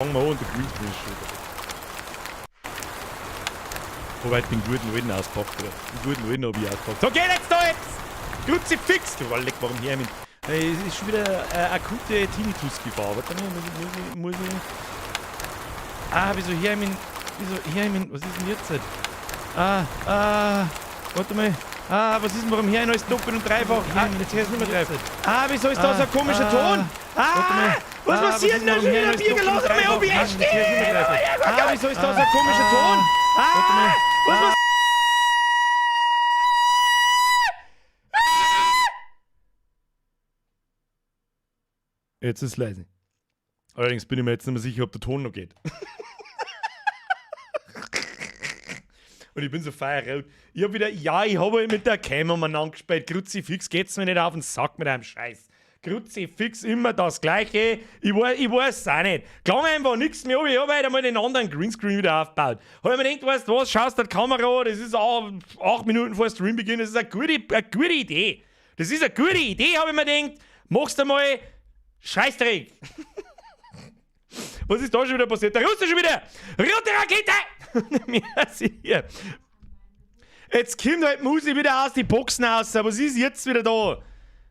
Fangen wir an und der Greenscreen ist schon wieder. Hab halt den guten alten auspackt, oder? Den guten alten hab ich auspackt. So, geh jetzt da jetzt! Kruzifix! Du leck, warum her mit. Es ist schon wieder akute Tinnitus-Gefahr. Warte mal, muss ich, muss ich, muss ich. Ah, wieso her mit. Wieso her mit. Was ist denn jetzt? Ah, ah, warte mal. Ah, was ist denn, warum her alles doppelt und dreifach? Ah, jetzt hörst du nicht mehr dreifach. Ah, wieso ist da so ein komischer Ton? Ah, was passiert denn da schon wieder? Bier gelassen, mal OBS steht! Ah, wieso ist da so ein komischer Ton? Ah, was passiert? Jetzt ist es leise. Allerdings bin ich mir jetzt nicht mehr sicher, ob der Ton noch geht. Und ich bin so feierrot. Ich hab wieder, ja, ich hab halt mit der Cam umeinander gespielt. Kruzifix, geht's mir nicht auf den Sack mit einem Scheiß. Kruzifix, immer das Gleiche. Ich weiß auch nicht. Klang einfach nichts mehr. Ich hab halt einmal den anderen Greenscreen wieder aufgebaut. Hab ich mir gedacht, weißt du was, schaust dir die Kamera an, das ist auch 8 Minuten vor Streambeginn, das ist eine gute Idee. Das ist eine gute Idee, hab ich mir gedacht. Machst du mal Scheißdreck. Was ist da schon wieder passiert? Der Russe schon wieder! Rote Rakete! Merci hier. Jetzt kommt halt Musi wieder aus die Boxen raus. Was ist jetzt wieder da?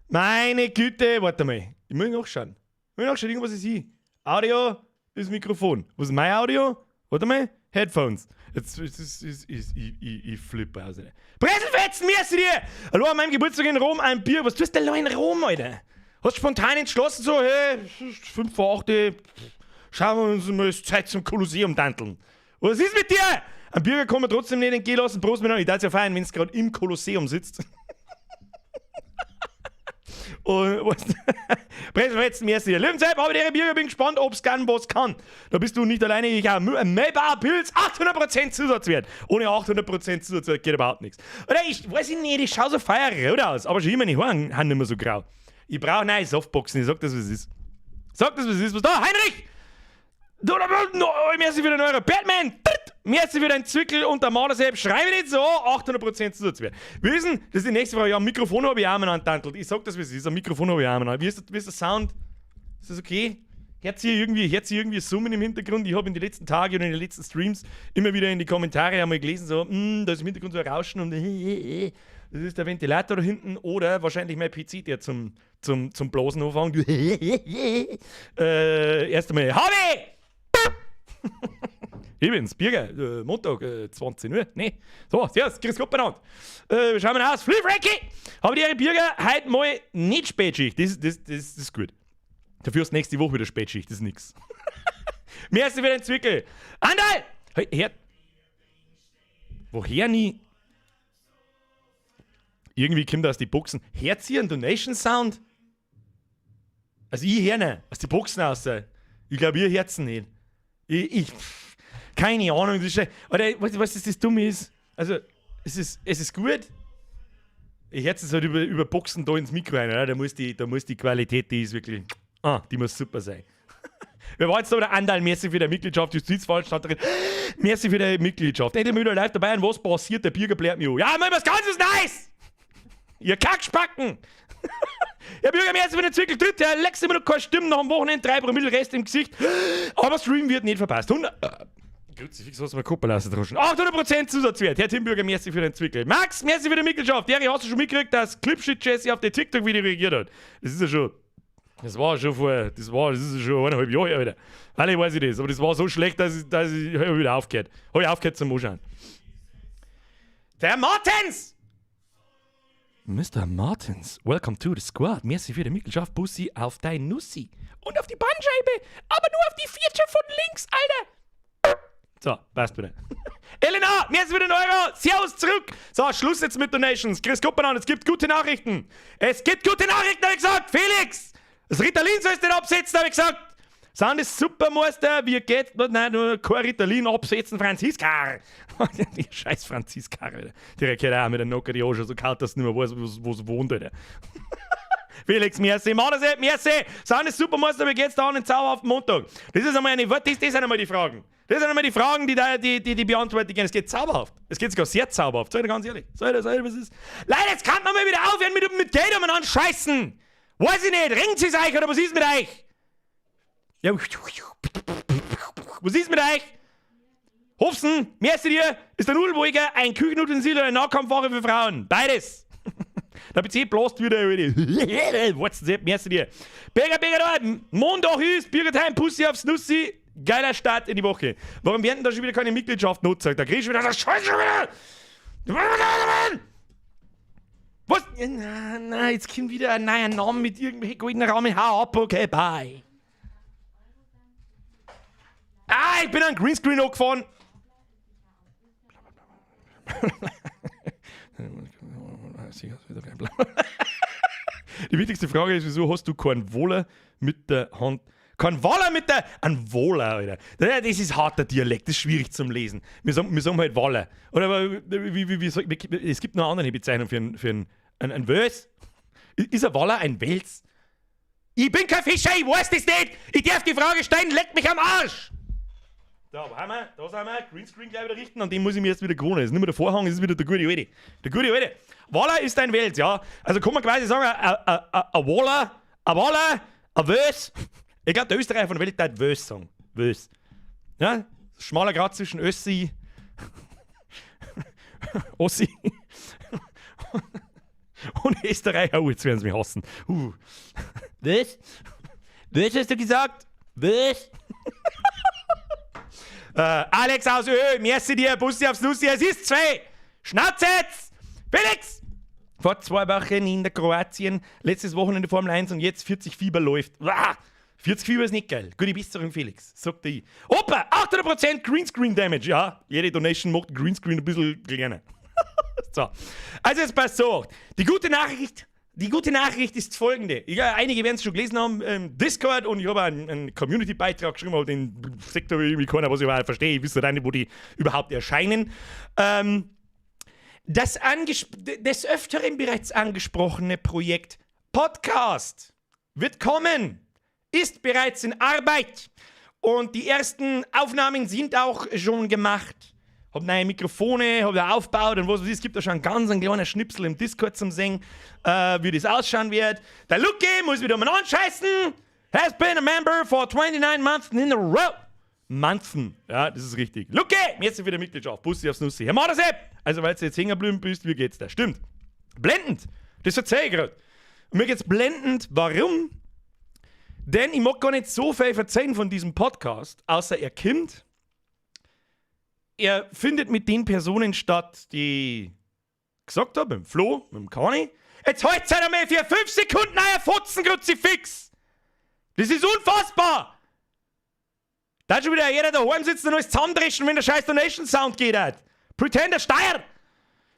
Meine Güte, warte mal. Ich muss nachschauen. Ich muss nachschauen, irgendwas ist hier. Audio ist Mikrofon. Was ist mein Audio? Warte mal. Headphones. Jetzt ist, ich flippe aus. Brezelfetzen, merci dir! Hallo, an meinem Geburtstag in Rom ein Bier. Was tust du denn da in Rom, Alter? Hast spontan entschlossen, so, hey, 5 vor 8, schauen wir uns mal, ist Zeit zum Kolosseum danteln. Was ist mit dir? Ein Bürger kann man trotzdem nicht entgehen lassen. Prost miteinander. Ich darf ja feiern, wenn es gerade im Kolosseum sitzt. Und was? Brezelfetzen, merci dir. Löwenzeit, habe ich Bürger, bin gespannt, ob's gern was kann. Da bist du nicht alleine, ich auch. Melba Pilz, 800% Zusatzwert. Ohne 800% Zusatzwert geht überhaupt nichts. Oder ich weiß ich nicht, ich schau so feierrot aus, aber schon immer die Haare sind nicht mehr so grau. Ich brauche neue Softboxen, ich sag das, was es ist. Sag das, was es ist. Was da? Heinrich! Du, no, merci für den Euro. Batman! Merci für dein Zwickel und der Malersepp. Schrei mich nicht so 800% Zusatzwert. Wir wissen, das ist die nächste Frage. Ja, Mikrofon habe ich auch mal antantelt. Ich sag das, wie es ist. Ein Mikrofon habe ich auch mal. Wie ist der Sound? Ist das okay? Hört ihr irgendwie Summen im Hintergrund? Ich habe in den letzten Tagen und in den letzten Streams immer wieder in die Kommentare einmal gelesen, so, da ist im Hintergrund so ein Rauschen und das ist der Ventilator da hinten oder wahrscheinlich mein PC, der zum Blasen anfängt. Erst einmal, Harvey! Ich bin's, Birger, Montag, 20 Uhr. Nee. So, servus, grüß Gott benannt. Schauen wir aus. Flip Frankie! Aber die Birger, heute mal nicht Spätschicht. Das ist gut. Dafür ist nächste Woche wieder Spätschicht, das ist nix. Merci für den Zwickel. Andal! Hey, her. Woher nie? Irgendwie kommt aus die Boxen. Hört ihr einen Donation Sound? Also ich hör nicht. Aus die Boxen raus. Ich glaube, ihr hört's nicht. Keine Ahnung. Das ist, oder, weißt du, was das Dumme ist? Also, es ist gut. Ich hör's es halt über Boxen da ins Mikro rein, oder? Da muss die Qualität, die ist wirklich. Ah, die muss super sein. Wer war jetzt da der Andal? Merci für die Mitgliedschaft, Justizveranstalterin. Merci für die Mitgliedschaft. Endlich mal wieder live dabei und was passiert? Der Bürger blärt mich an. Ja, mal was ganz nice! Ihr Kackspacken! Ja, Bürger, merci für den Zwickel. Dritte, Herr Lex immer noch keine Stimmen nach dem Wochenende, 3 Promille Rest im Gesicht. Aber Stream wird nicht verpasst. 100. Kruzifix, was mir Kuppel rausdroschen. 800% Zusatzwert. Herr Timbürger, merci für den Zwickel. Max, merci für die Mitgliedschaft. Jerry, hast du schon mitgekriegt, dass Clipshit Jesse auf die TikTok-Video reagiert hat? Das ist ja schon. Das war schon vor. Das war, das ist schon 1,5 Jahre her, Alter. Alle weiß ich das. Aber das war so schlecht, dass ich hab wieder aufgehört. Hab ich aufgehört zum Anschauen. Der Martens! Mr. Martens, welcome to the squad. Merci für die Mitgliedschaft. Bussi auf dein Nussi. Und auf die Bandscheibe. Aber nur auf die vierte von links, Alter. So, passt wieder. Elena, merci für den Euro. Servus zurück. So, Schluss jetzt mit Donations. Chris Kuppermann, es gibt gute Nachrichten. Es gibt gute Nachrichten, hab ich gesagt. Felix, das Ritalin sollst du nicht absetzen, hab ich gesagt. Sind das Supermeister? Wie geht's? Nein, nur kein Ritalin absetzen, Franziska. Die scheiß Franziska, Alter. Die reagiert auch mit der Nocker, die auch schon so kalt, dass sie nicht mehr weiß, wo sie wohnt, Alter. Felix, merci. Manase, merci. Sind das Supermeister, wie geht's da an den zauberhaften Montag? Das ist einmal eine, das, das sind einmal die Fragen. Das sind einmal die Fragen, die beantwortet gehen. Es geht zauberhaft. Es geht sogar sehr zauberhaft. Sag ich dir ganz ehrlich. Sag ich dir, was ist. Leute, jetzt kann man mal wieder aufhören mit Geld umeinander scheißen. Weiß ich nicht. Ringt es euch oder was ist mit euch? Ja. Was ist mit euch? Hofsen, merci dir, ist der Nudelwolker ein Küchenutensil oder ein Nahkampfwaffe für Frauen? Beides. Der PC blast wieder, Alter. What's that? Merci dir. Berger, Berger da, Montag ist, Birgertheim, Pussy aufs Nussi. Geiler Start in die Woche. Warum werden da schon wieder keine Mitgliedschaft notzeigt? Da krieg ich schon wieder das Scheiße schon wieder. Was? Na, na, jetzt kommt wieder ein neuer Name mit irgendwelchen goldenen Rahmen. Hau ab, okay, bye. Ah, ich bin an Greenscreen hochgefahren. Die wichtigste Frage ist, wieso hast du keinen Wohler mit der Hand? Kein Waller mit der. Ein Wohler, Alter. Das ist harter Dialekt, das ist schwierig zum Lesen. Wir sagen halt Waller. Oder wie, es gibt noch eine andere Bezeichnung für einen Wels. Ist ein Waller ein Wels? Ich bin kein Fischer, ich weiß das nicht! Ich darf die Frage stellen, leck mich am Arsch! Da haben wir, da sind wir, Greenscreen gleich wieder richten, an dem muss ich mir jetzt wieder gewohnen. Es ist nicht mehr der Vorhang, es ist wieder der gute Alte. Der gute Alte. Waller ist ein Wels, ja. Also kann man quasi sagen, a Waller, a Waller, a Wels. Ich glaube, der Österreicher von der Welt hat Wels sagen. Wels. Ja, schmaler Grat zwischen Össi, Ossi und Österreicher. Oh, jetzt werden sie mich hassen. Was? Was hast du gesagt? Was? Alex aus Ö, merci dir, Bussi aufs Nussi, es ist 2. Schnauze jetzt! Felix! Vor 2 Wochen in der Kroatien, letztes Wochenende Formel 1 und jetzt 40 Fieber läuft. Uah! 40 Fieber ist nicht geil. Gute Besserung, Felix, sagt ich. Opa, 800% Greenscreen Damage. Ja, jede Donation macht Greenscreen ein bisschen kleiner. So. Also jetzt passt so. Die gute Nachricht ist folgende. Ja, einige werden es schon gelesen haben im Discord und ich habe einen Community-Beitrag geschrieben, aber den Sektor irgendwie keiner, was ich überhaupt verstehe. Ich wüsste nicht, wo die überhaupt erscheinen. Das des Öfteren bereits angesprochene Projekt Podcast wird kommen, ist bereits in Arbeit und die ersten Aufnahmen sind auch schon gemacht. Hab neue Mikrofone, hab da aufgebaut und was weiß ich. Es gibt da schon einen ganz einen kleinen Schnipsel im Discord zum Sehen, wie das ausschauen wird. Der Lucky muss wieder mal anscheißen. Has been a member for 29 months in a row. Months. Ja, das ist richtig. Lucky, jetzt wieder Mitgliedschaft. Bussi aufs Nussi. Herr Madersepp, also weil du jetzt hängen geblieben bist, wie geht's da? Stimmt. Blendend. Das erzähl ich gerade. Und mir geht's blendend. Warum? Denn ich mag gar nicht so viel verzeihen von diesem Podcast, außer er kommt. Er findet mit den Personen statt, die ich gesagt habe, mit dem Flo, mit dem Kani. Jetzt halt einmal für 5 Sekunden euer Fotzenkruzifix! Das ist unfassbar! Da hat schon wieder jeder daheim sitzen und alles zusammendreschen, wenn der scheiß Donation Sound geht. Hat. Pretender Steyr!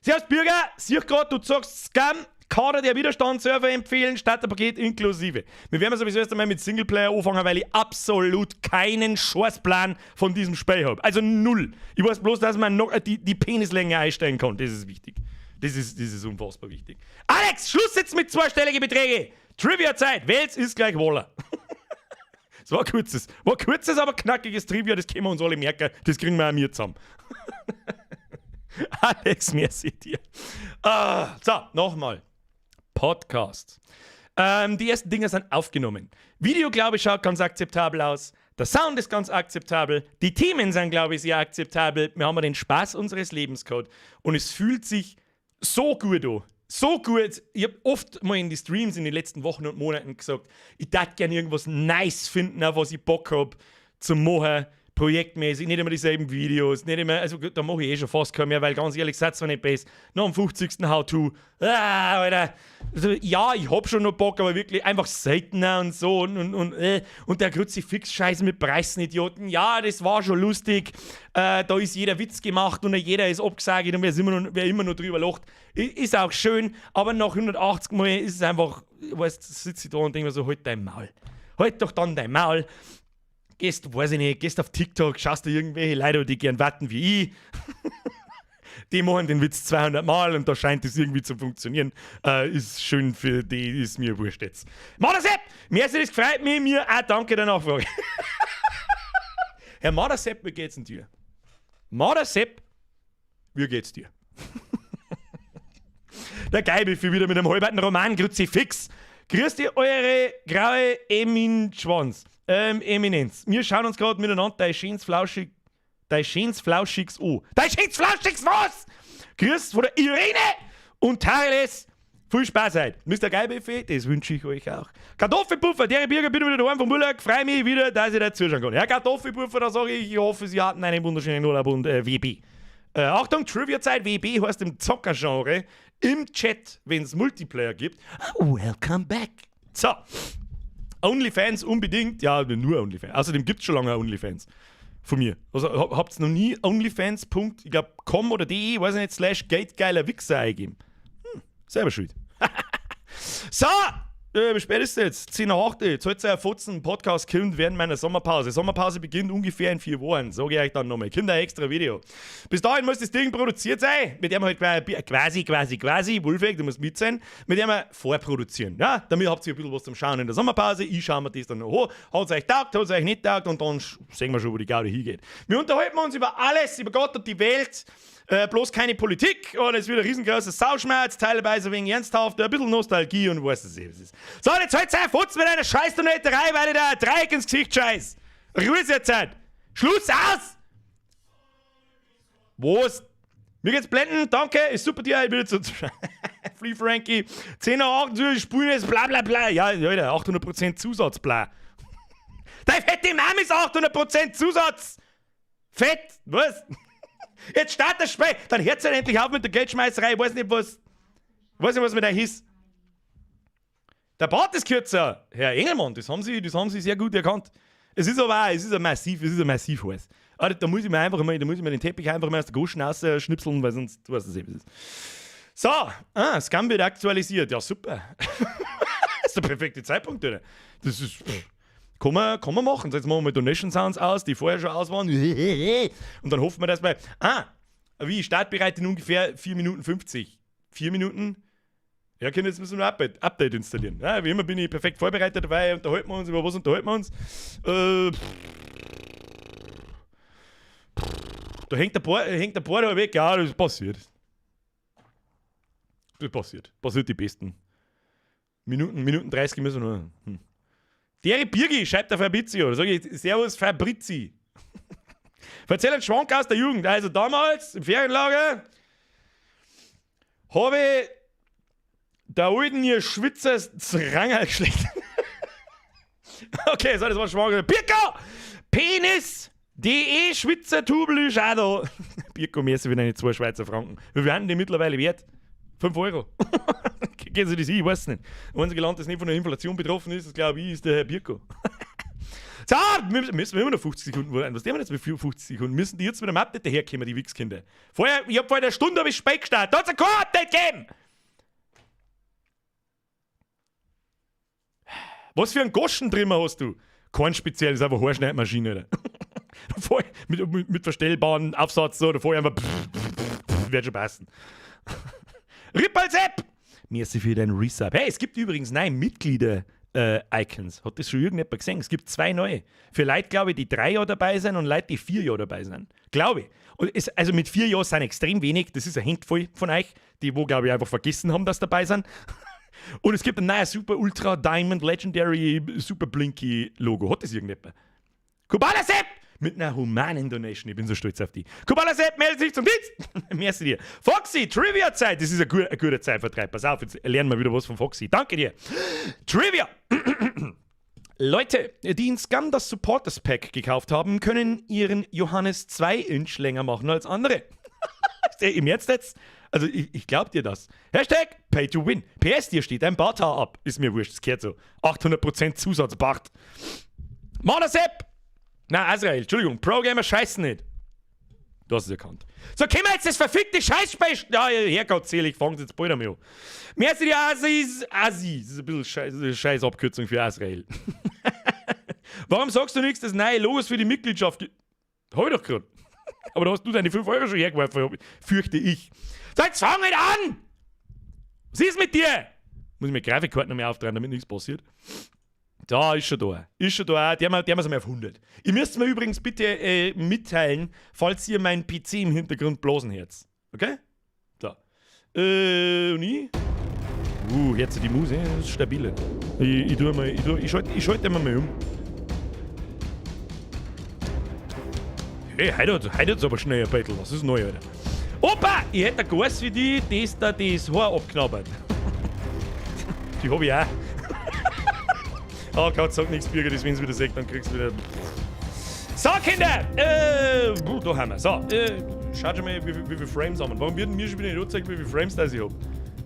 Servus Bürger, sieh grad, du sagst Scam, Kader der Widerstandsserver empfehlen, Starterpaket inklusive. Wir werden sowieso erst einmal mit Singleplayer anfangen, weil ich absolut keinen Scheißplan von diesem Spiel habe. Also null. Ich weiß bloß, dass man noch die Penislänge einstellen kann. Das ist wichtig. Das ist unfassbar wichtig. Alex, Schluss jetzt mit zweistelligen Beträge. Trivia-Zeit. Wels ist gleich Waller. Das war kurzes, aber knackiges Trivia, das können wir uns alle merken. Das kriegen wir auch mir zusammen. Alex, merci dir. Ah, so, nochmal. Podcast. Die ersten Dinge sind aufgenommen. Video, glaube ich, schaut ganz akzeptabel aus. Der Sound ist ganz akzeptabel. Die Themen sind, glaube ich, sehr akzeptabel. Wir haben den Spaß unseres Lebens gehabt. Und es fühlt sich so gut an. So gut. Ich habe oft mal in die Streams in den letzten Wochen und Monaten gesagt, ich darf gerne irgendwas nice finden, auf was ich Bock habe zum machen, projektmäßig, nicht immer dieselben Videos, nicht immer, also da mache ich eh schon fast kein mehr, weil ganz ehrlich gesagt, zwar nicht besser. Nach dem 50. How-To, ah, Alter. Also, ja, ich hab schon noch Bock, aber wirklich einfach seltener und so und der Kruzifix-Scheiß mit Preisenidioten, ja, das war schon lustig. Da ist jeder Witz gemacht und jeder ist abgesagt und wer immer noch drüber lacht, ist auch schön, aber nach 180 Mal ist es einfach, weißt, sitze ich da und denke mir so, halt dein Maul. Halt doch dann dein Maul. Gehst, weiß ich nicht, gehst auf TikTok, schaust dir irgendwelche Leute, die gern warten wie ich. Die machen den Witz 200 Mal und da scheint es irgendwie zu funktionieren. Ist schön für die, ist mir wurscht jetzt. Madersepp, mir das gefreut mich, mir auch danke der Nachfrage. Herr Madersepp, wie geht's denn dir? Madersepp, wie geht's dir? Der Geibel wieder mit einem halben Roman Kruzifix. Grüßt ihr eure graue Emin Schwanz. Eminenz. Wir schauen uns gerade miteinander dein schönes Flauschig, dein schönes Flauschigs an. Dein schönes Flauschigs was? Grüß von der Irene und Tacheles. Viel Spaß heute. Mr. Geilbuffet, das wünsche ich euch auch. Kartoffelpuffer, der Birger, bin wieder daheim vom Urlaub. Freue mich wieder, dass ich da zuschauen kann. Herr Kartoffelpuffer, da sage ich, ich hoffe, Sie hatten einen wunderschönen Urlaub und WB. Achtung, Trivia-Zeit, WB heißt im Zocker-Genre im Chat, wenn es Multiplayer gibt. Welcome back. So. OnlyFans unbedingt. Ja, nur OnlyFans. Außerdem gibt es schon lange OnlyFans. Von mir. Also habt ihr noch nie OnlyFans. Ich glaube, com oder de, weiß ich nicht, /geldgeiler Wichser eingegeben. Selber schuld. So, wie spät ist es jetzt? 10 nach 8. Jetzt sollt ihr Fotzen Podcast kommt während meiner Sommerpause. Sommerpause beginnt ungefähr in 4 Wochen, sage ich euch dann nochmal. Kommt ein extra Video. Bis dahin muss das Ding produziert sein, mit dem halt quasi, quasi, quasi, Wolfegg, du musst mit sein, mit dem wir vorproduzieren. Ja, damit habt ihr ein bisschen was zum Schauen in der Sommerpause. Ich schaue mir das dann noch an. Hat es euch taugt, hat es euch nicht taugt und dann sehen wir schon, wo die Gaudi hingeht. Wir unterhalten uns über alles, über Gott und die Welt. Bloß keine Politik und es wird ein riesengroßer Sauschmerz, teilweise wegen ernsthaft, ein bisschen Nostalgie und weiß es nicht, was ist. So, jetzt halt's auf, Futz mit einer scheiß Donaterei, weil ich da ein Dreieck ins Gesicht scheiß. Ruhe ist jetzt halt. Schluss aus! Was? Mir geht's blenden, danke, ist super dir, ich will jetzt so Free Frankie, 10 nach 8, Spulen ist bla bla bla. Ja, Alter, 800% Zusatz, bla. Dein fette Mom ist 800% Zusatz! Fett, was? Jetzt startet das Spiel, dann hört's halt endlich auf mit der Geldschmeißerei, ich weiß nicht, was mit euch ist. Der Bart ist kürzer. Herr Engelmann, das haben Sie sehr gut erkannt. Es ist aber auch, es ist ein massiv heiß. Aber da muss ich mir den Teppich einfach mal aus der Goschen rausschnipseln, weil sonst, du weißt es eh, was ist. So, ah, Scum wird aktualisiert. Ja, super. Das ist der perfekte Zeitpunkt, oder? Das ist. Pff, kann man machen. So, jetzt machen wir mal Donation Sounds aus, die vorher schon aus waren. Und dann hoffen wir, dass wir. Ah, wie? Startbereit in ungefähr 4 Minuten 50. 4 Minuten? Ja, können jetzt müssen wir ein Update installieren. Ja, wie immer bin ich perfekt vorbereitet dabei. Unterhalten wir uns. Über was unterhalten wir uns? Da hängt der Bohr da weg. Ja, das passiert. Das passiert. Passiert die Besten. Minuten 30 müssen wir noch. Der Birgi schreibt der Fabrizio. Da sag ich, Servus Fabrizi. Erzähl einen Schwank aus der Jugend. Also damals im Ferienlager habe ich der alten ihr Schwitzer Rangerl geschleckt. Okay, so, das war Schwank. Birko! Penis! DE Schwitzer Tubel ist auch da. Birko, merci für deine 2 Schweizer Franken. Wie viel haben die mittlerweile wert? 5 Euro. Gehen Sie das ein? Ich weiß es nicht. Das einzige Land, das nicht von der Inflation betroffen ist, das glaube ich, ist der Herr Birko. So, wir müssen immer noch 50 Sekunden warten. Was tun wir jetzt mit 50 Sekunden? Müssen die jetzt mit einem Update daherkommen, die Wichskinder? Vorher, ich hab vor einer Stunde hab ich Spiel gestartet. Da hat's kein Update gegeben! Was für einen Goschentrimmer hast du? Kein speziell, ist einfach Haarschneidmaschine. Oder? Voll, mit verstellbaren Aufsatz, so, da vorher einfach pff, pff, pff, wird schon passen. Rippalsepp! Merci für deinen Resub. Hey, es gibt übrigens neue Mitglieder-Icons. Hat das schon irgendjemand gesehen? Es gibt zwei neue. Für Leute, glaube ich, die 3 Jahre dabei sind und Leute, die 4 Jahre dabei sind. Glaube ich. Und es, also mit 4 Jahren sind extrem wenig. Das ist ein Handvoll von euch, die wo, glaube ich, einfach vergessen haben, dass dabei sind. Und es gibt ein neues Super Ultra Diamond Legendary Super Blinky Logo. Hat das irgendjemand? Kubala Sepp! Mit einer humanen Donation. Ich bin so stolz auf die. Kubala Sepp meldet sich zum Dienst. Merci dir. Foxy, Trivia-Zeit. Das ist ein guter Zeitvertreib. Pass auf, jetzt lernen wir wieder was von Foxy. Danke dir. Trivia. Leute, die in Scum das Supporters Pack gekauft haben, können ihren Johannes 2 Inch länger machen als andere. Im Ernst jetzt? Also ich glaub dir das. #PayToWin. PS, dir steht ein Barthaar ab. Ist mir wurscht, das gehört so. 800% Zusatzbart. Sepp! Na, Azrael, Entschuldigung, Pro-Gamer scheißen nicht. Du hast es erkannt. So, können wir jetzt das verfickte Scheißspiel. Ja, Herrgott selig, fangen Sie jetzt bald einmal an. Merci die Asis. Asi. Das ist ein bisschen Scheiß, das ist eine scheiß Abkürzung für Azrael. Warum sagst du nichts, dass neue Logos für die Mitgliedschaft gibt? Hab ich doch gerade. Aber da hast du deine 5 Euro schon hergeworfen, fürchte ich. So, jetzt fang nicht an! Was ist mit dir? Muss ich mir Grafikkarten noch mehr auftreiben, damit nichts passiert. Da ist schon da. Ist schon da. Der haben wir auf 100. Ihr müsst mir übrigens bitte mitteilen, falls ihr meinen PC im Hintergrund blasen hört. Okay? So. Und ich? Jetzt die Musik, das ist stabil. Ich, ich, tu mal, ich, tu, ich schalte immer mal um. Hey, heute hat's aber schnell ein Beitel. Das ist neu, Alter. Opa! Ich hätte ein Gas wie die, das da das Haar abknabbert. Die hab ich auch. Oh Gott, sag nichts, Birger, das, wenn's wieder sagt, dann kriegst du wieder. So, Kinder! Da haben wir. So, schaut schon mal, wie viele Frames haben wir. Warum werden mir schon wieder nicht angezeigt, wie viele Frames das ich hab?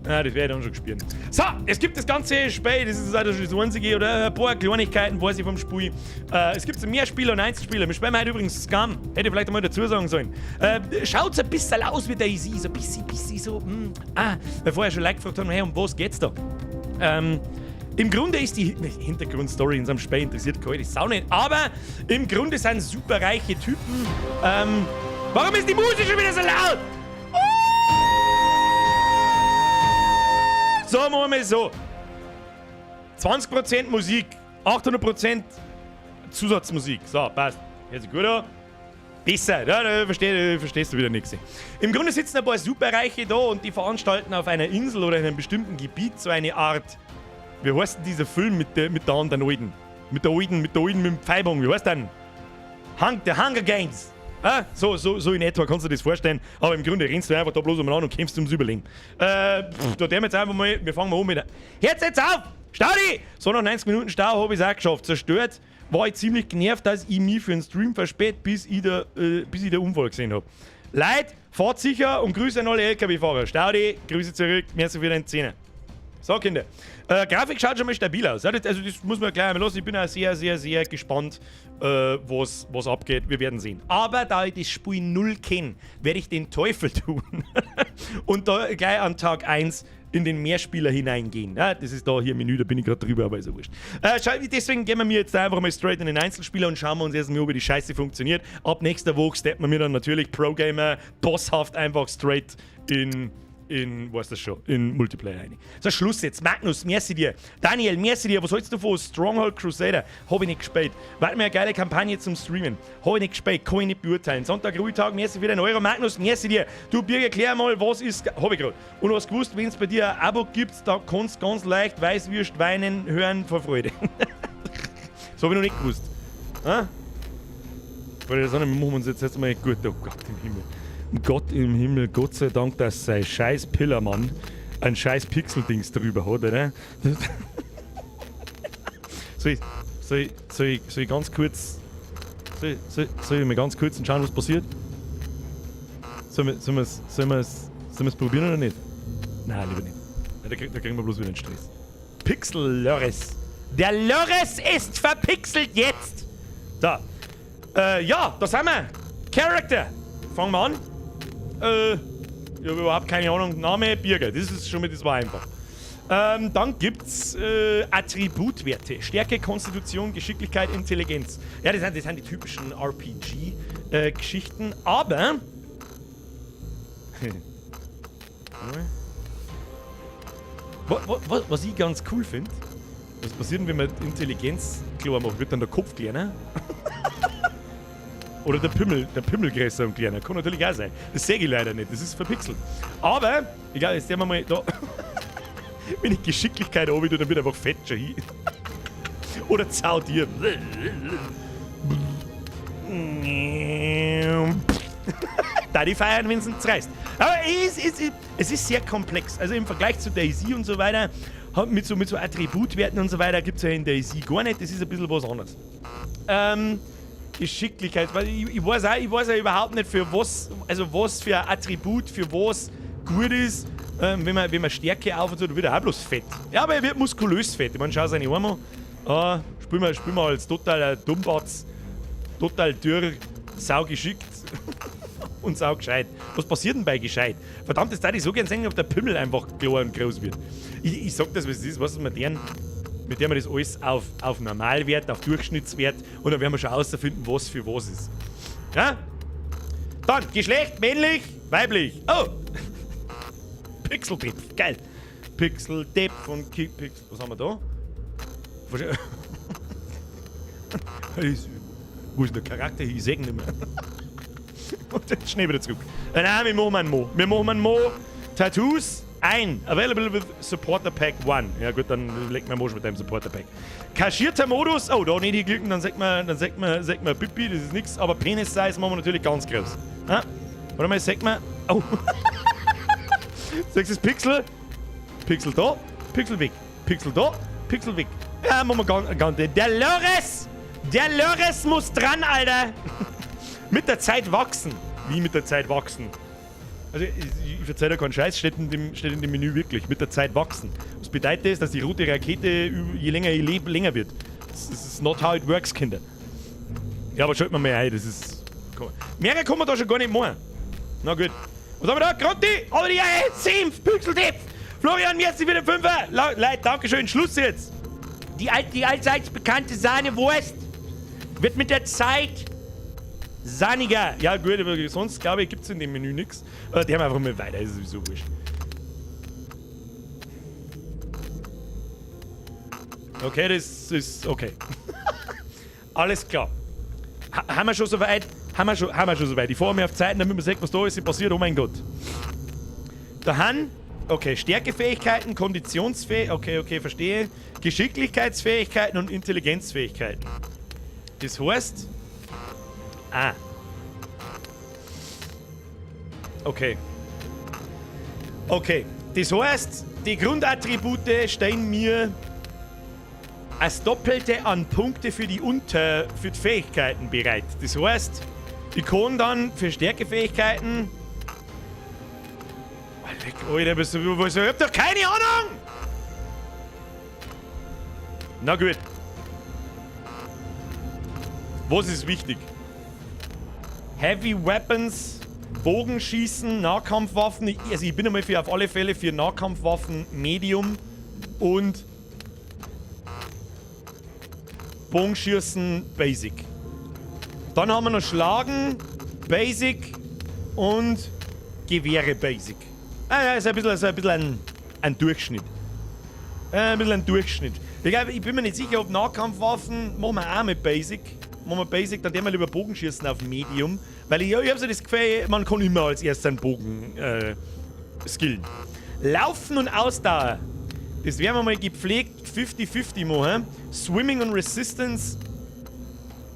Ah, das werde ich dann schon spüren. So, es gibt das ganze Spiel, das ist leider schon das einzige, oder ein paar Kleinigkeiten weiß ich vom Spiel. Es gibt mehr Spieler und Einzelspieler. Wir spielen heute übrigens Scum. Hätte ich vielleicht einmal dazu sagen sollen. Schaut ein bisschen aus wie DayZ, so ein bisschen, bisschen so. Weil vorher schon Leute gefragt haben, hey, um was geht's da? Im Grunde ist die Hintergrundstory in so einem Spiel interessiert keine Sau nicht, aber im Grunde sind superreiche Typen. Warum ist die Musik schon wieder so laut? So, machen wir es so. 20% Musik, 800% Zusatzmusik. So, passt. Hört sich gut an. Besser, ja, da verstehst du wieder nichts. Im Grunde sitzen ein paar Superreiche da und die veranstalten auf einer Insel oder in einem bestimmten Gebiet so eine Art. Wie heißt denn dieser Film mit der anderen Alten? Mit der Alten mit dem Pfeibung, wie heißt denn? The Hunger Games. Ah, so in etwa kannst du dir das vorstellen. Aber im Grunde rennst du einfach da bloß umeinander und kämpfst ums Überleben. Pff, da wir jetzt einfach mal, wir fangen mal an mit. Hört's jetzt auf! Staudi! So, nach 90 Minuten Stau habe ich es auch geschafft. Zerstört. War ich ziemlich genervt, dass ich mich für den Stream verspät, bis ich den Unfall gesehen habe. Leute, fahrt sicher und Grüße an alle LKW-Fahrer. Staudi, Grüße zurück. Merci für deine Zähne. So, Kinder. Grafik schaut schon mal stabil aus. Also, das muss man gleich einmal lassen. Ich bin auch sehr, sehr, sehr gespannt, was abgeht. Wir werden sehen. Aber da ich das Spiel null kenne, werde ich den Teufel tun und da gleich an Tag 1 in den Mehrspieler hineingehen. Ja, das ist da hier im Menü, da bin ich gerade drüber, aber ist ja wurscht. Deswegen gehen wir mir jetzt einfach mal straight in den Einzelspieler und schauen wir uns erstmal, wie die Scheiße funktioniert. Ab nächster Woche steppen wir dann natürlich Pro-Gamer bosshaft einfach straight in, was das schon, in Multiplayer rein. So, Schluss jetzt. Magnus, merci dir. Daniel, merci dir. Was hältst du von Stronghold Crusader? Hab ich nicht gespielt. War mir eine geile Kampagne zum Streamen. Hab ich nicht gespielt, kann ich nicht beurteilen. Sonntag, Ruhetag, merci für den Euro. Magnus, merci dir. Du, Birger, erklär mal, was ist. Hab ich gerade. Und hast gewusst, wenn es bei dir ein Abo gibt, da kannst du ganz leicht Weißwürst weinen hören vor Freude. Das hab ich noch nicht gewusst. Ha? Weil das machen wir uns jetzt mal gut. Oh Gott im Himmel. Gott im Himmel, Gott sei Dank, dass sein scheiß Pillermann ein scheiß Pixel-Dings drüber hat, oder? Soll ich ganz kurz. Soll ich mal ganz kurz und schauen, was passiert? Sollen wir's probieren oder nicht? Nein, lieber nicht. Da kriegen wir bloß wieder einen Stress. Pixel Lörres. Der Lörres ist verpixelt jetzt! Da. Ja, da sind wir. Character. Fangen wir an. Ich habe überhaupt keine Ahnung. Name Birger. Das ist schon mal, das war einfach. Dann gibt's Attributwerte. Stärke, Konstitution, Geschicklichkeit, Intelligenz. Ja, das sind die typischen RPG-Geschichten. Aber was ich ganz cool finde, was passiert denn, wenn man Intelligenz klar macht? Wird dann der Kopf kleiner? Oder der Pimmel größer und kleiner? Kann natürlich auch sein. Das sehe ich leider nicht, das ist verpixelt. Aber, egal, jetzt sehen wir mal da. Wenn ich Geschicklichkeit habe, dann wird einfach fett schon hin. Oder zaudier. Da die feiern, wenn es nicht reißt. Aber es ist sehr komplex. Also im Vergleich zu DayZ und so weiter, mit so Attributwerten und so weiter, gibt es ja in DayZ gar nicht. Das ist ein bisschen was anderes. Geschicklichkeit, weil ich weiß auch überhaupt nicht, für was, also was für ein Attribut, für was gut ist. Wenn man Stärke auf und so, dann wird er auch bloß fett. Ja, aber er wird muskulös fett. Ich meine, schau seine Arme an. Spielen wir als totaler Dummbatz, total dürr, saugeschickt und saugescheit. Was passiert denn bei gescheit? Verdammt, das würde ich so gern sehen, ob der Pimmel einfach klar und groß wird. Ich sag das, was es ist, was ist mit dem wir das alles auf Normalwert, auf Durchschnittswert und dann werden wir schon herausfinden, was für was ist. Ja? Dann, Geschlecht, männlich, weiblich. Oh! Pixel-Depp, geil. Pixel-Depp von Kick Pixel. Was haben wir da? Wo ist der Charakter? Ich seh ihn nicht mehr. Und jetzt schnell wieder zurück. Nein, wir machen einen Mo. Wir machen einen Mo. Tattoos. Ein. Available with Supporter Pack 1. Ja gut, dann legt man Mosch mit deinem Supporter Pack. Kaschierter Modus. Oh, da nicht klicken, dann sagt man Pipi, das ist nix. Aber Penis Size machen wir natürlich ganz groß. Ha? Warte mal, sagt man. Oh. Sechs ist Pixel. Pixel da, Pixel weg. Pixel da, Pixel weg. Ja, machen wir ganz, ganz. Der Lörres! Der Lörres muss dran, Alter! Mit der Zeit wachsen. Wie mit der Zeit wachsen? Also, ich verzeihe da keinen Scheiß, steht in dem Menü wirklich. Mit der Zeit wachsen. Was bedeutet das? Dass die rote Rakete, je länger ich lebe, länger wird. Das ist not how it works, Kinder. Ja, aber schaut mal mal ein, das ist. Mehr kann man da schon gar nicht machen. Na gut. Was haben wir da? Grotti! Aber die Senf! Pixeltipp! Florian, merci für den Fünfer! Leute, Dankeschön, Schluss jetzt! Die allseits bekannte Sahnewurst wird mit der Zeit sahniger. Ja, gut, aber sonst glaube ich, gibt es in dem Menü nichts. Die haben einfach mal weiter, ist sowieso wurscht. Okay, das ist okay. Alles klar. Ha haben wir schon soweit? Haben wir schon soweit? Ich fahre mir auf Zeiten, damit man sieht, was da ist passiert. Oh mein Gott. Da haben. Okay, Stärkefähigkeiten, Konditionsfähigkeiten, okay, verstehe. Geschicklichkeitsfähigkeiten und Intelligenzfähigkeiten. Das heißt. Ah. Okay. Okay. Das heißt, die Grundattribute stellen mir als Doppelte an Punkte für die Fähigkeiten bereit. Das heißt, ich kann dann für Stärkefähigkeiten. Oh, leck, Alter, bist du, was, ich hab doch keine Ahnung! Na gut. Was ist wichtig? Heavy Weapons, Bogenschießen, Nahkampfwaffen. Also ich bin einmal für auf alle Fälle für Nahkampfwaffen Medium und Bogenschießen Basic. Dann haben wir noch Schlagen, Basic und Gewehre Basic. Ah, ja, ist ein bisschen ein Durchschnitt. Ein bisschen ein Durchschnitt. Ich glaub, ich bin mir nicht sicher, ob Nahkampfwaffen machen wir auch mit Basic. Machen wir Basic, dann werden wir lieber Bogenschießen auf Medium. Weil ich habe so das Gefühl, man kann immer als erstes einen Bogen skillen. Laufen und Ausdauer. Das werden wir mal gepflegt 50-50 machen. Swimming und Resistance.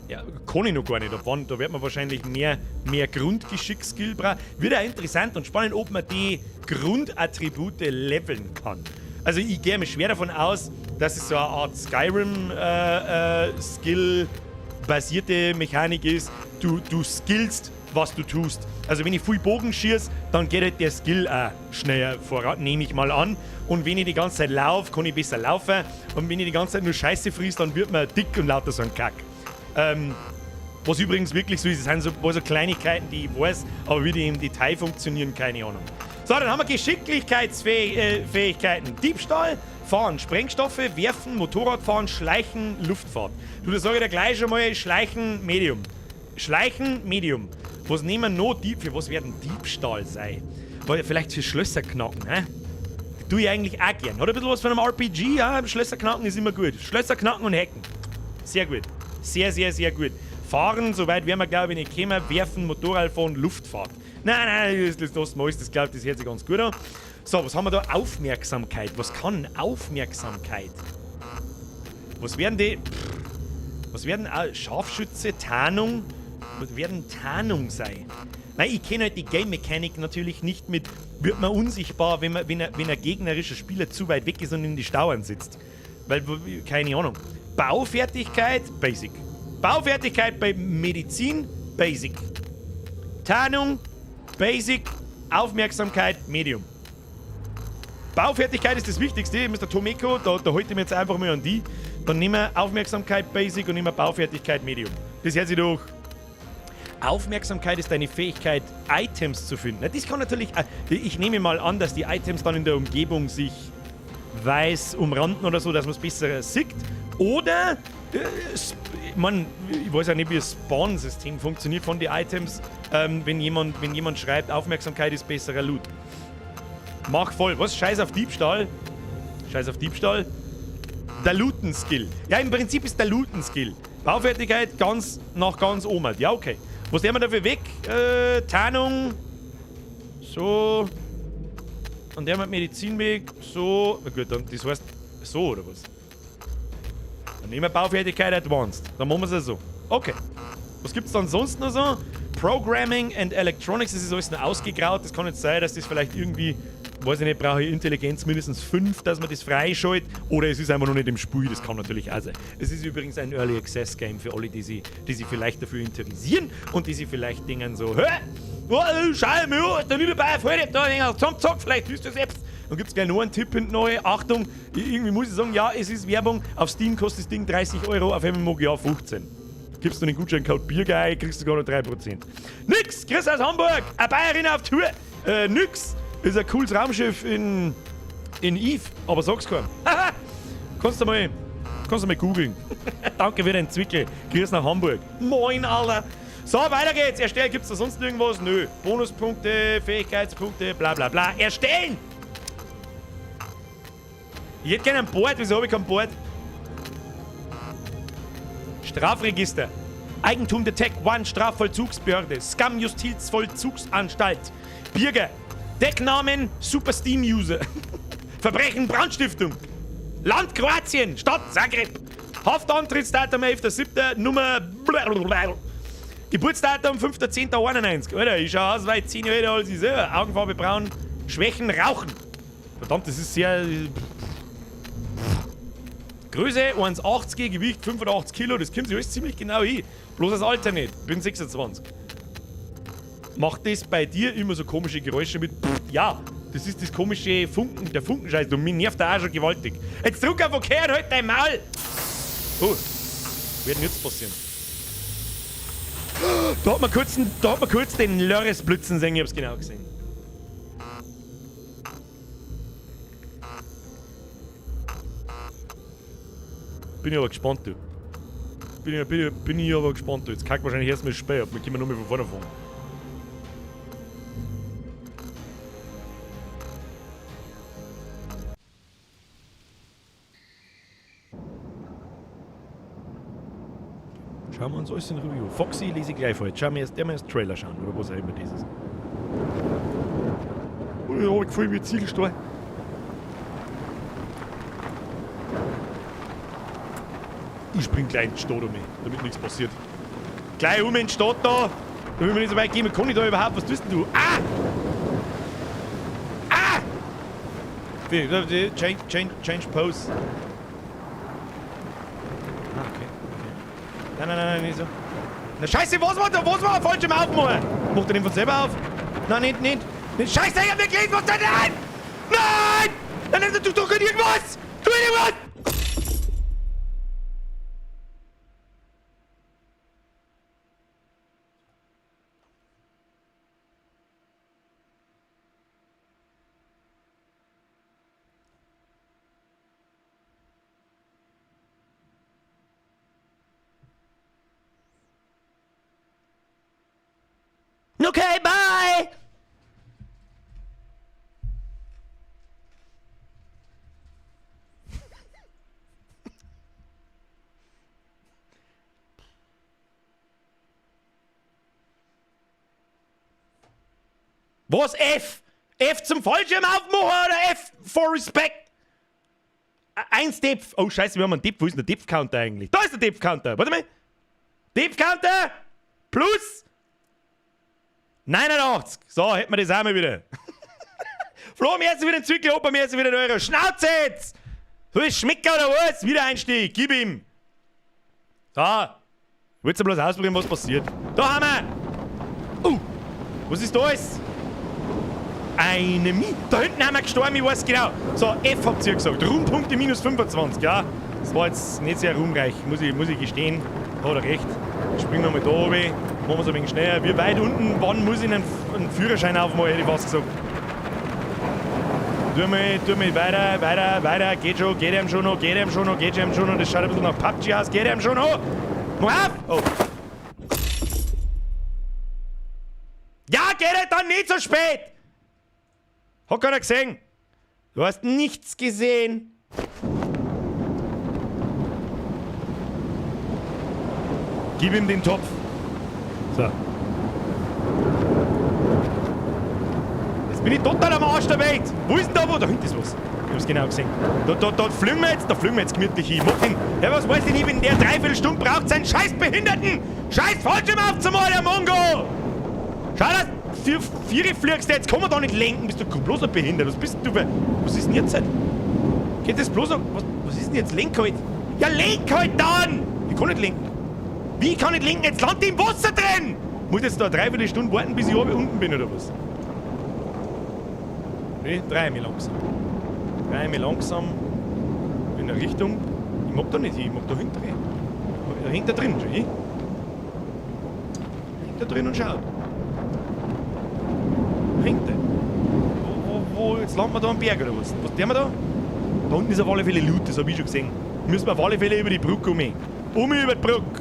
Ja, kann ich noch gar nicht. Da wird man wahrscheinlich mehr Grundgeschick-Skill brauchen. Wird auch interessant und spannend, ob man die Grundattribute leveln kann. Also ich gehe mir schwer davon aus, dass es so eine Art Skyrim-Skill-basierte Mechanik ist. Du skillst, was du tust. Also wenn ich viel Bogen schieße, dann geht halt der Skill auch schneller voran, nehme ich mal an. Und wenn ich die ganze Zeit laufe, kann ich besser laufen. Und wenn ich die ganze Zeit nur Scheiße friss, dann wird man dick und lauter so ein Kack. Was übrigens wirklich so ist, es sind so ein paar so Kleinigkeiten, die ich weiß, aber wie die im Detail funktionieren, keine Ahnung. So, dann haben wir Geschicklichkeitsfähigkeiten. Diebstahl, Fahren, Sprengstoffe, Werfen, Motorradfahren, Schleichen, Luftfahrt. Du, das sage ich dir gleich schon mal, Schleichen, Medium. Schleichen, Medium. Was nehmen wir noch? Dieb, für was werden Diebstahl sein? Weil vielleicht für Schlösser knacken, hä? Das tue ich eigentlich auch gern. Hat ein bisschen was von einem RPG, ja? Schlösser knacken ist immer gut. Schlösser knacken und hacken. Sehr gut. Sehr, sehr, sehr gut. Fahren, soweit werden wir, glaube ich, nicht kommen. Werfen, Motorradfahren, Luftfahrt. Nein, nein, das lassen wir alles. Das, glaube ich, das hört sich ganz gut an. So, was haben wir da? Aufmerksamkeit. Was kann Aufmerksamkeit? Was werden die? Pff, was werden Scharfschütze, Tarnung? Was werden Tarnung sein? Nein, ich kenne halt die Game Mechanic natürlich nicht mit, wird man unsichtbar, wenn ein gegnerischer Spieler zu weit weg ist und in die Stauern sitzt. Weil, keine Ahnung. Baufertigkeit, Basic. Baufertigkeit bei Medizin, Basic. Tarnung, Basic. Aufmerksamkeit, Medium. Baufertigkeit ist das Wichtigste, Mr. Tomeko, da halte ich mir jetzt einfach mal an die. Dann nehmen wir Aufmerksamkeit Basic und nehmen wir Baufertigkeit Medium. Das hört sich doch. Aufmerksamkeit ist deine Fähigkeit, Items zu finden. Na, das kann natürlich. Ich nehme mal an, dass die Items dann in der Umgebung sich weiß umranden oder so, dass man es besser sieht. Oder, man, ich weiß ja nicht, wie das Spawn-System funktioniert von den Items, wenn jemand schreibt, Aufmerksamkeit ist besserer Loot. Mach voll. Was? Scheiß auf Diebstahl. Scheiß auf Diebstahl. Der Looten-Skill. Ja, im Prinzip ist der Looten-Skill. Baufertigkeit ganz nach ganz oben. Ja, okay. Was nehmen wir dafür weg? Tarnung. So. Und der mit Medizinweg so. Na gut, dann, das heißt so oder was? Dann nehmen wir Baufertigkeit Advanced. Dann machen wir es ja so. Okay. Was gibt's dann sonst noch so? Programming and Electronics, das ist alles noch ausgegraut. Das kann jetzt sein, dass das vielleicht irgendwie, weiß ich nicht, brauche ich Intelligenz mindestens 5, dass man das freischaltet. Oder es ist einfach noch nicht im Spiel, das kann natürlich auch sein. Es ist übrigens ein Early Access Game für alle, die sich vielleicht dafür interessieren und die sich vielleicht denken so, hä? Oh, schau mir an, da nicht dabei, voll da, zum Zock, vielleicht hörst du selbst. Dann gibt's gleich noch einen Tipp hinten neu. Achtung, irgendwie muss ich sagen, ja, es ist Werbung. Auf Steam kostet das Ding 30 Euro, auf MMOGA 15. Gibst du den Gutscheincode BeerGuy, kriegst du sogar noch 3%. Nix! Chris aus Hamburg! Eine Bayerin auf Tour! Nix! Ist ein cooles Raumschiff in Eve, aber sag's keinem. Haha! Kannst du mal googeln. Danke für den Zwickel. Grüß nach Hamburg. Moin, Alter! So, weiter geht's. Erstellen, gibt's da sonst irgendwas? Nö. Bonuspunkte, Fähigkeitspunkte, bla bla bla. Erstellen! Ich hätte gerne ein Board. Wieso habe ich kein Board? Strafregister. Eigentum der Tech One Strafvollzugsbehörde. Scum Justizvollzugsanstalt. Bürger. Decknamen Super Steam User. Verbrechen Brandstiftung. Land Kroatien. Stadt Zagreb. Haftantrittsdatum 11.07. Nummer. Blablabla. Geburtsdatum 5.10.91. Alter, ich schau aus, weil ich 10 Jahre älter als ich selber. Augenfarbe braun. Schwächen, Rauchen. Verdammt, das ist sehr. Größe 1,80, Gewicht 85 Kilo, das kommt sich alles ziemlich genau hin. Bloß das Alter nicht, bin 26. Macht das bei dir immer so komische Geräusche mit? Ja, das ist das komische Funken, der Funkenscheiß, du, mich nervt da auch schon gewaltig. Jetzt drück auf OK und halt dein Maul! Oh, was wird denn jetzt passieren? Da hat man kurz den Lörres blitzen sehen, ich hab's genau gesehen. Bin ich aber gespannt, du. Bin ich aber gespannt, du. Jetzt kackt wahrscheinlich erstmal das Spiel ab. Wir können nur mal von vorne fangen. Schauen wir uns alles in Review. Foxy lese ich gleich vor. Jetzt schauen wir erst, der mal erst Trailer schauen, oder was auch immer das ist. Oh, ich hab gefallen wie Ziegelstein. Ich spring gleich in die Stadt um, damit nichts passiert. Gleich um in die Stadt da! Da will man nicht so weit gehen. Kann ich da überhaupt? Was tust denn du? Ah! Ah! Change, change, change pose. Ah, okay, okay. Nein, nein, nein, nein, nicht so. Na Scheiße, was war da? Was war falsch im Aufmachen? Macht er den von selber auf? Nein, nicht, nicht. Nicht. Scheiße, ich hab nicht gelesen, was da? Nein! Nein! Nein, nein, tu doch irgendwas! Tu irgendwas! Okay, bye! Was F? F zum Fallschirm aufmachen oder F for Respect? Ein Step. Oh Scheiße, wir haben einen Depth. Wo ist denn der Depth Counter eigentlich? Da ist der Depth Counter. Warte mal. Depth Counter plus 89. So, hätten wir das auch mal wieder. Flo, mir ist wieder ein Zwickel, Opa, mir ist wieder ein Euro. Schnauze jetzt! So ist Schmecker oder was? Wiedereinstieg, gib ihm! So. Willst du bloß ausprobieren, was passiert? Da haben wir! Was ist das? Eine Mi. Da hinten haben wir gestorben, ich weiß genau. So, F habt ihr gesagt. Ruhmpunkte minus 25, ja. Das war jetzt nicht sehr ruhmreich, muss ich gestehen. Hat er recht. Springen wir mal da runter. Machen wir es ein wenig schneller. Wie weit unten, wann muss ich einen Führerschein aufmachen, hätte ich fast gesagt. Tu mal weiter, weiter, weiter. Geht schon, geht ihm schon noch, geht ihm schon noch, geht ihm schon noch. Das schaut ein bisschen nach PUBG aus. Geht ihm schon noch. Mach auf! Oh. Ja, geht halt dann nicht so spät! Hat keiner gesehen. Du hast nichts gesehen. Gib ihm den Topf. So. Jetzt bin ich total am Arsch der Welt. Wo ist denn da wo? Da hinten ist was. Ich hab's genau gesehen. Da fliegen wir jetzt, da fliegen wir jetzt gemütlich hin. Mach den. Ja, was weiß ich nicht, wenn der Dreiviertelstunde braucht, seinen scheiß Behinderten! Scheiß Fallschirm aufzumalen, der Mongo! Schau, dass vier fliegst du jetzt, kann man da nicht lenken, bist du bloß noch behindert. Was bist denn du für. Was ist denn jetzt? Geht das bloß noch. Was ist denn jetzt? Lenk halt! Ja, lenk halt dann! Ich kann nicht lenken. Wie kann ich lenken? Jetzt landet ich im Wasser drin! Muss ich jetzt da eine Dreiviertelstunde warten, bis ich oben unten bin, oder was? Nee, dreh mich langsam. Dreh mich langsam in der Richtung. Ich mag da nicht hin, ich mag da hinten rein. Da hängt da drin schon, ich? Hängt da drin und schaut. Wo hängt der? Wo, jetzt landen wir da am Berg oder was? Was tun wir da? Da unten ist auf alle Fälle Loot, das hab ich schon gesehen. Müssen wir auf alle Fälle über die Brücke um. Um über die Brücke.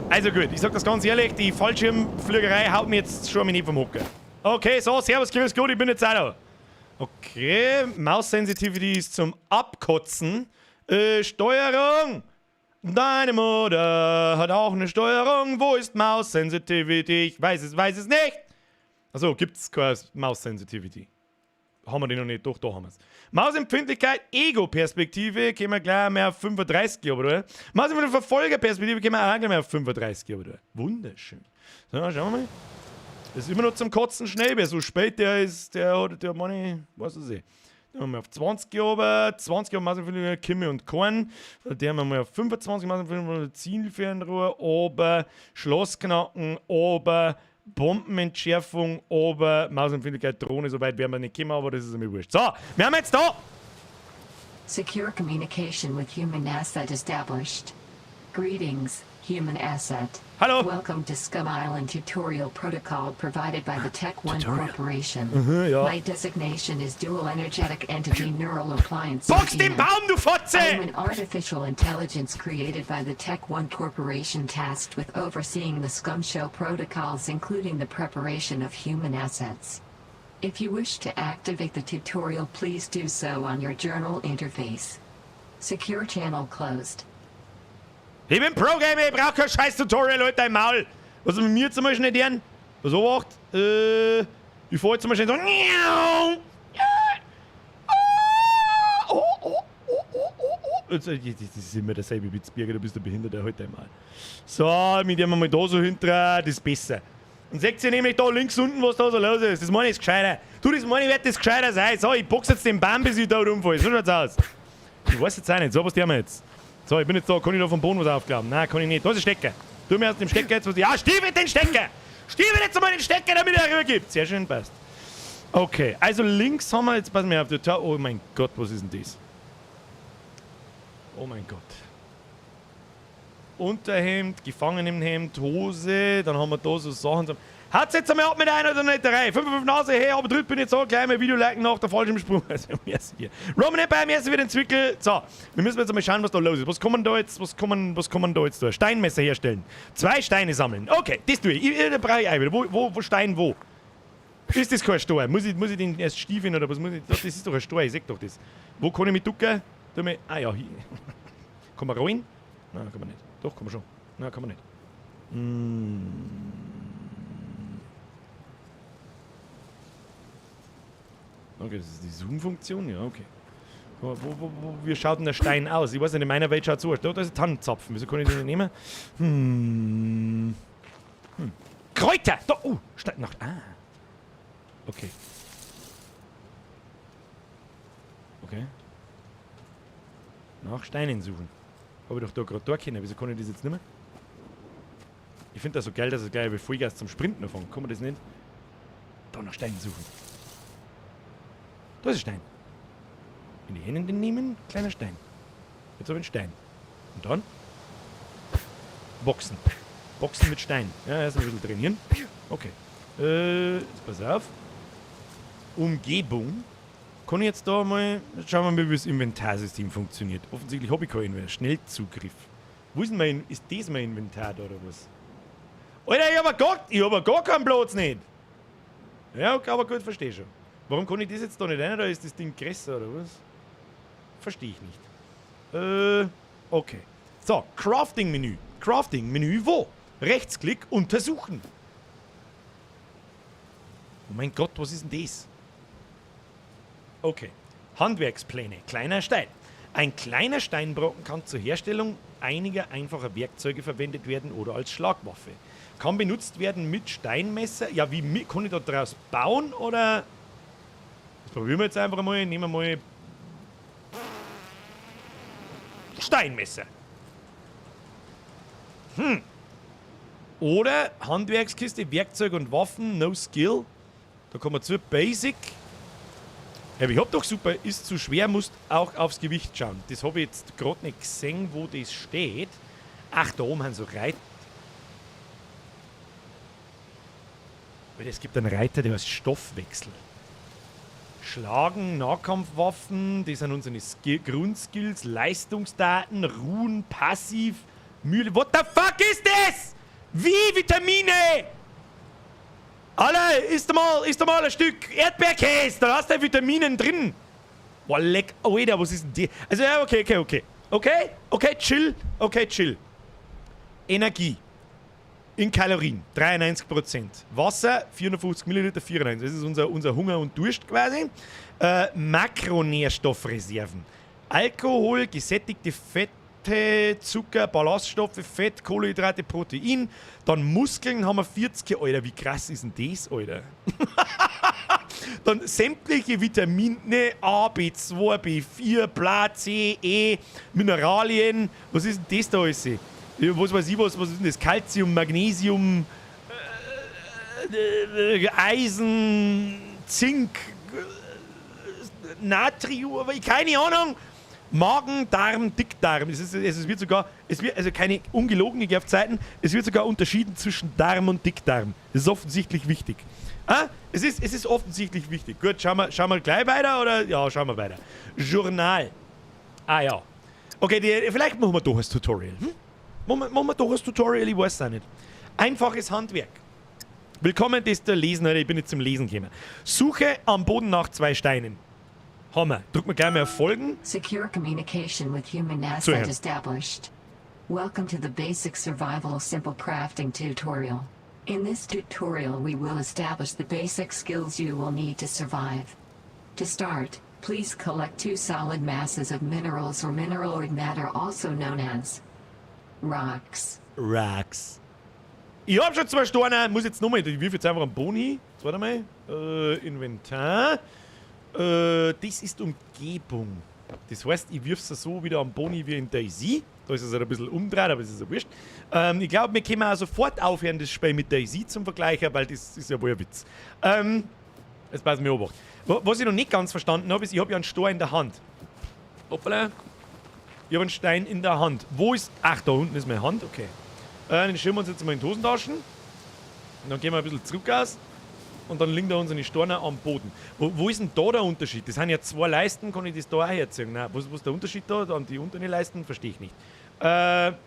Also gut, ich sag das ganz ehrlich, die Fallschirmfliegerei haut mir jetzt schon mal nicht vom Hocker. Okay, so, servus, grüß Gott, ich bin jetzt auch da. Okay, Maus-Sensitivity ist zum Abkotzen. Steuerung! Deine Mutter hat auch eine Steuerung. Wo ist Maus-Sensitivity? Ich weiß es nicht. Achso, gibt's keine Maus-Sensitivity? Haben wir die noch nicht? Doch, da haben wir's. Mausempfindlichkeit, Ego-Perspektive, gehen wir gleich mehr auf 35, oder? Mausempfindlichkeit, Verfolgerperspektive, gehen wir auch gleich mehr auf 35, oder? Wunderschön. So, schauen wir mal. Das ist immer noch zum Kotzen schnell, wer so spät der ist, der hat, der meine, weiß ich nicht. Dann haben wir auf 20 oben, 20 auf Mausempfindlichkeit, Kimme und Korn. Dann haben wir mal auf 25 Mausempfindlichkeit, Zielfernrohr, oben, Schlossknacken, oben, Bombenentschärfung, oben, Mausempfindlichkeit, Drohne, so weit werden wir nicht kommen, aber das ist mir wurscht. So, wir haben jetzt da! Secure communication with human asset established. Greetings, human asset. Hallo! Welcome to Scum Island tutorial protocol provided by the Tech One Tutorial. Corporation. Ja. My designation is dual energetic entity neural appliance. Box den Athena. Baum, du Fotze! I am an artificial intelligence created by the Tech One Corporation tasked with overseeing the Scum Show protocols, including the preparation of human assets. If you wish to activate the tutorial, please do so on your journal interface. Secure channel closed. Ich bin Pro-Gamer, ich brauch kein scheiß Tutorial, Leute, im Maul. Was mit mir zum Beispiel nicht hören? Was obacht? Ich fahr jetzt zum Beispiel so. Das ist immer derselbe Witz, Birger, du bist der Behinderte heute einmal. So, mit dem mal da so hinter, das ist besser. Und seht ihr nämlich da links unten, was da so los ist. Das meine ich ist gescheiter. Du, das meine ich, wird das gescheiter sein. So, ich box jetzt den Baum, bis ich da rumfalle. So schaut's aus. Ich weiß jetzt auch nicht. So, was tun wir jetzt? So, ich bin jetzt da. Kann ich da vom Boden was aufklappen? Nein, kann ich nicht. Da ist ein Stecker. Tu mir aus dem Stecker jetzt was. Ja, stiebe den Stecker! Stiebe jetzt einmal den Stecker, damit er rübergibt. Sehr schön, passt. Okay, also links haben wir jetzt, pass mir auf, oh mein Gott, was ist denn das? Oh mein Gott. Unterhemd, Gefangenenhemd, Hose, dann haben wir da so Sachen. Haut's jetzt einmal ab mit einer oder nicht der Reihe? 5 5 Nase, hey, aber drüben bin ich jetzt auch gleich mal Video liken nach der Fallschirmsprung. Also, merci dir. Roman Empire, merci für den Zwickel. So, wir müssen jetzt einmal schauen, was da los ist. Was kann man da jetzt, was kann man da jetzt da? Steinmesser herstellen. 2 Steine sammeln. Okay, das tue ich. Da brauche ich auch wieder. Wo Stein wo? Ist das kein Stein? Muss ich den erst stiefeln oder was muss ich? Das ist doch ein Stein, ich seh doch das. Wo kann ich mich ducken? Tu mich, ah ja, hier. Kann man rein? Nein, kann man nicht. Doch, kann man schon. Nein, kann man nicht. Okay, das ist die Zoom-Funktion? Ja, okay. Wie schaut denn der Stein aus? Ich weiß nicht, in meiner Welt schaut so aus. Da ist ein Tannenzapfen. Wieso kann ich den nicht nehmen? Kräuter! Da, oh, Stein. Nach, ah. Okay. Okay. Nach Steinen suchen. Hab ich doch da gerade da können. Wieso kann ich das jetzt nicht mehr? Ich find das so geil, dass es gleich wie Vollgas zum Sprinten anfängt. Kann man das nicht? Da nach Steinen suchen. Da ist ein Stein. In die Hände nehmen, kleiner Stein. Jetzt hab ich einen Stein. Und dann? Boxen. Boxen mit Stein. Ja, erst ein bisschen trainieren. Okay. Jetzt pass auf. Umgebung. Kann ich jetzt da mal... Schauen wir mal, wie das Inventarsystem funktioniert. Offensichtlich hab ich kein Inventar. Schnellzugriff. Wo ist denn mein... Ist das mein Inventar da oder was? Alter, ich hab ja gar keinen Platz nicht. Ja, okay, aber gut, verstehe schon. Warum kann ich das jetzt da nicht rein? Da ist das Ding größer oder was? Verstehe ich nicht. Okay. So, Crafting-Menü. Crafting-Menü wo? Rechtsklick, untersuchen. Oh mein Gott, was ist denn das? Okay. Handwerkspläne. Kleiner Stein. Ein kleiner Steinbrocken kann zur Herstellung einiger einfacher Werkzeuge verwendet werden oder als Schlagwaffe. Kann benutzt werden mit Steinmesser. Ja, wie kann ich da draus bauen oder? Das probieren wir jetzt einfach mal. Nehmen wir mal Steinmesser. Oder Handwerkskiste, Werkzeug und Waffen, no skill. Da kommen wir zu Basic. Ja, ich hab doch super, ist zu schwer, musst auch aufs Gewicht schauen. Das habe ich jetzt gerade nicht gesehen, wo das steht. Ach, da oben haben so Reiter. Es gibt einen Reiter, der heißt Stoffwechsel. Schlagen, Nahkampfwaffen, das sind unsere Grundskills, Leistungsdaten, Ruhen, Passiv, Mühle. What the fuck ist das? Wie Vitamine? Alter, isst mal ein Stück Erdbeerkäse, da hast du Vitaminen drin. Boah, leck, Alter, was ist denn das? Also, ja, okay. Okay, chill, okay, chill. Energie. In Kalorien, 93%. Wasser, 450 Milliliter, 94. Das ist unser Hunger und Durst quasi. Makronährstoffreserven. Alkohol, gesättigte Fette, Zucker, Ballaststoffe, Fett, Kohlenhydrate, Protein. Dann Muskeln haben wir 40. Alter, wie krass ist denn das, Alter? Dann sämtliche Vitamine A, B2, B4, bla, C, E, Mineralien. Was ist denn das da alles? Was weiß ich was ist denn das? Calcium, Magnesium, Eisen, Zink, Natrium, aber keine Ahnung. Magen, Darm, Dickdarm. Es wird sogar, also keine ungelogene Zeiten, es wird sogar unterschieden zwischen Darm und Dickdarm. Das ist offensichtlich wichtig. Ah, es ist offensichtlich wichtig. Gut, schauen wir gleich weiter oder? Ja, schauen wir weiter. Journal. Ah ja. Okay, vielleicht machen wir doch ein Tutorial. Hm? Machen wir doch ein Tutorial, ich weiß es auch nicht. Einfaches Handwerk. Willkommen, das zu lesen, ich bin jetzt zum Lesen gekommen. Suche am Boden nach 2 Steinen. Hammer. Drück mal gleich mal auf Folgen. Secure communication with human asset established. Welcome to the basic survival simple crafting tutorial. In this tutorial we will establish the basic skills you will need to survive. To start, please collect 2 solid masses of minerals or mineraloid matter, also known as rocks. Rocks. Ich hab schon 2 Steine, muss jetzt nochmal, ich wirf jetzt einfach einen Boni. Warte mal. Inventar. Das ist Umgebung. Das heißt, ich wirf es so wieder am Boni wie in DayZ. Da ist es halt ein bisschen umdreht, aber es ist ja wurscht. Ich glaube, wir können auch sofort aufhören, das Spiel mit DayZ zum Vergleichen, weil das ist ja wohl ein Witz. Jetzt pass mir Obacht. Was ich noch nicht ganz verstanden habe, ist, ich habe ja einen Stein in der Hand. Hoppala. Ich habe einen Stein in der Hand. Wo ist... Ach, da unten ist meine Hand. Okay. Den schieben wir uns jetzt mal in die Hosentaschen. Und dann gehen wir ein bisschen zurück aus. Und dann liegen da unsere Steine am Boden. Wo ist denn da der Unterschied? Das sind ja 2 Leisten, kann ich das da auch herziehen? Nein, was ist der Unterschied da? An die unteren Leisten verstehe ich nicht. Steine.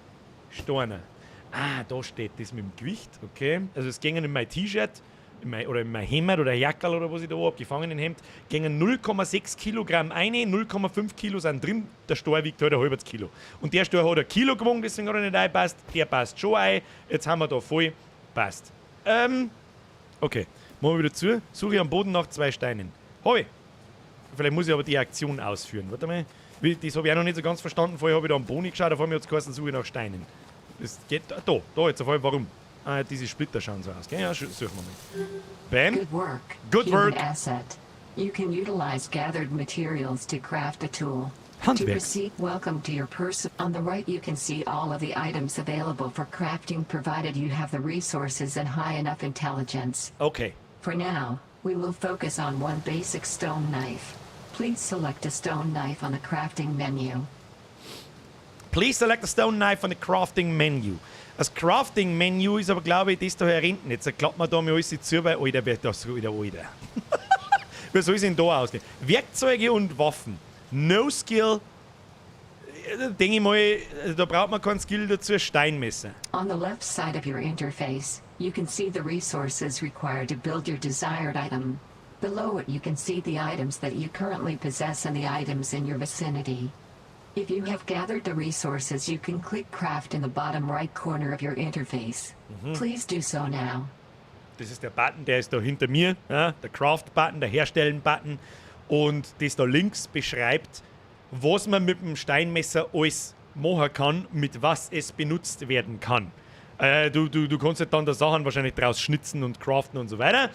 Ah, da steht das mit dem Gewicht. Okay. Also es gingen in mein T-Shirt oder in mein Hemd oder Jackerl oder was ich da hab, Gefangenenhemd, gingen 0,6 Kilogramm eine, 0,5 Kilo sind drin, der Stein wiegt halt ein halbes Kilo. Und der Stein hat ein Kilo gewogen, deswegen hat er nicht einpasst, der passt schon ein, jetzt haben wir da voll, passt. Okay, machen wir wieder zu, suche ich am Boden nach 2 Steinen. Hab ich. Vielleicht muss ich aber die Aktion ausführen, warte mal. Das habe ich auch noch nicht so ganz verstanden, vorher habe ich da am Boni geschaut, auf einmal hat es geheißen, suche ich nach Steinen. Das geht da jetzt auf einmal, warum? Ah, diese Splitter schauen so aus, gell? Ja, suchen wir mal. Bam. Good work. Good work. Asset. You can utilize gathered materials to craft a tool. Handwerk. To proceed, welcome to your person. On the right you can see all of the items available for crafting, provided you have the resources and high enough intelligence. Okay. For now, we will focus on one basic stone knife. Please select a stone knife on the crafting menu. Please select a stone knife on the crafting menu. Das Crafting Menu ist aber, glaube ich, das da hinten. Jetzt klappt man da mal alles zu, weil, Alter, wird das wieder, Alter. Wie soll es denn da aussehen? Werkzeuge und Waffen. No Skill. Denke ich mal, da braucht man keinen Skill dazu. Steinmesser. On the left side of your interface, you can see the resources required to build your desired item. Below it you can see the items that you currently possess and the items in your vicinity. If you have gathered the resources, you can click Craft in the bottom right corner of your interface. Please do so now. Das ist der Button, der ist da hinter mir, ja, der Craft-Button, der Herstellen-Button. Und das da links beschreibt, was man mit dem Steinmesser alles machen kann, mit was es benutzt werden kann. Du kannst halt dann da Sachen wahrscheinlich draus schnitzen und craften und so weiter.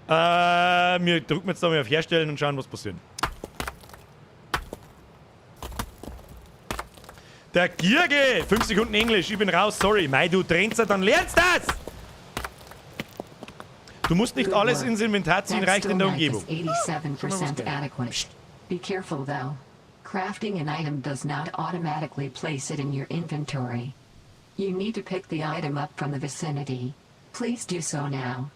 Wir drücken jetzt da mal auf Herstellen und schauen, was passiert. Der Gierge! 5 Sekunden Englisch, ich bin raus, sorry. Mei, du Trenzer, dann lernst das! Du musst nicht Good alles work. ins Inventar ziehen, That reicht in stone der knife Umgebung. is 87% geil. adequate. Be careful though. Crafting an item does not automatically place it in your inventory. You need to pick the item up from the vicinity. Please do so now.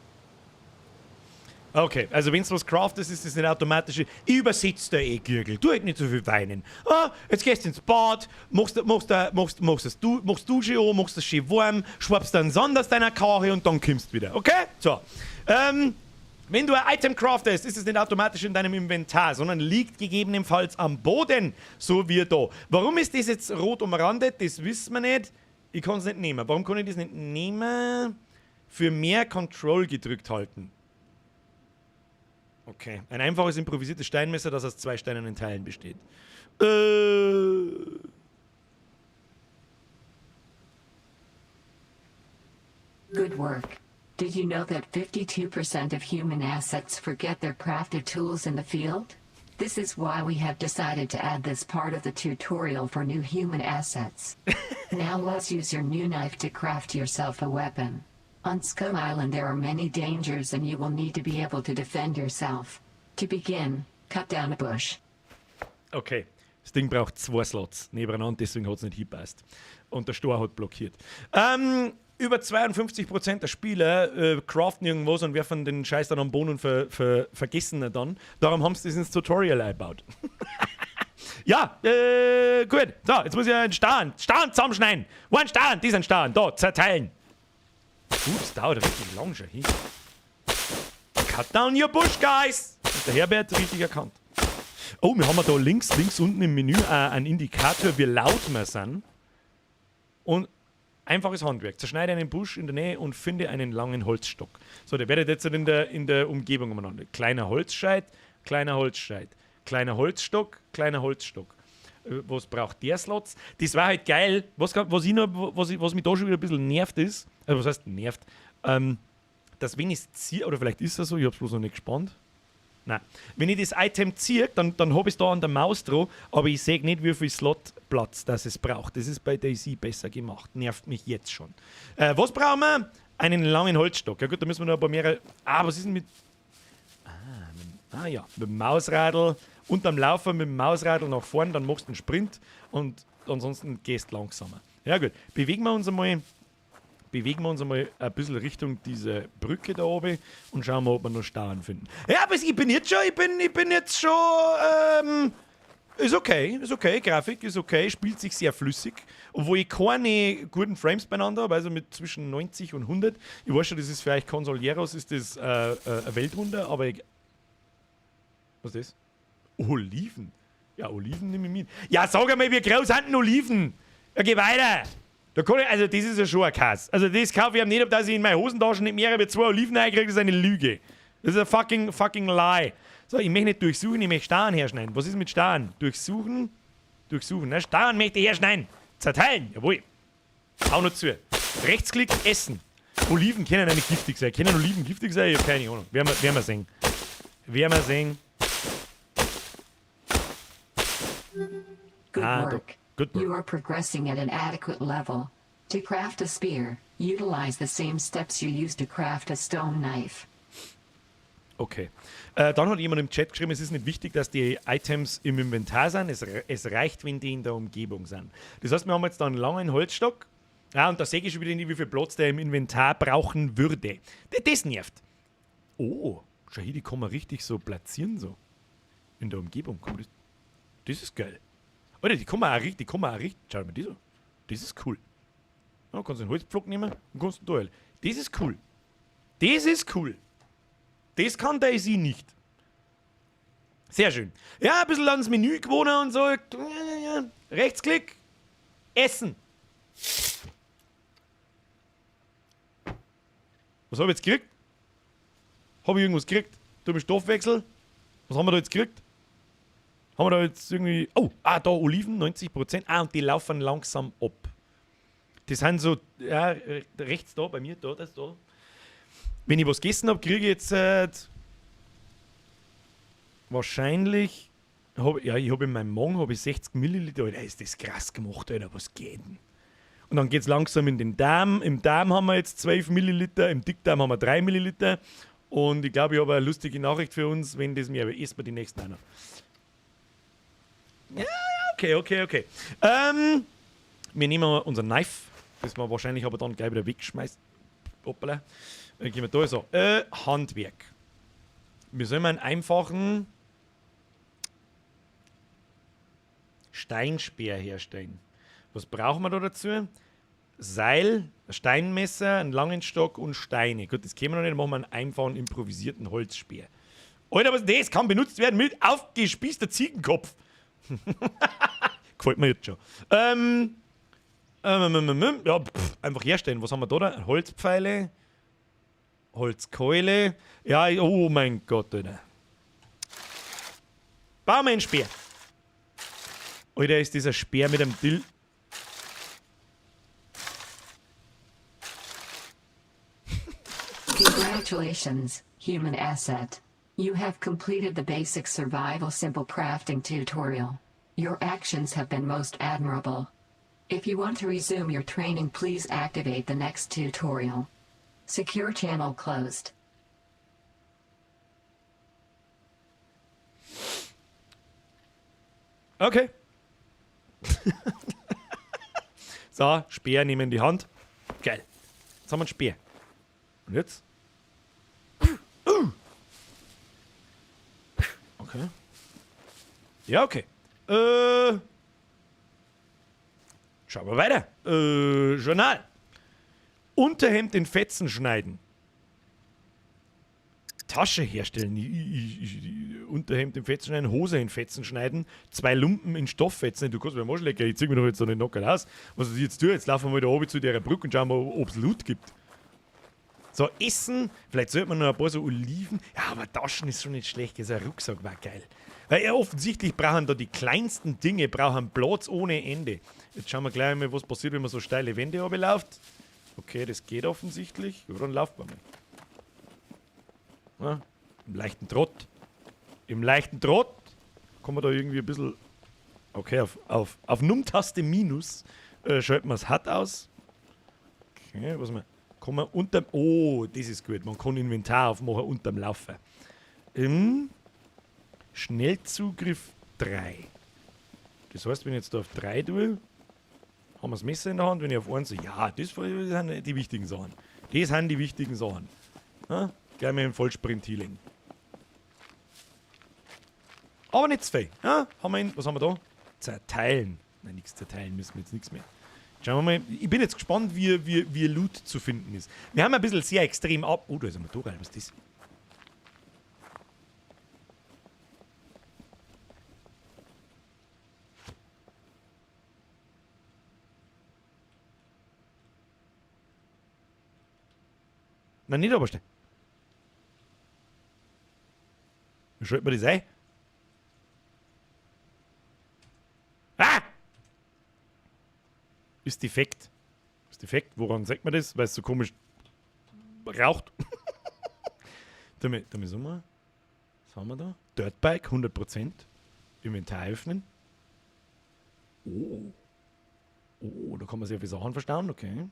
Okay, also wenn du was craftest, ist das nicht automatisch. Ich übersetze da eh, Gürgel. Du halt nicht so viel weinen. Ah, jetzt gehst du ins Bad, machst, machst, machst, machst, das du, machst Dusche an, machst das schön warm, schwappst dann Sand aus deiner Karre und dann kommst du wieder. Okay? So. Wenn du ein Item craftest, ist es nicht automatisch in deinem Inventar, sondern liegt gegebenenfalls am Boden, so wie da. Warum ist das jetzt rot umrandet? Das wissen wir nicht. Ich kann es nicht nehmen. Warum kann ich das nicht nehmen? Für mehr Control gedrückt halten. Okay. Ein einfaches improvisiertes Steinmesser, das aus zwei steinernen Teilen besteht. Good work. Did you know that 52% of human assets forget their crafted tools in the field? This is why we have decided to add this part of the tutorial for new human assets. Now let's use your new knife to craft yourself a weapon. On Scum Island there are many dangers and you will need to be able to defend yourself. To begin, cut down a bush. Okay. Das Ding braucht zwei Slots nebeneinander, deswegen hat's nicht hingepasst. Und der Stor hat blockiert. Über 52% der Spieler craften irgendwas und werfen den Scheiß dann am Boden und vergessen ihn dann. Darum haben sie das ins Tutorial eingebaut. Ja, gut. So, jetzt muss ich einen Stein zusammenschneiden. One Stein, diesen Stein, da, zerteilen. Ups, dauert richtig lang schon hin. Cut down your bush, guys! Und der Herbert richtig erkannt. Oh, wir haben da links unten im Menü einen Indikator, wie laut wir sind. Und einfaches Handwerk. Zerschneide einen Busch in der Nähe und finde einen langen Holzstock. So, der werdet jetzt in der Umgebung umeinander. Kleiner Holzscheit, kleiner Holzscheit. Kleiner Holzstock, kleiner Holzstock. Was braucht der Slots? Das war halt geil. Was, was, ich noch, was, ich, was mich da schon wieder ein bisschen nervt ist, also was heißt nervt, dass wenn ich es ziehe, oder vielleicht ist das so, ich hab's bloß noch nicht gespannt. Nein. Wenn ich das Item ziehe, dann habe ich es da an der Maus dran, aber ich sehe nicht, wie viel Slotplatz das es braucht. Das ist bei DayZ besser gemacht. Nervt mich jetzt schon. Was brauchen wir? Einen langen Holzstock. Ja gut, da müssen wir noch ein paar mehrere. Ah, was ist denn mit. Ah, ah ja, mit dem Mausradl und am Laufen mit dem Mausradl nach vorn, dann machst du einen Sprint und ansonsten gehst langsamer. Ja gut, bewegen wir uns einmal ein bisschen Richtung diese Brücke da oben und schauen mal, ob wir noch Stein finden. Ja, aber ich bin jetzt schon, ich bin jetzt schon, ist okay, Grafik ist okay, spielt sich sehr flüssig, obwohl ich keine guten Frames beieinander habe, also mit zwischen 90 und 100. Ich weiß schon, das ist vielleicht Consoleros, ist das ein Weltwunder, aber ich, was ist das? Oliven. Ja, Oliven nehme ich mit. Ja, sag einmal, wie groß sind denn Oliven? Ja, geh weiter. Da kann ich, also das ist ja schon ein Kass. Also das kaufe ich ihm nicht, ob dass ich in meine Hosentaschen nicht mehr als zwei Oliven einkriege, das ist eine Lüge. Das ist ein fucking, fucking lie. So, ich möchte nicht durchsuchen, ich möchte Stein herschneiden. Was ist mit Stein? Durchsuchen, durchsuchen. Ne? Stein möchte ich herschneiden. Zerteilen, jawohl. Auch noch zu. Rechtsklick, essen. Oliven können ja nicht giftig sein. Können Oliven giftig sein? Ich habe keine Ahnung. Werden wir sehen. Werden wir sehen. Good Ah, work. Good work. You are progressing at an adequate level. To craft a spear, utilize the same steps you used to craft a stone knife. Okay. Dann hat jemand im Chat geschrieben, es ist nicht wichtig, dass die Items im Inventar sind. Es reicht, wenn die in der Umgebung sind. Das heißt, wir haben jetzt da einen langen Holzstock. Ja, und da sehe ich schon wieder nicht, wie viel Platz der im Inventar brauchen würde. Das nervt. Oh, schau hier, die kann man richtig so platzieren, so. In der Umgebung. Kann man das, das ist geil. Alter, die kann man auch richtig, die kann man auch richtig. Schau mal, die so. Das ist cool. Ja, kannst du einen Holzpflock nehmen und kannst ihn da rein. Das ist cool. Das ist cool. Das kann DayZ nicht. Sehr schön. Ja, ein bisschen ans Menü gewohnt und so. Rechtsklick. Essen. Was habe ich jetzt gekriegt? Habe ich irgendwas gekriegt? Durch den Stoffwechsel? Was haben wir da jetzt gekriegt? Haben wir da jetzt irgendwie. Oh, ah, da Oliven, 90%. Ah, und die laufen langsam ab. Das sind so, ja, rechts da bei mir, da, das da. Wenn ich was gegessen habe, kriege ich jetzt wahrscheinlich. Ja, ich habe in meinem Magen hab ich 60 Milliliter. Alter, ist das krass gemacht, Alter, was geht denn? Und dann geht es langsam in den Darm. Im Darm haben wir jetzt 12 Milliliter, im Dickdarm haben wir 3 Milliliter. Und ich glaube, ich habe eine lustige Nachricht für uns, wenn das mir aber erstmal die nächsten einer. Ja, okay. Wir nehmen unser Knife, das wir wahrscheinlich aber dann gleich wieder wegschmeißen. Hoppala. Dann gehen wir da so. Handwerk. Wir sollen einen einfachen Steinspeer herstellen. Was brauchen wir da dazu? Seil, ein Steinmesser, einen langen Stock und Steine. Gut, das kennen wir noch nicht. Dann machen wir einen einfachen, improvisierten Holzspeer. Alter, was ist das? Kann benutzt werden mit aufgespießter Ziegenkopf. Gefällt mir jetzt schon. Ja, pff, einfach herstellen. Was haben wir da? Da? Holzpfeile, Holzkeule. Ja, oh mein Gott, Alter. Bauen wir einen Speer. Alter, ist dieser Speer mit einem Dill. Congratulations, human asset. You have completed the basic survival simple crafting tutorial. Your actions have been most admirable. If you want to resume your training, please activate the next tutorial. Secure channel closed. Okay. So, Speer nehmen in die Hand. Geil. Jetzt haben wir einen Speer. Und jetzt? Okay. Ja, okay. Schauen wir weiter. Journal. Unterhemd in Fetzen schneiden. Tasche herstellen. Unterhemd in Fetzen schneiden, Hose in Fetzen schneiden, 2 Lumpen in Stofffetzen. Du kannst mir mal schlecken, ich zieh mir doch jetzt so nicht locker aus. Was ich jetzt tue, jetzt laufen wir mal da oben zu der Brücke und schauen mal, ob's Loot gibt. So, Essen, vielleicht sollte man noch ein paar so Oliven. Ja, aber Taschen ist schon nicht schlecht, so ein Rucksack war geil. Weil ja, offensichtlich brauchen da die kleinsten Dinge, brauchen Platz ohne Ende. Jetzt schauen wir gleich mal, was passiert, wenn man so steile Wände runterläuft. Okay, das geht offensichtlich. Ja, dann lauft man mal. Ja, im leichten Trott. Im leichten Trott kann man da irgendwie ein bisschen... Okay, auf Num-Taste Minus schalten wir das HUD aus. Okay, was man... Kann man unterm... Oh, das ist gut. Man kann Inventar aufmachen unterm Laufen. Im Schnellzugriff 3. Das heißt, wenn ich jetzt da auf 3 tue, haben wir das Messer in der Hand. Wenn ich auf 1 so, ja, das sind die wichtigen Sachen. Das sind die wichtigen Sachen. Ja? Gleich mal im Vollsprint Healing. Aber nicht zu viel. Ja? Haben wir ihn, was haben wir da? Zerteilen. Nein, nichts zerteilen müssen wir jetzt nichts mehr. Schauen wir mal. Ich bin jetzt gespannt, wie Loot zu finden ist. Wir haben ein bisschen sehr extrem ab... Oh, da ist ein Motorrad. Was ist das? Nein, nicht oberste. Wie schaltet man das ein? Ah! Ist defekt. Ist defekt. Woran sagt man das? Weil es so komisch raucht. Damit so mal. Was haben wir da? Dirtbike, 100%. Inventar öffnen. Oh. Oh, da kann man sehr viele Sachen verstauen. Okay.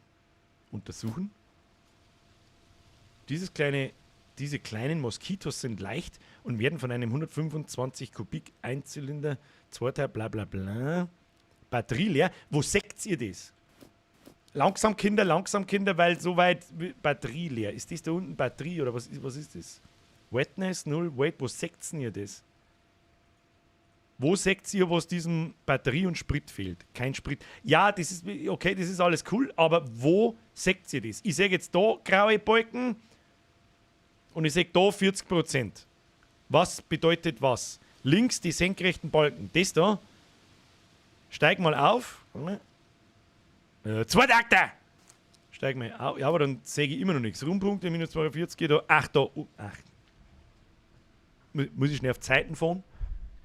Untersuchen. Diese kleinen Moskitos sind leicht und werden von einem 125 Kubik Einzylinder, Zweiteil, bla bla bla. Batterie leer. Wo seht ihr das? Langsam, Kinder, langsam, Kinder, weil soweit Batterie leer. Ist das da unten Batterie oder was ist das? Wetness 0, wait, wo seht ihr das? Wo seht ihr, was diesem Batterie und Sprit fehlt? Kein Sprit. Ja, das ist, okay, das ist alles cool, aber wo seht ihr das? Ich sehe jetzt da graue Balken und ich sehe da 40%. Was bedeutet was? Links die senkrechten Balken. Das da. Steig mal auf. 2 Takte! Steig mal auf. Ja, aber dann sehe ich immer noch nichts. Rundpunkte minus 42 geht da. Ach, da. Oh, ach. Muss ich schnell auf Zeiten fahren?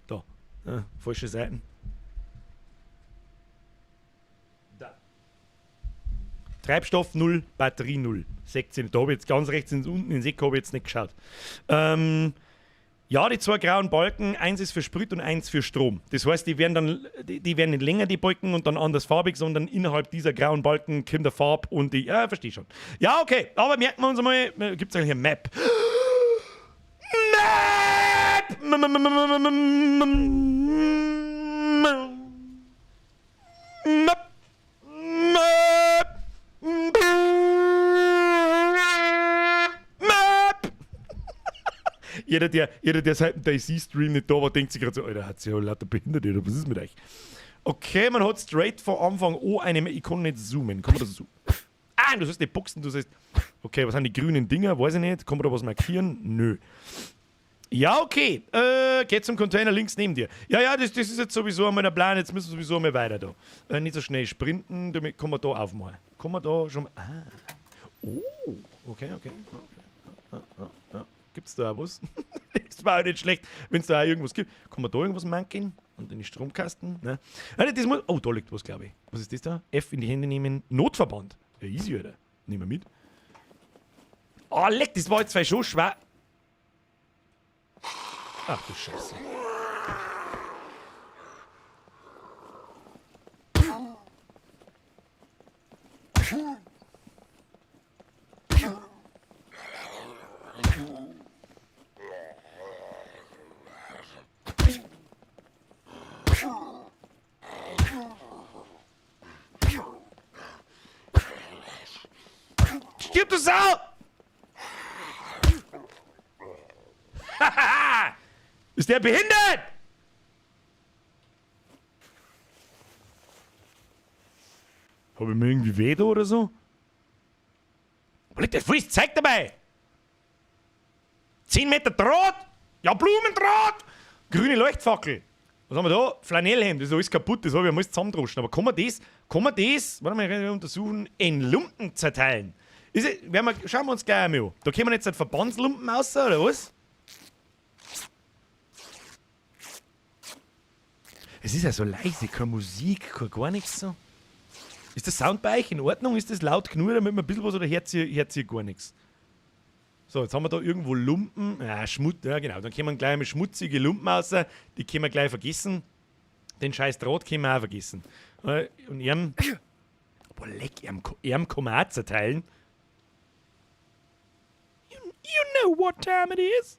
Da. Ja, falsche Seiten. Da. Treibstoff 0, Batterie 0. 16. Da habe ich jetzt ganz rechts unten ins Eck habe ich jetzt nicht geschaut. Ja, die zwei grauen Balken, eins ist für Sprit und eins für Strom. Das heißt, die werden dann, die werden nicht länger, die Balken, und dann andersfarbig, sondern innerhalb dieser grauen Balken kommt der Farb und die. Ja, verstehe schon. Ja, okay, aber merken wir uns einmal, gibt es eigentlich eine Map? Map! Map! Map! Map! Jeder, der seit dem DayZ-Stream nicht da war, denkt sich gerade so: Alter, hat sich ja lauter behindert, oder was ist mit euch? Okay, man hat straight vor Anfang oh eine, ich kann nicht zoomen. Kann man das zoomen? Ah, du sollst nicht boxen, du sollst. Okay, was sind die grünen Dinger? Weiß ich nicht. Kann man da was markieren? Nö. Ja, okay. Geht zum Container links neben dir. Ja, das ist jetzt sowieso einmal der Plan. Jetzt müssen wir sowieso einmal weiter da. Nicht so schnell sprinten, damit kann man da aufmachen. Kann man da schon. Ah. Oh, okay. Ja. Gibt's da auch was? Das war auch nicht schlecht, wenn es da auch irgendwas gibt. Kann man da irgendwas manken? Und in den Stromkasten? Ne? Also das muss, oh, da liegt was, glaube ich. Was ist das da? F in die Hände nehmen. Notverband. Ja, easy, Alter. Nehmen wir mit. Oh, leck, das war jetzt zwar schon schwer. Ach du Scheiße. Stirb, du Sau! Ist der behindert? Hab ich mir irgendwie weh da oder so? Wo liegt das volles Zeug dabei? 10 Meter Draht? Ja, Blumendraht! Grüne Leuchtfackel. Was haben wir da? Flanellhemd, das ist alles kaputt, das habe ich einmal zusammendroschen. Aber kann man das, warte mal, wir untersuchen, in Lumpen zerteilen? Ist es, werden wir, schauen wir uns gleich einmal an. Da kommen jetzt halt Verbandslumpen raus, oder was? Es ist ja so leise, keine Musik, kein gar nichts so. Ist der Sound bei euch in Ordnung? Ist das laut genug, damit man ein bisschen was oder hört ihr gar nichts? So, jetzt haben wir da irgendwo Lumpen. Ja, Schmutz, ja genau. Dann kommen gleich mal schmutzige Lumpen raus. Die können wir gleich vergessen. Den scheiß Draht können wir auch vergessen. Und ihm. Boah, leck, ihm kann man auch zerteilen. You know what time it is.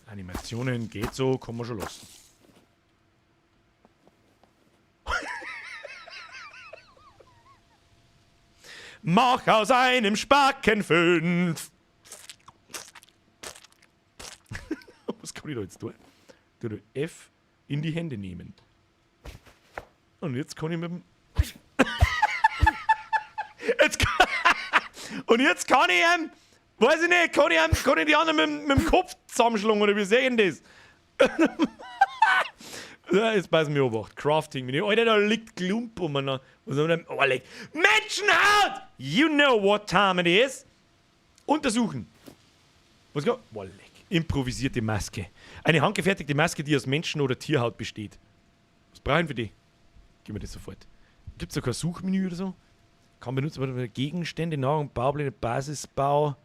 Animationen geht so, kann man schon lassen. Mach aus einem Spacken fünf. Was kann ich da jetzt tun? Du F in die Hände nehmen. Und jetzt kann ich mit dem. Und jetzt kann ich ihm, weiß ich nicht, kann ich die anderen mit dem Kopf zusammenschlagen oder wie sehe ich das? Ja, jetzt passen wir Obacht. Crafting. Alter, da liegt Klump um. Was haben wir denn? Oh, leck. Menschenhaut! You know what time it is. Untersuchen. Was geht? Oh, leck. Improvisierte Maske. Eine handgefertigte Maske, die aus Menschen- oder Tierhaut besteht. Was brauchen wir die? Gib mir das sofort. Gibt es da kein Suchmenü oder so? Kann benutzt werden Gegenstände, Nahrung, Baupläne, Basisbau,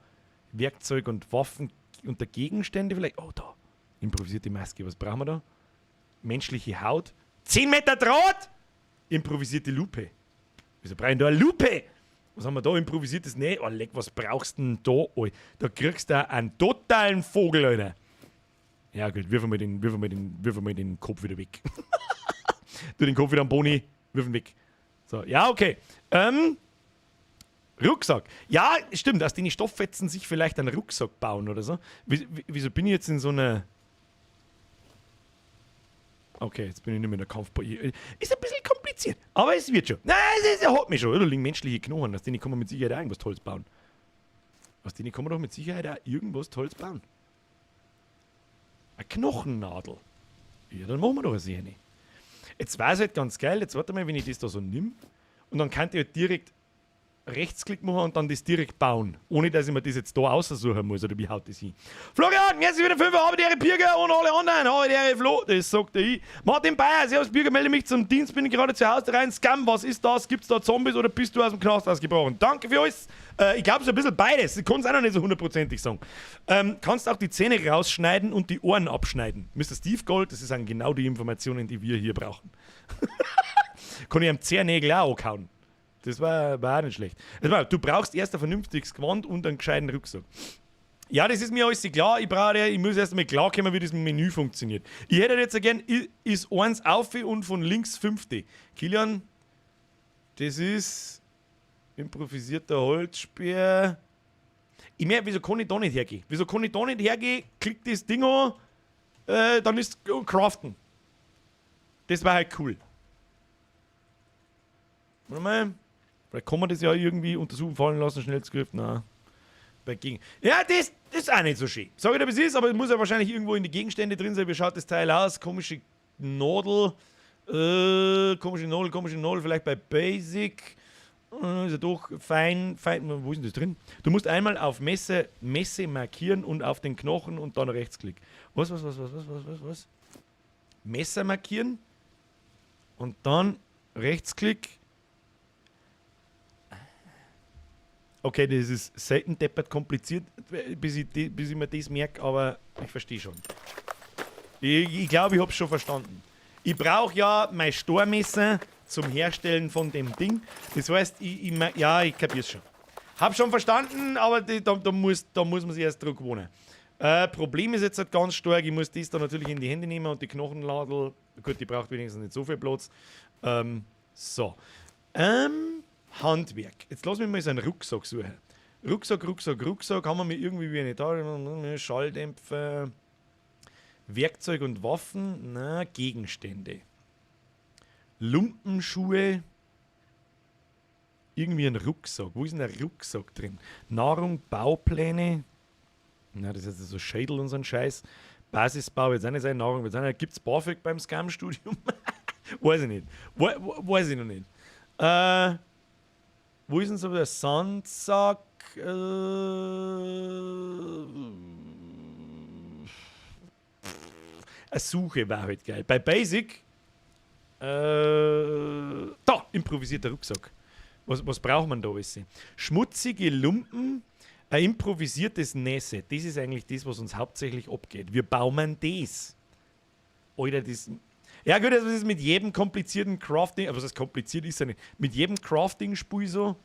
Werkzeug und Waffen unter Gegenstände vielleicht. Oh, da. Improvisierte Maske. Was brauchen wir da? Menschliche Haut. 10 Meter Draht! Improvisierte Lupe. Wieso brauchen wir da eine Lupe? Was haben wir da? Improvisiertes Nee. Oh, leck, was brauchst du denn da? Oh, da kriegst du einen totalen Vogel, Alter. Ja, gut, wirf mal den Kopf wieder weg. Tu den Kopf wieder am Boni, wirf ihn weg. So, ja, okay. Rucksack. Ja, stimmt, aus den Stofffetzen sich vielleicht einen Rucksack bauen oder so. Wieso bin ich jetzt in so einer. Okay, jetzt bin ich nicht mehr in der Kampfbar. Ist ein bisschen kompliziert, aber es wird schon. Nein, es hat mich schon. Da liegen menschliche Knochen, aus denen kann man mit Sicherheit auch irgendwas Tolles bauen. Aus denen kann man doch mit Sicherheit auch irgendwas Tolles bauen. Eine Knochennadel. Ja, dann machen wir doch eine Sehne. Jetzt war es halt ganz geil. Jetzt warte mal, wenn ich das da so nimm. Und dann kann ich halt direkt Rechtsklick machen und dann das direkt bauen. Ohne dass ich mir das jetzt da aussuchen muss. Oder wie haut das hin? Florian, merci wieder 5 Habe die Ehre Birger und alle anderen. Habe die Ehre Flo, das sagt er ich. Martin Bayer, servus Birger, melde mich zum Dienst, bin ich gerade zu Hause rein. Scum, was ist das? Gibt's da Zombies oder bist du aus dem Knast ausgebrochen? Danke für alles. Ich glaube, so ein bisschen beides. Ich kann es auch noch nicht so hundertprozentig sagen. Kannst auch die Zähne rausschneiden und die Ohren abschneiden. Mr. Steve Gold, das sind genau die Informationen, die wir hier brauchen. Kann ich am Zehennägel auch ankauen. Das war auch nicht schlecht. Also, du brauchst erst ein vernünftiges Gewand und einen gescheiten Rucksack. Ja, das ist mir alles klar. Ich muss erst einmal klarkommen, wie das Menü funktioniert. Ich hätte jetzt gern, ist eins auf und von links fünfte. Kilian, das ist improvisierter Holzspeer. Ich merke, wieso kann ich da nicht hergehen? Wieso kann ich da nicht hergehen? Klick das Ding an, dann ist Craften. Das war halt cool. Warte mal. Vielleicht kann man das ja irgendwie untersuchen, fallen lassen, schnell Zugriff. Nein. Bei Gegen ja, das ist auch nicht so schön. Sag ich dir, wie es ist, aber es muss ja wahrscheinlich irgendwo in die Gegenstände drin sein. Wie schaut das Teil aus? Komische Nadel. Komische Nadel, komische Nadel. Vielleicht bei Basic. Ist ja doch fein, fein. Wo ist denn das drin? Du musst einmal auf Messe markieren und auf den Knochen und dann Rechtsklick. Was, was, was, was, was, was, was, was? Messer markieren und dann Rechtsklick. Okay, das ist selten deppert kompliziert, bis ich mir das merke, aber ich verstehe schon. Ich glaube, ich hab's schon verstanden. Ich brauche ja mein Stormesser zum Herstellen von dem Ding. Das heißt, ich kapier's schon. Hab schon verstanden, aber da muss man sich erst dran gewöhnen. Problem ist jetzt halt ganz stark, ich muss das da natürlich in die Hände nehmen und die Knochenladel, gut, die braucht wenigstens nicht so viel Platz. So. Handwerk. Jetzt lass mich mal so einen Rucksack suchen. Rucksack, Rucksack, Rucksack. Haben wir mir irgendwie wie eine Tasche, Schalldämpfer, Werkzeug und Waffen, na, Gegenstände. Lumpenschuhe, irgendwie ein Rucksack. Wo ist denn der Rucksack drin? Nahrung, Baupläne. Na, das ist jetzt so Schädel und so ein Scheiß. Basisbau wird es auch nicht sein, Nahrung wird es auch nicht. Gibt's BAföG beim Scum-Studium? Weiß ich nicht. Weiß ich noch nicht. Wo ist denn so der Sandsack? Eine Suche war halt geil. Bei Basic, da, improvisierter Rucksack. Was braucht man da alles? Schmutzige Lumpen, ein improvisiertes Nässe. Das ist eigentlich das, was uns hauptsächlich abgeht. Wir bauen das. Alter, das. Ja gut, das ist mit jedem komplizierten Crafting, aber was heißt kompliziert ist ja nicht, mit jedem Crafting-Spiel so,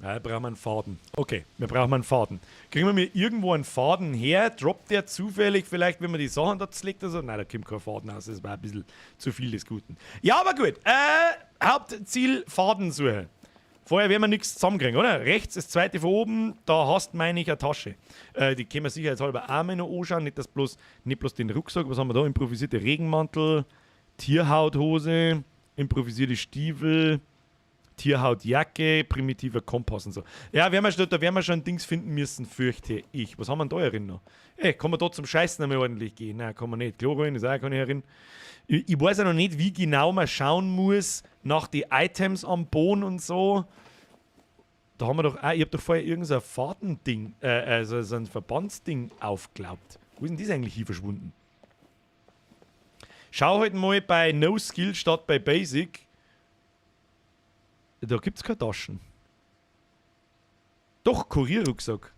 ja, brauchen wir einen Faden. Okay, wir brauchen einen Faden. Kriegen wir mir irgendwo einen Faden her? Droppt der zufällig vielleicht, wenn man die Sachen da zlegt oder so? Nein, da kommt kein Faden raus, das war ein bisschen zu viel des Guten. Ja, aber gut. Hauptziel Fadensuche. Vorher werden wir nichts zusammenkriegen, oder? Rechts, das zweite von oben, da hast, meine ich, eine Tasche. Die können wir sicherheitshalber auch mal noch anschauen, nicht bloß den Rucksack. Was haben wir da? Improvisierte Regenmantel, Tierhauthose, improvisierte Stiefel, Tierhautjacke, primitiver Kompass und so. Ja, da werden wir schon Dings finden müssen, fürchte ich. Was haben wir denn da herin noch? Ey, kann man da zum Scheißen einmal ordentlich gehen? Nein, kann man nicht. Chlorollen ist auch keine herin. Ich weiß ja noch nicht, wie genau man schauen muss nach die Items am Boden und so. Da haben wir doch auch, ich hab doch vorher irgend so ein Fahrtending, also so ein Verbandsding aufgeglaubt. Wo ist denn das eigentlich hier verschwunden? Schau halt mal bei No Skill statt bei Basic. Da gibt's keine Taschen. Doch, Kurierrucksack.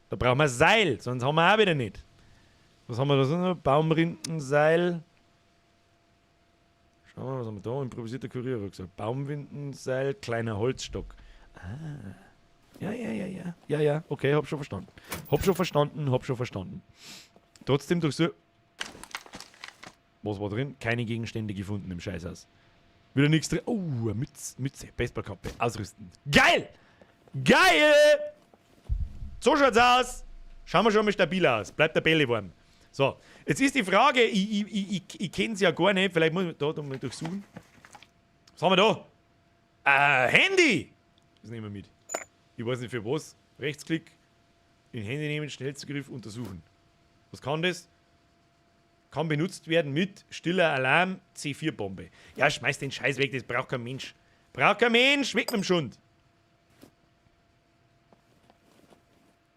Da brauchen wir Seil, sonst haben wir auch wieder nicht. Was haben wir da so? Baumrindenseil. Schauen wir mal, was haben wir da? Improvisierter Kurierrucksack. Baumrindenseil, kleiner Holzstock. Ah. Ja, ja, ja, ja. Ja, ja, okay, hab schon verstanden. Hab schon verstanden, hab schon verstanden. Trotzdem durch so. Was war drin? Keine Gegenstände gefunden im Scheißhaus. Wieder nichts drin. Oh, eine Mütze, Baseballkappe, ausrüsten. Geil! Geil! So schaut's aus. Schauen wir schon mal stabil aus. Bleibt der Bälle warm. So, jetzt ist die Frage, ich kenn's ja gar nicht. Vielleicht muss ich da mal durchsuchen. Was haben wir da? Handy! Das nehmen wir mit. Ich weiß nicht für was. Rechtsklick. In Hände nehmen, Schnellzugriff, untersuchen. Was kann das? Kann benutzt werden mit stiller Alarm, C4-Bombe. Ja, schmeiß den Scheiß weg, das braucht kein Mensch. Braucht kein Mensch, weg mit dem Schund.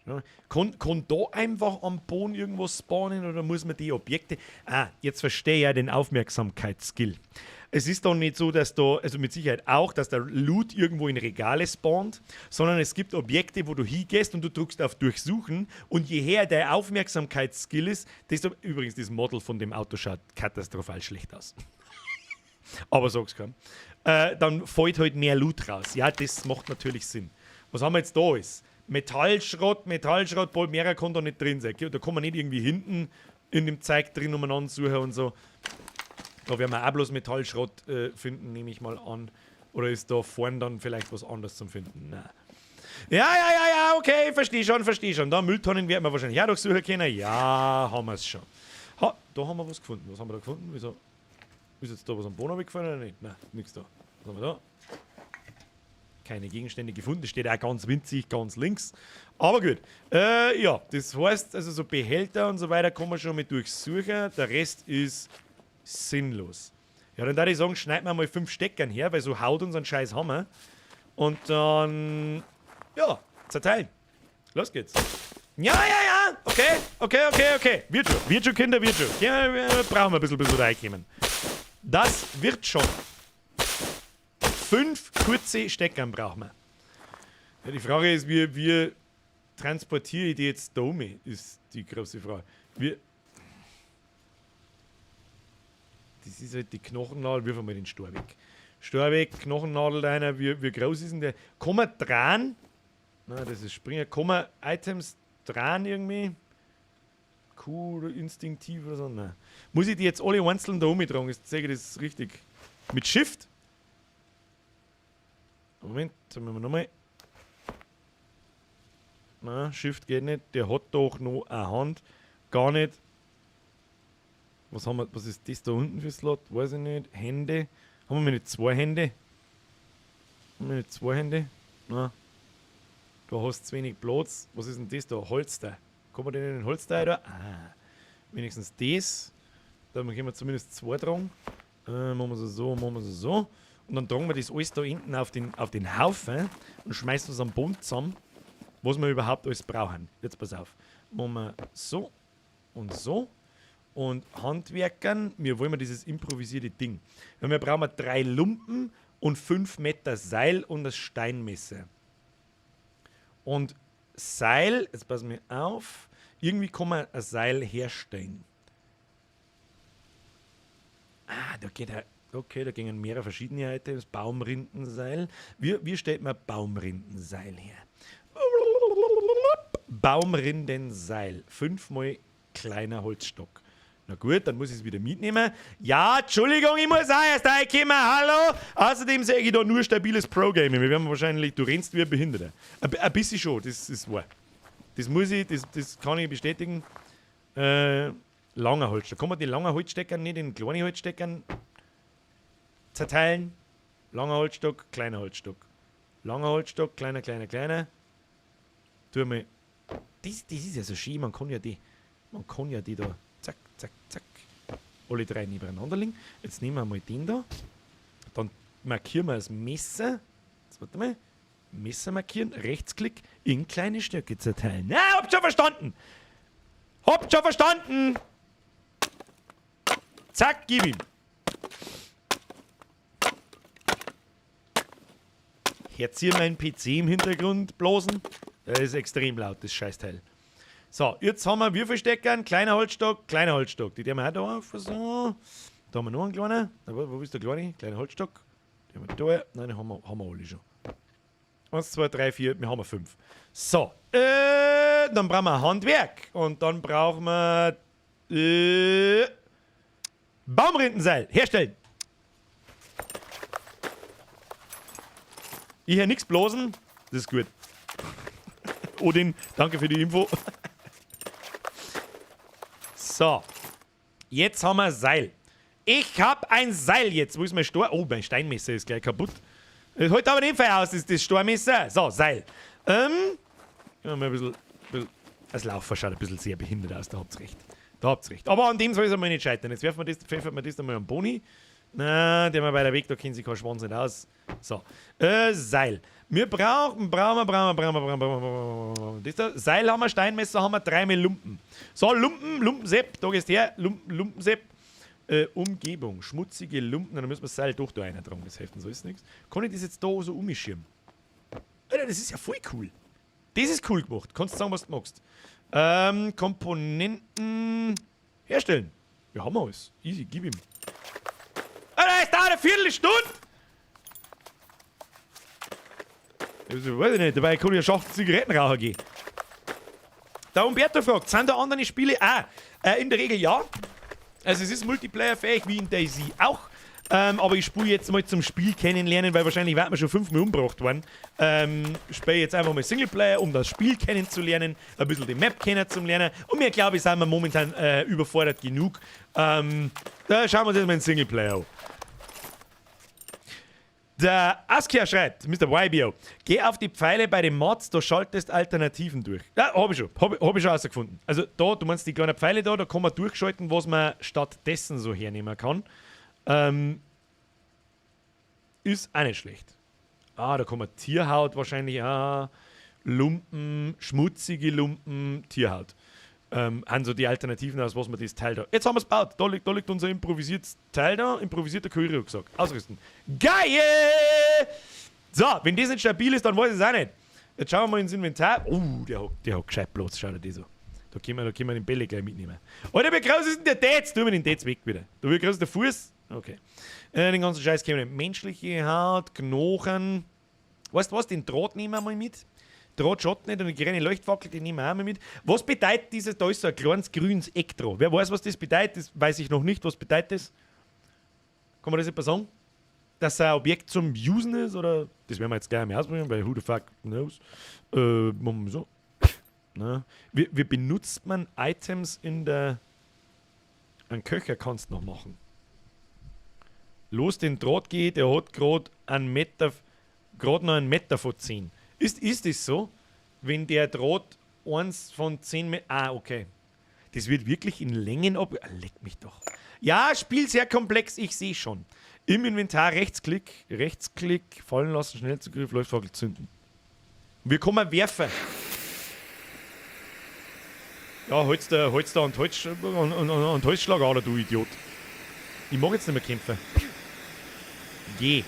Ja, kann da einfach am Boden irgendwas spawnen oder muss man die Objekte... Ah, jetzt verstehe ich ja den Aufmerksamkeitsskill. Es ist doch nicht so, dass da, also mit Sicherheit auch, dass der Loot irgendwo in Regale spawnt, sondern es gibt Objekte, wo du hingehst und du drückst auf Durchsuchen und je höher der Aufmerksamkeitsskill ist, desto... Übrigens, das Model von dem Auto schaut katastrophal schlecht aus. Aber sag's keinem. Dann fällt halt mehr Loot raus. Ja, das macht natürlich Sinn. Was haben wir jetzt da alles? Metallschrott, Metallschrott, bald mehr kann da nicht drin sein. Da kann man nicht irgendwie hinten in dem Zeug drin umeinander suchen und so. Da werden wir auch bloß Metallschrott finden, nehme ich mal an. Oder ist da vorn dann vielleicht was anderes zum Finden? Nein. Ja, ja, ja, ja, okay, verstehe schon, verstehe schon. Da Mülltonnen werden wir wahrscheinlich auch durchsuchen können. Ja, haben wir's schon. Ha, da haben wir was gefunden. Was haben wir da gefunden? Wieso? Ist jetzt da was am Boden runtergefallen oder nicht? Nein, nix da. Was haben wir da? Keine Gegenstände gefunden. Das steht auch ganz winzig, ganz links. Aber gut. Ja, das heißt, also so Behälter und so weiter kann man schon mit durchsuchen. Der Rest ist sinnlos. Ja, dann würde ich sagen, schneiden wir mal 5 Steckern her, weil so haut unseren Scheiß Hammer. Und dann, ja, zerteilen. Los geht's. Ja, ja, ja. Okay, okay, okay, okay. Wird schon. Wird schon, Kinder, wird schon. Ja, wir brauchen ein bisschen, bis wir reinkommen. Das wird schon. 5 kurze Steckern brauchen wir. Ja, die Frage ist, wie transportiere ich die jetzt da um? Ist die große Frage. Das ist halt die Knochennadel. Wirf mal den Stor weg. Stor weg, Knochennadel rein. Wie groß ist denn der? Kann man dran? Nein, das ist Springer. Kann man Items dran irgendwie? Q oder instinktiv oder so? Nein. Muss ich die jetzt alle einzeln da umtragen? Ist, sehe ich das richtig? Mit Shift? Moment, sagen wir nochmal. Nein, Shift geht nicht. Der hat doch noch eine Hand. Gar nicht. Was haben wir, was ist das da unten für Slot? Weiß ich nicht. Hände. Haben wir nicht 2 Hände? Haben wir nicht 2 Hände? Nein. Da hast du zu wenig Platz. Was ist denn das da? Holster. Kann man den in den Holster da? Ah. Wenigstens das. Da können wir zumindest 2 tragen. Machen wir so, machen wir so. Und dann tragen wir das alles da hinten auf den Haufen und schmeißen es am Boden zusammen, was wir überhaupt alles brauchen. Jetzt pass auf. Machen wir so und so. Und Handwerkern, wir wollen dieses improvisierte Ding. Ja, wir brauchen 3 Lumpen und 5 Meter Seil und das Steinmesser. Und Seil, jetzt passen wir auf, irgendwie kann man ein Seil herstellen. Ah, da geht er. Okay, da gingen mehrere verschiedene Items. Baumrindenseil. Wie stellt man Baumrindenseil her? Baumrindenseil. 5-mal kleiner Holzstock. Na gut, dann muss ich es wieder mitnehmen. Ja, Entschuldigung, ich muss auch erst reinkommen. Hallo? Außerdem sehe ich da nur stabiles Pro-Gaming. Wir werden wahrscheinlich, du rennst wie ein Behinderter. Ein bisschen schon, das ist wahr. Das muss ich, das kann ich bestätigen. Langer Holzstock. Kann man die langen Holzstecker nicht in kleine Holzsteckern zerteilen? Langer Holzstock, kleiner Holzstock. Langer Holzstock, kleiner, kleiner, kleiner. Tu mal. Das ist ja so schön, man kann ja die da zack, zack, zack, alle 3 nebeneinander legen. Jetzt nehmen wir mal den da. Dann markieren wir das Messer. Jetzt warte mal. Messer markieren, Rechtsklick, in kleine Stöcke zerteilen. Na, habt schon verstanden! Habt schon verstanden! Zack, gib ihm! Hört ihr meinen PC im Hintergrund blasen? Das ist extrem laut, das Scheißteil. So, jetzt haben wir Würfelsteckern, kleiner Holzstock, kleiner Holzstock. Die haben wir auch da auf. So. Da haben wir noch einen kleinen. Wo ist der kleine? Kleiner Holzstock. Den haben wir da. Nein, den haben wir alle schon. 1, 2, 3, 4, wir haben 5. So, dann brauchen wir ein Handwerk. Und dann brauchen wir Baumrindenseil. Herstellen. Ich höre nichts blasen. Das ist gut. Odin, danke für die Info. So. Jetzt haben wir Seil. Ich hab ein Seil jetzt. Wo ist mein Stor? Oh, mein Steinmesser ist gleich kaputt. Das holt aber den Fall aus, das ist das Stormesser. So, Seil. Mal ein bisschen Das Laufen schaut ein bisschen sehr behindert aus, da habt's recht. Da habt's recht. Aber an dem soll es einmal nicht scheitern. Jetzt werfen wir das, pfeffern wir das einmal am Boni. Na, der mal bei der Weg, da kennt sich kein Schwanz nicht aus. So. Seil. Wir brauchen, brauchen, brauchen, brauchen, brauchen, brauchen, brauchen. Das da, Seil haben wir, Steinmesser haben wir, dreimal Lumpen. So, Lumpen, Lumpensepp, da gehst her, Lumpen, Lumpensepp. Umgebung, schmutzige Lumpen, dann müssen wir das Seil doch da reintragen, das hilft uns alles nichts. Kann ich das jetzt da so umschirmen? Alter, das ist ja voll cool. Das ist cool gemacht. Kannst du sagen, was du magst. Komponenten herstellen. Ja, haben wir alles. Easy, gib ihm. Alter, es dauert eine Viertelstunde! Also, weiß ich nicht, dabei kann ich ja Schachtel Zigarettenraucher gehen. Der Umberto fragt, sind da andere Spiele? Ah, in der Regel ja. Also es ist multiplayerfähig, wie in DayZ auch. Aber ich spiele jetzt mal zum Spiel kennenlernen, weil wahrscheinlich wird man schon 5-mal umgebracht worden. Spiele jetzt einfach mal Singleplayer, um das Spiel kennenzulernen, ein bisschen die Map kennenzulernen. Und mir, glaube ich, sind wir momentan überfordert genug. Da schauen wir uns jetzt mal den Singleplayer an. Der Askia schreibt, Mister YBO, geh auf die Pfeile bei den Mods, da schaltest Alternativen durch. Ja, hab ich schon, hab ich schon rausgefunden. Also da, du meinst die kleinen Pfeile da, da kann man durchschalten, was man stattdessen so hernehmen kann. Ist auch nicht schlecht. Ah, da kann man Tierhaut wahrscheinlich auch, Lumpen, schmutzige Lumpen, Tierhaut. Haben so die Alternativen aus, was man das Teil da. Jetzt haben wir's gebaut. Da liegt unser improvisiertes Teil da, improvisierter Curry-Rucksack. Ausrüsten. Geil! So, wenn das nicht stabil ist, dann weiß ich es auch nicht. Jetzt schauen wir mal ins Inventar. Oh, der hat gescheit Platz, schaut dir das an. Da können wir den Bälle gleich mitnehmen. Alter, wie groß ist denn der Dez? Tun wir den Dez weg wieder. Da, wie groß ist der Fuß? Okay. Den ganzen Scheiß können wir nicht. Menschliche Haut, Knochen. Weißt du was? Den Draht nehmen wir mal mit. Draht schaut nicht und die kleine Leuchtfackel, die nehmen wir auch mal mit. Was bedeutet dieses, da ist so ein kleines grünes Eck dran. Wer weiß, was das bedeutet, das weiß ich noch nicht. Was bedeutet das? Kann man das etwa sagen? Dass ein Objekt zum Usen ist? Oder? Das werden wir jetzt gleich mal ausprobieren, weil who the fuck knows. Machen wir so. Na. Wie benutzt man Items in der... Einen Köcher kannst du noch machen. Los, den Draht geht, der hat grad einen Meter, grad noch einen Meter von 10. Ist das so? Wenn der Draht 1 von 10 ah, okay. Das wird wirklich in Längen ab... Ah, leck mich doch. Ja, Spiel sehr komplex, ich seh schon. Im Inventar Rechtsklick, Rechtsklick, fallen lassen, Schnellzugriff, Leuchtfackel zünden. Wir kommen werfen. Ja, holst da, holst da und Holz, und, und, und, und Holzschlagader, du Idiot. Ich mag jetzt nicht mehr kämpfen. Geh.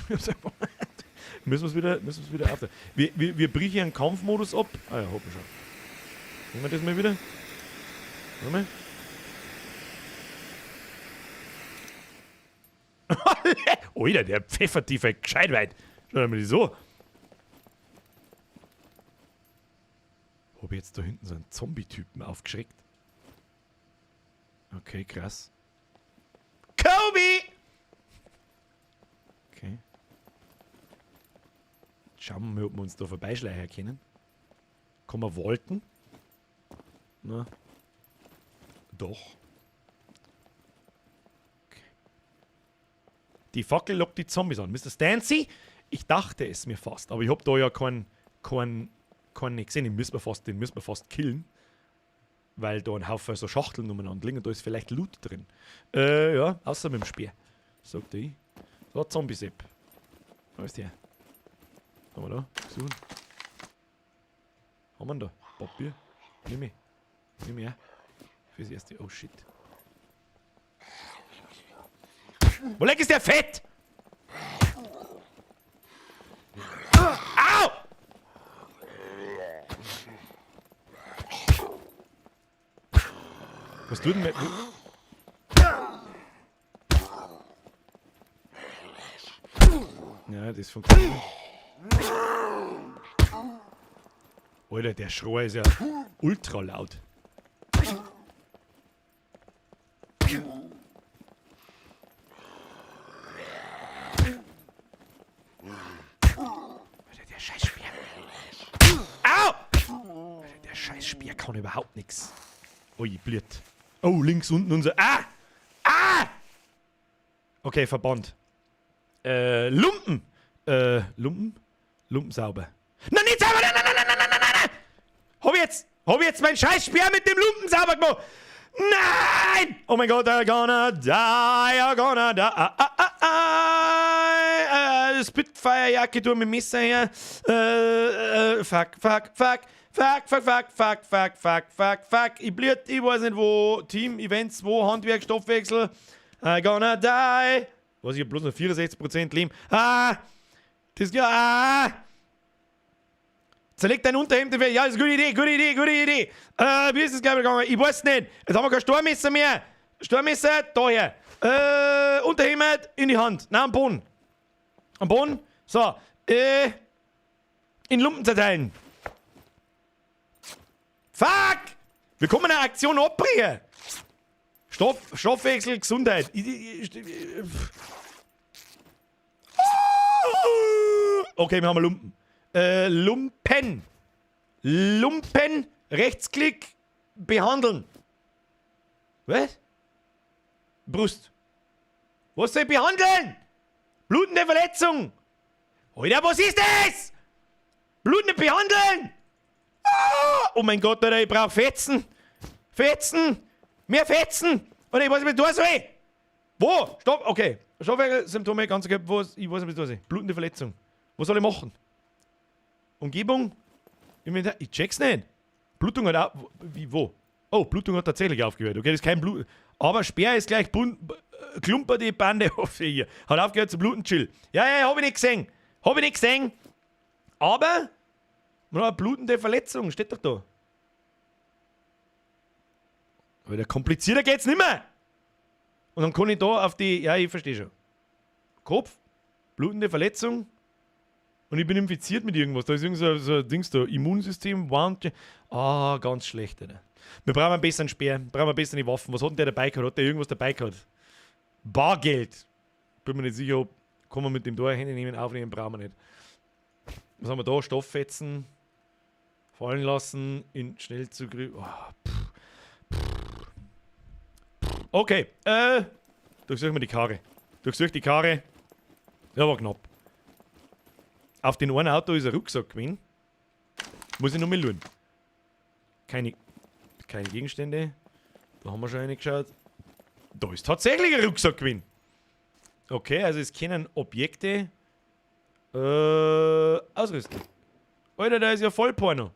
Müssen wir's wieder, müssen wir's wieder aufnehmen. Wir brechen einen Kampfmodus ab. Ah ja, hoppen schon. Nehmen wir das mal wieder. Warte mal. Alter, der pfeffert die voll gescheit weit. Schau dir mal die so. Hab ich jetzt da hinten so einen Zombie-Typen aufgeschreckt? Okay, krass. Kobe! Okay. Schauen wir mal, ob wir uns da vorbeischleichen können. Kann man walten? Na. Doch. Okay. Die Fackel lockt die Zombies an. Mister Stancy? Ich dachte es mir fast, aber ich hab da ja keinen nicht gesehen. Den müssen wir fast killen. Weil da ein Haufen so Schachteln umeinander liegen und da ist vielleicht Loot drin. Ja, außer mit dem Speer, sagt ich. So, Zombie-Sepp. Wo ist der? Haben wir da? Suchen. Haben wir ihn da? Papier? Nimm ich. Nimm ich auch. Fürs erste. Oh shit. Wo leck ist der fett? Au! Was tut denn mit... Ja, das funktioniert nicht. Alter, der Schrei ist ja ultra laut. Alter, der Scheißspeer. Au! Alter, der Scheißspeer kann überhaupt nix. Ui, blöd. Oh, links unten unser... Ah! Ah! Okay, verbannt. Lumpen! Lumpen? Lumpen sauber. Nein, nicht sauber! Nein, nein, nein, nein, nein, nein, nein, Hab ich jetzt meinen Scheiß-Speer mit dem Lumpen sauber gemacht? Nein! Oh mein Gott, I'm gonna die, I'm gonna die. Ah, ah, ah, ah. Spitfire-Jacke, du mit Messer her. Fuck, fuck, fuck. Fuck, fuck, fuck, fuck, fuck, fuck, fuck, fuck. Ich blut, ich weiß nicht wo. Team, Events, wo, Handwerk, Stoffwechsel. I'm gonna die. Was, ich hab bloß noch 64% Leben. Ah! Das, ja, ah! Zerleg dein Unterhemd. Ja, ist eine gute Idee, gute Idee, gute Idee. Wie ist das gleich gegangen? Ich weiß nicht. Jetzt haben wir kein Stormesser mehr. Stormesser, daher. Unterhemd in die Hand. Nein, am Boden. Am Boden. So. In Lumpen zerteilen. Fuck! Wir kommen eine Aktion abbrechen. Stoffwechsel, Gesundheit. Okay, wir haben Lumpen. Lumpen. Lumpen. Rechtsklick. Behandeln. Was? Brust. Was soll ich behandeln? Blutende Verletzung. Alter, was ist das? Blutende behandeln. Ah! Oh mein Gott, Alter, ich brauch Fetzen. Fetzen. Mehr Fetzen. Oder ich weiß nicht, was ich tun soll. Wo? Stopp, okay. Stoffwechsel, Symptome, ganz okay. Wo, ich weiß nicht, was ich tun soll. Blutende Verletzung. Was soll ich machen? Umgebung? Inventar? Ich check's nicht. Blutung hat auch. Wie, wo? Oh, Blutung hat tatsächlich aufgehört. Okay, das ist kein Blut. Aber Speer ist gleich bunt. Klumper die Bande auf hier. Hat aufgehört zu bluten, chill. Ja, ja, hab ich nicht gesehen. Hab ich nicht gesehen. Aber, man hat eine blutende Verletzung, steht doch da. Aber der komplizierter geht's nimmer. Und dann kann ich da auf die, ja, ich verstehe schon. Kopf, blutende Verletzung. Und ich bin infiziert mit irgendwas. Da ist irgend so ein Dings da. Immunsystem, Wound. Ah, ganz schlecht, Alter. Wir brauchen einen besseren Speer, brauchen bessere Waffen. Was hat denn der dabei gehabt? Hat der irgendwas dabei gehabt? Bargeld. Bin mir nicht sicher, ob kann man mit dem da Handy nehmen, aufnehmen, brauchen wir nicht. Was haben wir da? Stofffetzen. Fallen lassen, in Schnellzugriff. Oh, pff, pff, pff. Okay, durchsuchen wir die Karre. Durchsuch die Karre. Ja, war knapp. Auf den einen Auto ist ein Rucksack gewesen. Muss ich noch mal schauen. Keine Gegenstände. Da haben wir schon reingeschaut. Da ist tatsächlich ein Rucksack gewesen. Okay, also es können Objekte ausrüsten. Alter, da ist ja voll Porno.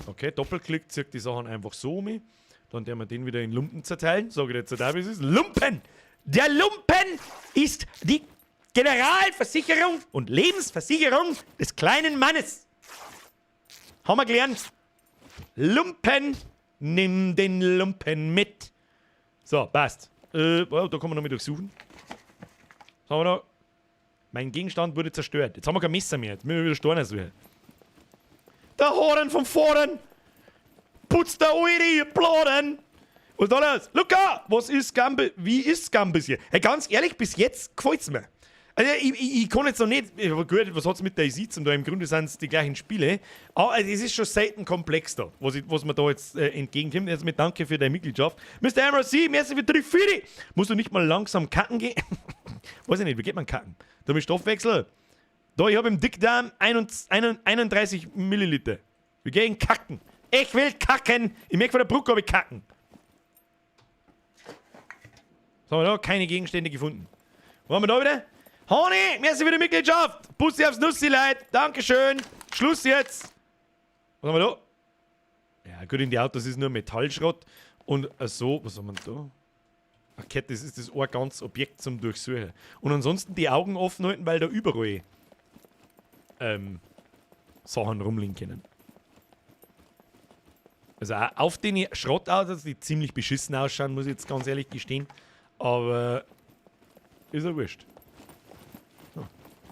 Okay, Doppelklick zieht die Sachen einfach so um. Dann werden wir den wieder in Lumpen zerteilen. Sag ich jetzt da, wie es ist. Lumpen! Der Lumpen ist die Generalversicherung und Lebensversicherung des kleinen Mannes. Haben wir gelernt. Lumpen, nimm den Lumpen mit. So, passt. Oh, da kann man noch mit durchsuchen. Was haben wir da? Mein Gegenstand wurde zerstört. Jetzt haben wir kein Messer mehr. Jetzt müssen wir wieder Steine suchen. Der Horn von vorn! Putzt der Eure Bladen! Was ist da los? Luca! Was ist Gambe? Wie ist Gambis hier? Hey, ganz ehrlich, bis jetzt gefällt's mir. Also, ich kann jetzt noch nicht. Aber gut, was hat's mit DayZ zu tun? Im Grunde sind's die gleichen Spiele. Aber es ist schon selten komplex da, was mir da jetzt entgegenkommt. Jetzt mit Danke für deine Mitgliedschaft. Mr. MRC, merci für 3 4. Musst du nicht mal langsam kacken gehen? Weiß ich nicht, wie geht man kacken? Da mit Stoffwechsel. Da, ich hab im Dickdarm 31 Milliliter. Wir gehen kacken. Ich will kacken. Ich merk von der Brücke, ob ich kacken. Was haben wir da? Keine Gegenstände gefunden. Wo haben wir da wieder? Honey, merci für die Mitgliedschaft. Bussi aufs Nussi, Leute. Dankeschön. Schluss jetzt. Was haben wir da? Ja, gut, in die Autos ist nur Metallschrott. Und so, was haben wir denn da? Okay, das ist das ein ganz Objekt zum Durchsuchen. Und ansonsten die Augen offen halten, weil da überall Sachen rumliegen können. Also auch auf den Schrottautos, die ziemlich beschissen ausschauen, muss ich jetzt ganz ehrlich gestehen. Aber ist ja wurscht. So,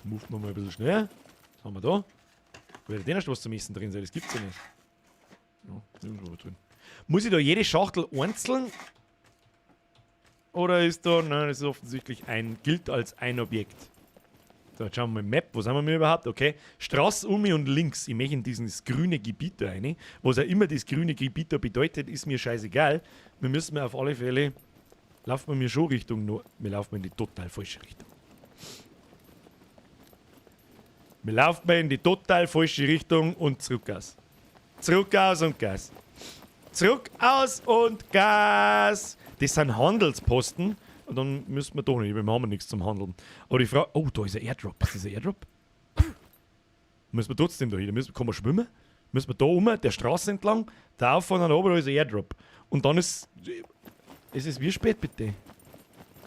moven wir mal ein bisschen schneller. Was haben wir da? Wird denn erst was zum Essen drin sein? Das gibt's ja nicht. Ja, irgendwo drin. Muss ich da jede Schachtel einzeln? Oder ist da. Nein, das ist offensichtlich ein. Gilt als ein Objekt. So, jetzt schauen wir mal Map. Wo sind wir denn überhaupt? Okay. Straße um mich und links. Ich möchte in dieses grüne Gebiet da rein. Was auch immer das grüne Gebiet da bedeutet, ist mir scheißegal. Wir müssen auf alle Fälle. Laufen wir mir schon Richtung Nord. Wir laufen in die total falsche Richtung. Wir laufen mal in die total falsche Richtung und zurück aus. Zurück aus und Gas. Zurück aus und Gas. Das sind Handelsposten. Und dann müssen wir doch nicht, wir haben nichts zum Handeln. Aber die Frage, oh, da ist ein Airdrop. Ist das ein Airdrop? Müssen wir trotzdem da hin? Kann man schwimmen? Müssen wir da um, der Straße entlang, da auf und dann oben, da ist ein Airdrop. Und dann ist. Es ist wie spät, bitte?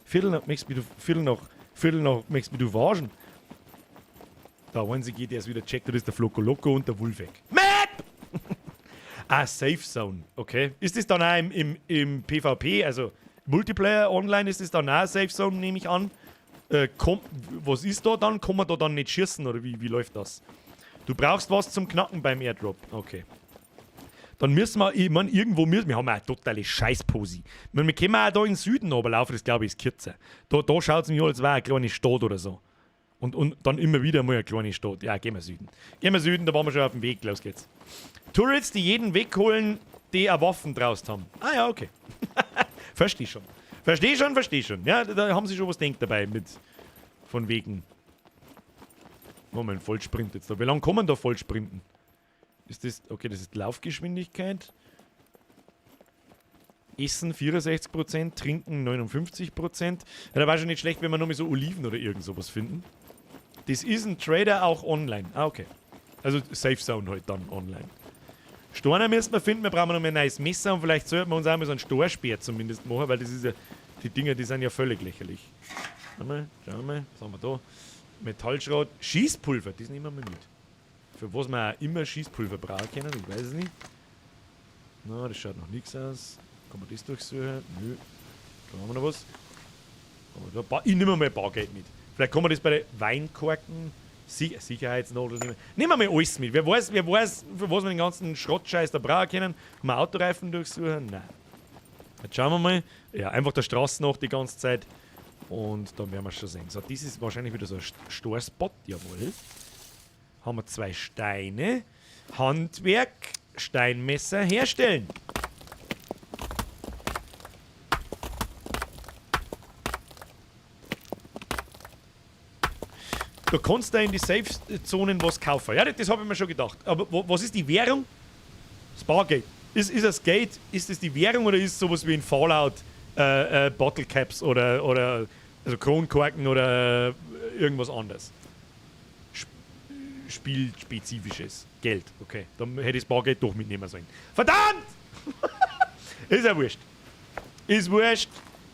Viertel nach, möchtest du, Viertel nach, möchtest du waschen? Da einzige, der es wieder checkt, das ist der Floco Loco und der Wulfeck. Map! Ah, Safe Zone, okay. Ist das dann auch im PvP, also Multiplayer online, ist das dann auch Safe Zone, nehme ich an? Was ist da dann? Kann man da dann nicht schießen oder wie läuft das? Du brauchst was zum Knacken beim Airdrop. Okay. Dann müssen wir, ich mein, irgendwo müssen wir haben auch eine totale Scheißposi. Ich mein, wir können auch da in den Süden runterlaufen, das glaube ich ist kürzer. Da schaut es mir an, als wäre eine kleine Stadt oder so. Und dann immer wieder mal eine kleine Stadt. Ja, gehen wir Süden. Gehen wir Süden, da waren wir schon auf dem Weg. Los geht's. Turrets, die jeden wegholen, die auch Waffen draus haben. Ah ja, okay. Versteh schon. Versteh schon, versteh schon. Ja, da haben sie schon was denkt dabei mit von wegen. Moment, Vollsprint jetzt da. Wie lange kann man da vollsprinten? Ist das... Okay, das ist Laufgeschwindigkeit. Essen 64%, Trinken 59%. Ja, da war schon nicht schlecht, wenn wir noch mal so Oliven oder irgend sowas finden. Das ist ein Trader auch online. Ah, okay. Also Safe Zone halt dann online. Steine müssen wir finden, wir brauchen noch mal ein neues Messer und vielleicht sollten wir uns auch mal so einen Storspeer zumindest machen, weil das ist ja... Die Dinger, die sind ja völlig lächerlich. Schau mal, schauen wir mal, was haben wir da? Metallschrot, Schießpulver, das nehmen wir mal mit. Für was wir auch immer Schießpulver brauchen können, ich weiß es nicht. Na, das schaut noch nichts aus. Kann man das durchsuchen? Nö. Da haben wir noch was. Ich nehme mal ein Bargeld mit. Vielleicht kann man das bei den Weinkorken, Sicherheitsnadel nehmen. Nehmen wir mal alles mit. Wer weiß, für was wir den ganzen Schrottscheiß da brauchen können. Kann man Autoreifen durchsuchen? Nein. Jetzt schauen wir mal. Ja, einfach der Straße nach die ganze Zeit. Und dann werden wir es schon sehen. So, das ist wahrscheinlich wieder so ein Storspot. Jawohl. Haben wir 2 Steine. Handwerk, Steinmesser herstellen. Da kannst du in die Safe-Zonen was kaufen. Ja, das habe ich mir schon gedacht. Aber was ist die Währung? Das Bargeld. Ist das Geld, ist das die Währung oder ist es sowas wie in Fallout Bottle Caps oder also Kronkorken oder irgendwas anderes? Spielspezifisches Geld. Okay, dann hätte ich das Bargeld doch mitnehmen sollen. Verdammt! Ist ja wurscht. Ist wurscht.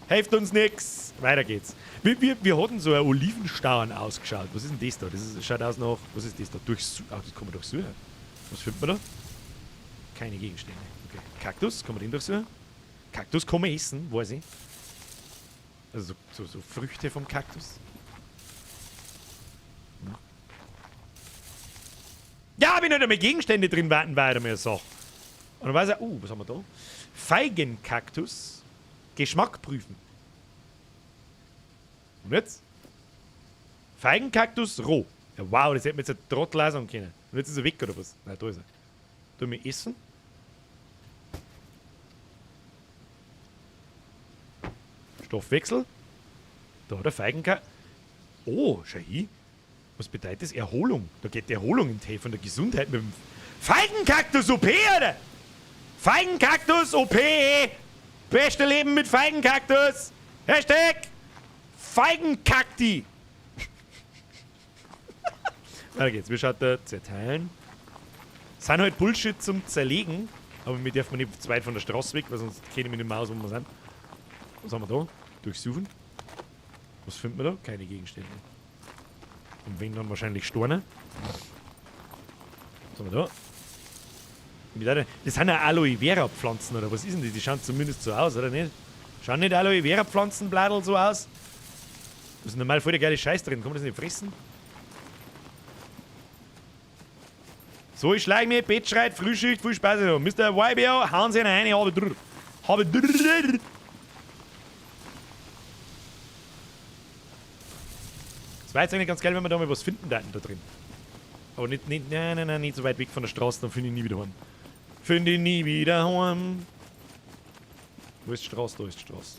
Hilft uns nix. Weiter geht's. Wie hat denn so ein Olivenstauen ausgeschaut? Was ist denn das da? Das schaut aus nach... Was ist das da? Das kann man durchsuchen. Was findet man da? Keine Gegenstände. Okay. Kaktus, kann man den durchsuchen? Kaktus kann man essen, weiß ich. Also so Früchte vom Kaktus. Hm. Ja, wenn nicht einmal Gegenstände drin warten, war ja mal eine Sache. Und dann weiß er, was haben wir da? Feigenkaktus. Geschmack prüfen. Und jetzt? Feigenkaktus roh. Ja, wow, das hätte man jetzt ein Trottel auch sagen können. Und jetzt ist er weg, oder was? Nein, da ist er. Tun wir essen? Stoffwechsel. Da hat der Feigenkaktus. Oh, schau hin. Was bedeutet das? Erholung. Da geht die Erholung in den Tee von der Gesundheit mit dem Feigenkaktus OP, Alter! Feigenkaktus OP! Beste Leben mit Feigenkaktus! Hashtag Feigenkakti! Weiter geht's. Wir schauen da zerteilen. Sind halt Bullshit zum Zerlegen, aber wir dürfen nicht zu weit von der Straße weg, weil sonst kenne ich mich nicht mehr aus, wo wir sind. Was haben wir da? Durchsuchen. Was finden wir da? Keine Gegenstände. Und wenn dann wahrscheinlich Steine. Was haben wir da? Das sind ja Aloe Vera Pflanzen, oder was ist denn das? Die schauen zumindest so aus, oder nicht? Schauen nicht Aloe Vera Pflanzenbladel so aus? Da ist normal voll der geile Scheiß drin. Kann man das nicht fressen? So, ich schleich mir, Bett schreit, Frühschicht, viel Spaß noch. Mister YBO, hauen Sie eine, habe drr. Habe drr. Das war jetzt eigentlich ganz geil, wenn wir da mal was finden da drin. Aber nicht, nein, nein, nein, nicht so weit weg von der Straße, dann finde ich nie wieder heim. Finde ich nie wieder heim. Wo ist die Straße? Da ist die Straße.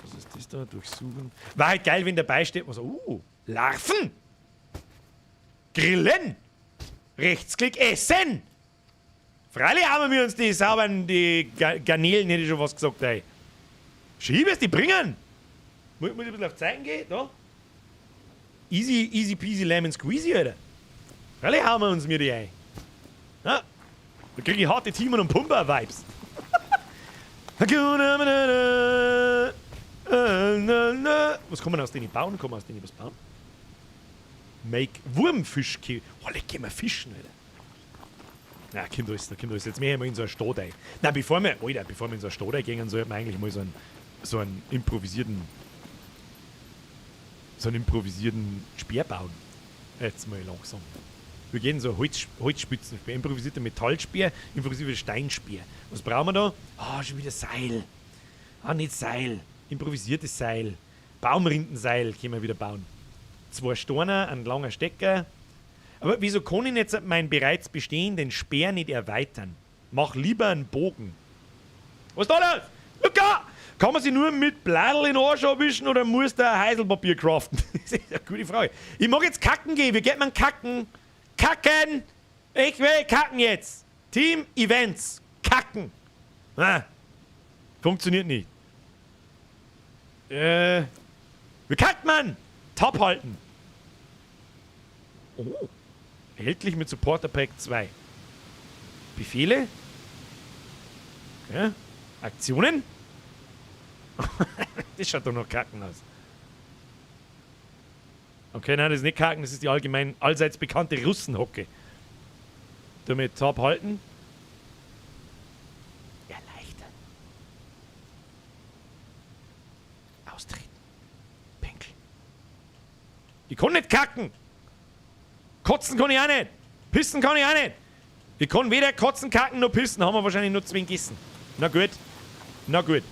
Was ist das da? Durchsuchen. War halt geil, wenn dabei steht, man so, Larven! Grillen! Rechtsklick, essen! Freilich haben wir uns die sauberen, die Garnelen, hätte ich schon was gesagt, ey. Schieb es, die bringen! Muss ich ein bisschen auf Zeiten gehen? Da? Easy, easy peasy lemon squeezy, Alter. Freilich hauen wir uns mir die ein. Na, da krieg ich harte Timon und Pumba Vibes. Was kann man aus denen bauen? Kann man aus denen was bauen? Make Wurmfisch. Oh, leck, gehen wir fischen, Alter. Na, kommt alles, da kommt alles. Jetzt mehr wir in so eine Stadt ein. Na, bevor wir, Alter, bevor wir in so eine Stadt eingehen, sollten wir eigentlich mal so einen improvisierten Speer bauen. Jetzt mal langsam. Wir gehen so Holzspitzenspeer, improvisierter Metallspeer, improvisierter Steinspeer. Was brauchen wir da? Ah, schon wieder Seil. Ah, nicht Seil. Improvisiertes Seil. Baumrindenseil können wir wieder bauen. 2 Steine, ein langer Stecker. Aber wieso kann ich jetzt meinen bereits bestehenden Speer nicht erweitern? Mach lieber einen Bogen. Was ist da los? Luca! Kann man sich nur mit Bladel in den Arsch abwischen oder muss da Heiselpapier craften? Das ist eine gute Frage. Ich mag jetzt kacken gehen. Wie geht man kacken? Kacken! Ich will kacken jetzt! Team Events. Kacken! Ah. Funktioniert nicht. Wie kackt man? Top halten. Oh. Erhältlich mit Supporter Pack 2. Befehle? Okay. Aktionen? Das schaut doch noch kacken aus. Okay, nein, das ist nicht kacken, das ist die allgemein allseits bekannte Russenhocke. Damit top halten. Erleichtern. Austreten. Pinkeln. Ich kann nicht kacken! Kotzen kann ich auch nicht! Pissen kann ich auch nicht! Ich kann weder kotzen, kacken noch pissen, haben wir wahrscheinlich nur 2 gegessen. Na gut. Na gut.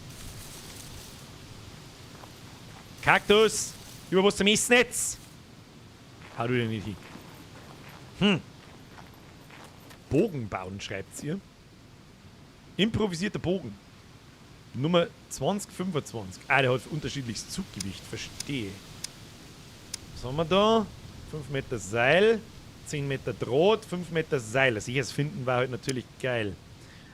Kaktus! Über was zum Essen jetzt? Hau du denn nicht hin. Bogen bauen, schreibt's ihr. Improvisierter Bogen. Nummer 2025. Ah, der hat unterschiedliches Zuggewicht, verstehe. Was haben wir da? 5 Meter Seil, 10 Meter Draht, 5 Meter Seil. Also ich es finden war halt natürlich geil.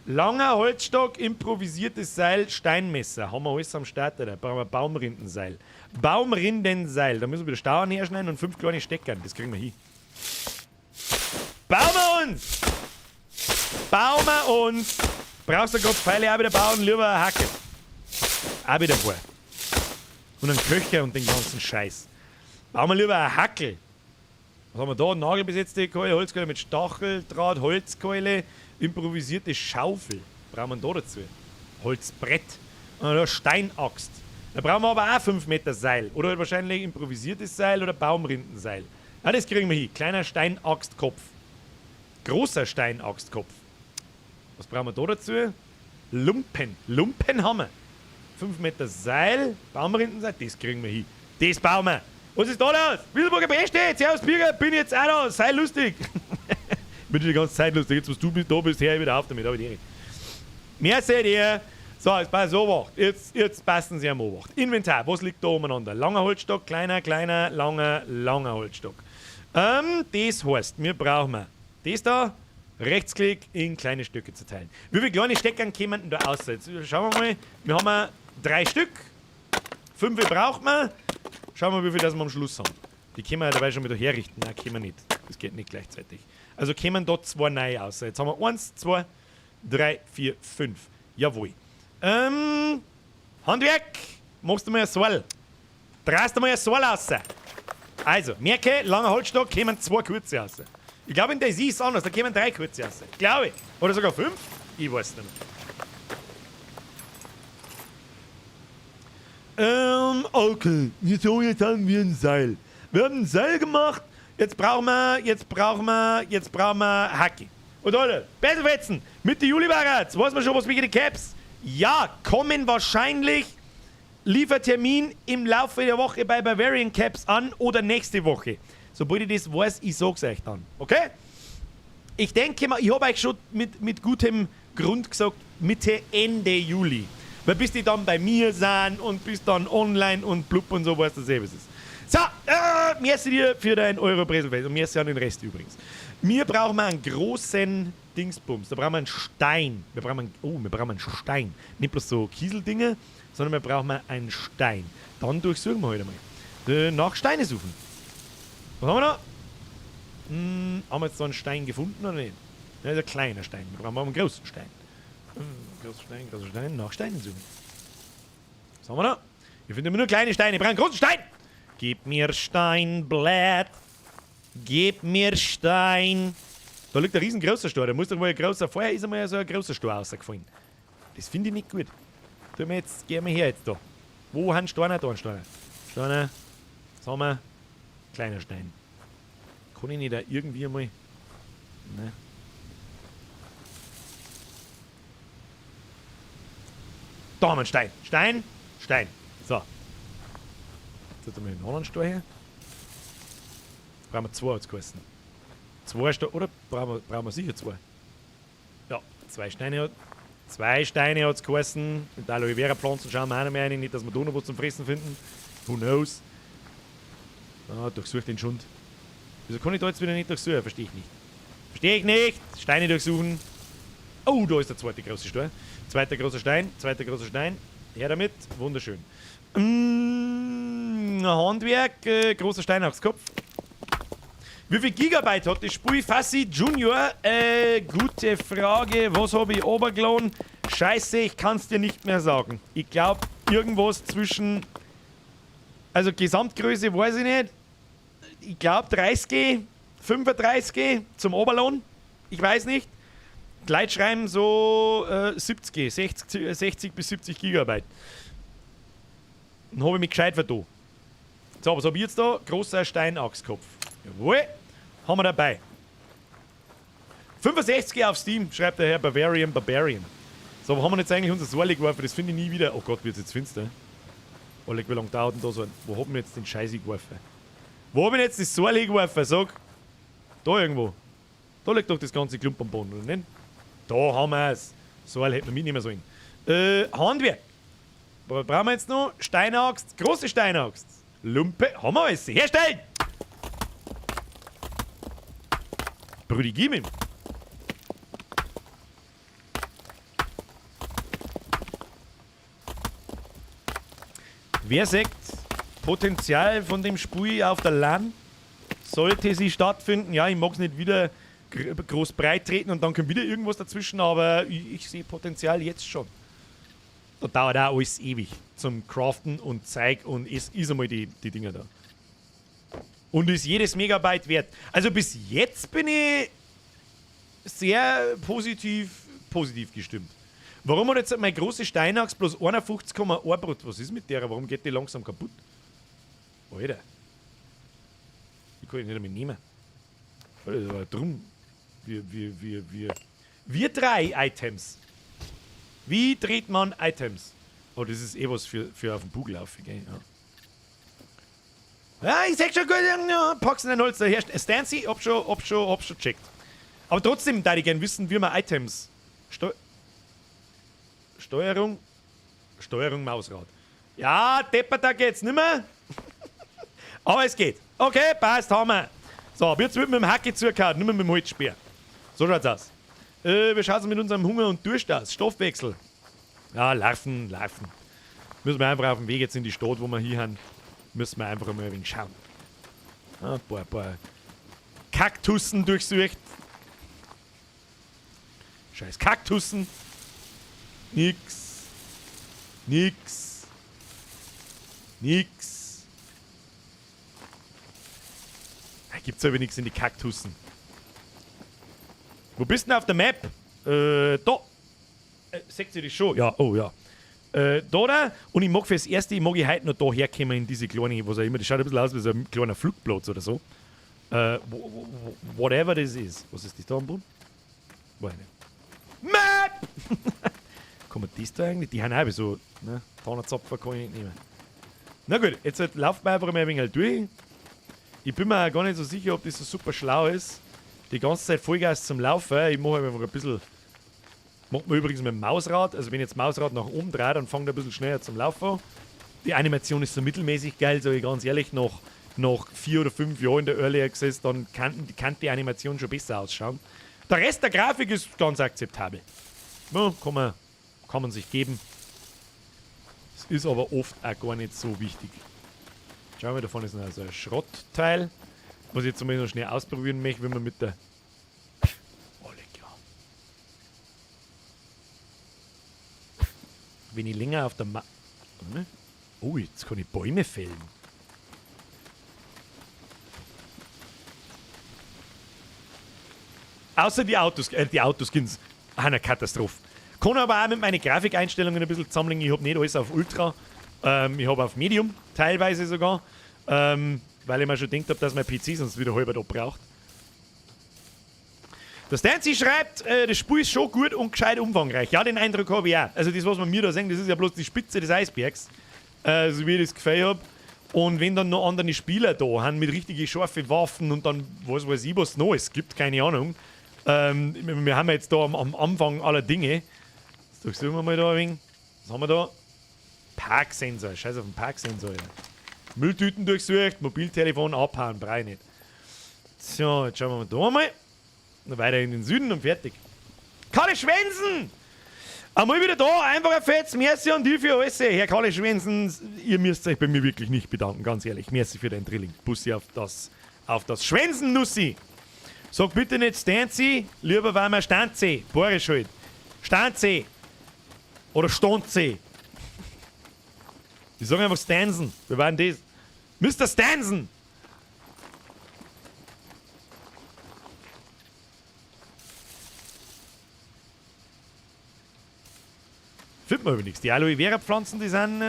Langer Holzstock, improvisiertes Seil, Steinmesser. Haben wir alles am Start, da brauchen wir Baumrindenseil. Baumrindenseil. Da müssen wir wieder Stauern herschneiden und 5 kleine Steckern. Das kriegen wir hin. Bauen wir uns! Bauen wir uns! Brauchst du gerade Pfeile auch wieder bauen, lieber eine Hacke. Auch wieder vor. Und einen Köcher und den ganzen Scheiß. Bauen wir lieber eine Hackel. Was haben wir da? Nagelbesetzte Keule, Holzkeule mit Stacheldraht, Holzkeule, improvisierte Schaufel. Brauchen wir da dazu? Holzbrett. Und eine Steinaxt. Da brauchen wir aber auch 5 Meter Seil. Oder halt wahrscheinlich improvisiertes Seil oder Baumrindenseil. Ja, das kriegen wir hin. Kleiner Steinaxtkopf. Großer Steinaxtkopf. Was brauchen wir da dazu? Lumpen. Lumpen haben wir. 5 Meter Seil, Baumrindenseil, das kriegen wir hin. Das bauen wir. Was ist da los? Wieselburger Beste, servus Birger, bin jetzt auch da, sei lustig. Bin schon die ganze Zeit lustig, jetzt was du da bist, hör ich wieder auf damit, hab ich die Ehre. Mehr seht ihr. So, jetzt pass auf, jetzt passen Sie am Obacht. Inventar, was liegt da umeinander? Langer Holzstock, kleiner, kleiner, langer, langer Holzstock. Das heißt, wir brauchen das da, Rechtsklick in kleine Stücke zerteilen. Wie viele kleine Steckern kämen denn da raus? Jetzt schauen wir mal, wir haben 3 Stück, 5 braucht man. Schauen wir mal, wie viel das wir am Schluss haben. Die können wir ja dabei schon wieder herrichten. Nein, können wir nicht. Das geht nicht gleichzeitig. Also kämen da 2 neu raus. Jetzt haben wir 1, 2, 3, 4, 5. Jawohl. Handwerk, machst du mal ein Seil. Drehst du mal ein Seil raus. Also, merke, langer Holzstock, kämen 2 kurze raus. Ich glaube, in DayZ ist es anders, da kämen 3 kurze raus. Glaube ich. Oder sogar 5? Ich weiß nicht mehr. Okay. So, jetzt haben wir ein Seil. Wir haben ein Seil gemacht. Jetzt brauchen wir Hacke. Und Leute, Besselfetzen mit der Juli bereits. Weiß man schon, was wegen die Caps? Ja, kommen wahrscheinlich Liefertermin im Laufe der Woche bei Bavarian Caps an oder nächste Woche. Sobald ich das weiß, ich sag's euch dann. Okay? Ich denke mal, ich hab euch schon mit gutem Grund gesagt, Mitte, Ende Juli. Weil bis die dann bei mir sind und bis dann online und blub und so, weißt du selber, was es ist. So, merci dir für dein Euro-Breselfeld und merci an den Rest übrigens. Wir brauchen einen großen Dingsbums. Da brauchen wir einen Stein. Wir brauchen einen Stein. Nicht bloß so Kieseldinge, sondern wir brauchen einen Stein. Dann durchsuchen wir heute mal. Nach Steine suchen. Was haben wir da? Haben wir jetzt da einen Stein gefunden oder nicht? Das ist ein kleiner Stein. Wir brauchen einen großen Stein. Großer Stein, großer Stein. Nach Steinen suchen. Was haben wir da? Wir finden immer nur kleine Steine. Wir brauchen einen großen Stein! Gib mir Stein, Blatt. Gib mir Stein. Da liegt ein riesengroßer Stein. Da muss doch mal ein großer... Vorher ist einmal so ein großer Stein rausgefallen. Das finde ich nicht gut. Tun wir jetzt, gehen wir her jetzt da. Wo haben Steine? Da ein Steine. Steine. Was haben wir? Kleiner Stein. Kann ich nicht da irgendwie einmal... Ne. Da haben wir einen Stein. Stein. Stein. So. Jetzt haben wir einen anderen Stein her. Brauchen wir zwei, hat's geheißen. Zwei Steine, oder? Brauchen wir sicher zwei. Ja, zwei Steine hat. Zwei Steine hat's geheißen. Mit Aloe Vera Pflanzen schauen wir auch noch mehr rein. Nicht, dass wir da noch was zum Fressen finden. Who knows? Ah, durchsuch den Schund. Wieso kann ich da jetzt wieder nicht durchsuchen? Verstehe ich nicht. Verstehe ich nicht! Steine durchsuchen. Oh, da ist der zweite große Stein. Zweiter großer Stein, zweiter großer Stein. Her damit. Wunderschön. Handwerk, großer Steinachskopf. Wie viel Gigabyte hat das Spiel? Fassi Junior? Gute Frage. Was habe ich runtergeladen? Scheiße, ich kann's dir nicht mehr sagen. Ich glaub, irgendwas zwischen... Also Gesamtgröße weiß ich nicht. Ich glaub 30, 35 zum Oberlohn. Ich weiß nicht. Die Leute schreiben so 70, 60 bis 70 Gigabyte. Dann habe ich mich gescheit vertan. So, was hab ich jetzt da? Großer Steinachskopf. Jawohl, haben wir dabei. 65 auf Steam, schreibt der Herr Bavarian Barbarian. So, wo haben wir jetzt eigentlich unser Säule geworfen? Das finde ich nie wieder. Oh Gott, wird's jetzt finster. Oleg, wie lange dauert denn da so? Wo haben wir jetzt den Scheiß geworfen? Wo hab ich jetzt das Säule geworfen? Sag. Da irgendwo. Da liegt doch das ganze Klump am Boden, oder nicht? Da haben wir's. Säule hätten wir mitnehmen sollen. Handwerk. Was brauchen wir jetzt noch? Steinaxt. Große Steinaxt. Lumpe. Haben wir alles. Herstellen! Brudi, gib ihm. Wer sagt, Potenzial von dem Spiel auf der LAN sollte sie stattfinden? Ja, ich mag's nicht wieder groß breit treten und dann kommt wieder irgendwas dazwischen, aber ich sehe Potenzial jetzt schon. Da dauert auch alles ewig zum Craften und Zeug und es ist einmal die Dinger da. Und ist jedes Megabyte wert. Also bis jetzt bin ich sehr positiv gestimmt. Warum hat jetzt meine große Steinachs bloß 51,1 Brot? Was ist mit der? Warum geht die langsam kaputt? Alter. Die kann ich nicht einmal nehmen. Alter, das war drum. Wir drei Items. Wie dreht man Items? Oh, das ist eh was für auf dem Bugel auf, gell? Ja. Ja, ich sag schon gut, ja, pack's in den Holz. Stancy, hab schon checkt. Aber trotzdem, da ich gern wissen, wie man Items. Steuerung, Mausrad. Ja, deppert, da geht's nimmer. Aber es geht. Okay, passt, haben wir. So, ab jetzt wird mit dem Hacke zugehauen, nicht mehr mit dem Holzspeer. So schaut's aus. Wie schaut's mit unserem Hunger und Durst aus? Stoffwechsel. Ja, laufen. Müssen wir einfach auf dem Weg jetzt in die Stadt, wo wir hier haben, müssen wir einfach mal ein wenig schauen. Ein paar Kaktussen durchsucht. Scheiß Kaktussen. Nix. Nix. Nix. Da gibt's aber nichts in die Kaktussen. Wo bist du denn auf der Map? Da. Seht ihr das schon? Ja, oh ja. Da. Und ich mag fürs Erste, ich mag ich heute noch da herkommen in diese kleine, was auch immer, das schaut ein bisschen aus wie so ein kleiner Flugplatz oder so. Whatever das ist. Was ist das da am Boden? Weiß ich nicht. Map! Kann man das da eigentlich? Die haben auch so, ne? Tannenzapfen kann ich nicht nehmen. Na gut, jetzt halt lauft man einfach mal ein wenig halt durch. Ich bin mir auch gar nicht so sicher, ob das so super schlau ist. Die ganze Zeit Vollgas zum Laufen. Ich mache einfach ein bisschen. Macht man übrigens mit dem Mausrad. Also wenn ich jetzt Mausrad nach oben drehe, dann fängt er ein bisschen schneller zum Laufen an. Die Animation ist so mittelmäßig geil, sage ich ganz ehrlich. Nach nach 4 oder 5 Jahren in der Early Access, dann kann die Animation schon besser ausschauen. Der Rest der Grafik ist ganz akzeptabel. Ja, kann man sich geben. Es ist aber oft auch gar nicht so wichtig. Schauen wir, da vorne ist noch so ein Schrottteil. Was ich jetzt mal noch schnell ausprobieren möchte, wenn man mit der. Oh, leck, ja. Wenn ich länger auf der Ma. Oh, jetzt kann ich Bäume fällen. Außer die Autoskins, eine Katastrophe. Kann aber auch mit meinen Grafikeinstellungen ein bisschen zusammenlegen. Ich habe nicht alles auf Ultra. Ich habe auf Medium, teilweise sogar. Weil ich mir schon gedacht habe, dass mein PC sonst wieder halber da braucht. Der Stancy schreibt, das Spiel ist schon gut und gescheit umfangreich. Ja, den Eindruck habe ich auch. Also das, was man mir da sagen, das ist ja bloß die Spitze des Eisbergs. So wie ich das Gefühl habe. Und wenn dann noch andere Spieler da haben mit richtig scharfen Waffen und dann was weiß ich, was noch es gibt, keine Ahnung. Wir haben jetzt da am Anfang aller Dinge. Jetzt durchsuchen wir mal da ein wenig. Was haben wir da? Parksensor. Scheiß auf den Parksensor, ja. Mülltüten durchsucht, Mobiltelefon abhauen, brauch ich nicht. So, jetzt schauen wir mal da mal. Noch weiter in den Süden und fertig. Kalle Schwensen! Einmal wieder da, einfach ein fettes Merci an die für alles. Herr Kalle Schwensen, ihr müsst euch bei mir wirklich nicht bedanken, ganz ehrlich. Merci für den Drilling. Bussi auf das Schwensen, Nussi. Sag bitte nicht Stanzi, lieber war mir Stanzi. Boris halt. Stanzi. Oder Stonzi. Die sagen einfach Stansen. Wer war denn das? Mr. Stansen! Findet man aber nichts. Die Aloe Vera Pflanzen, die sind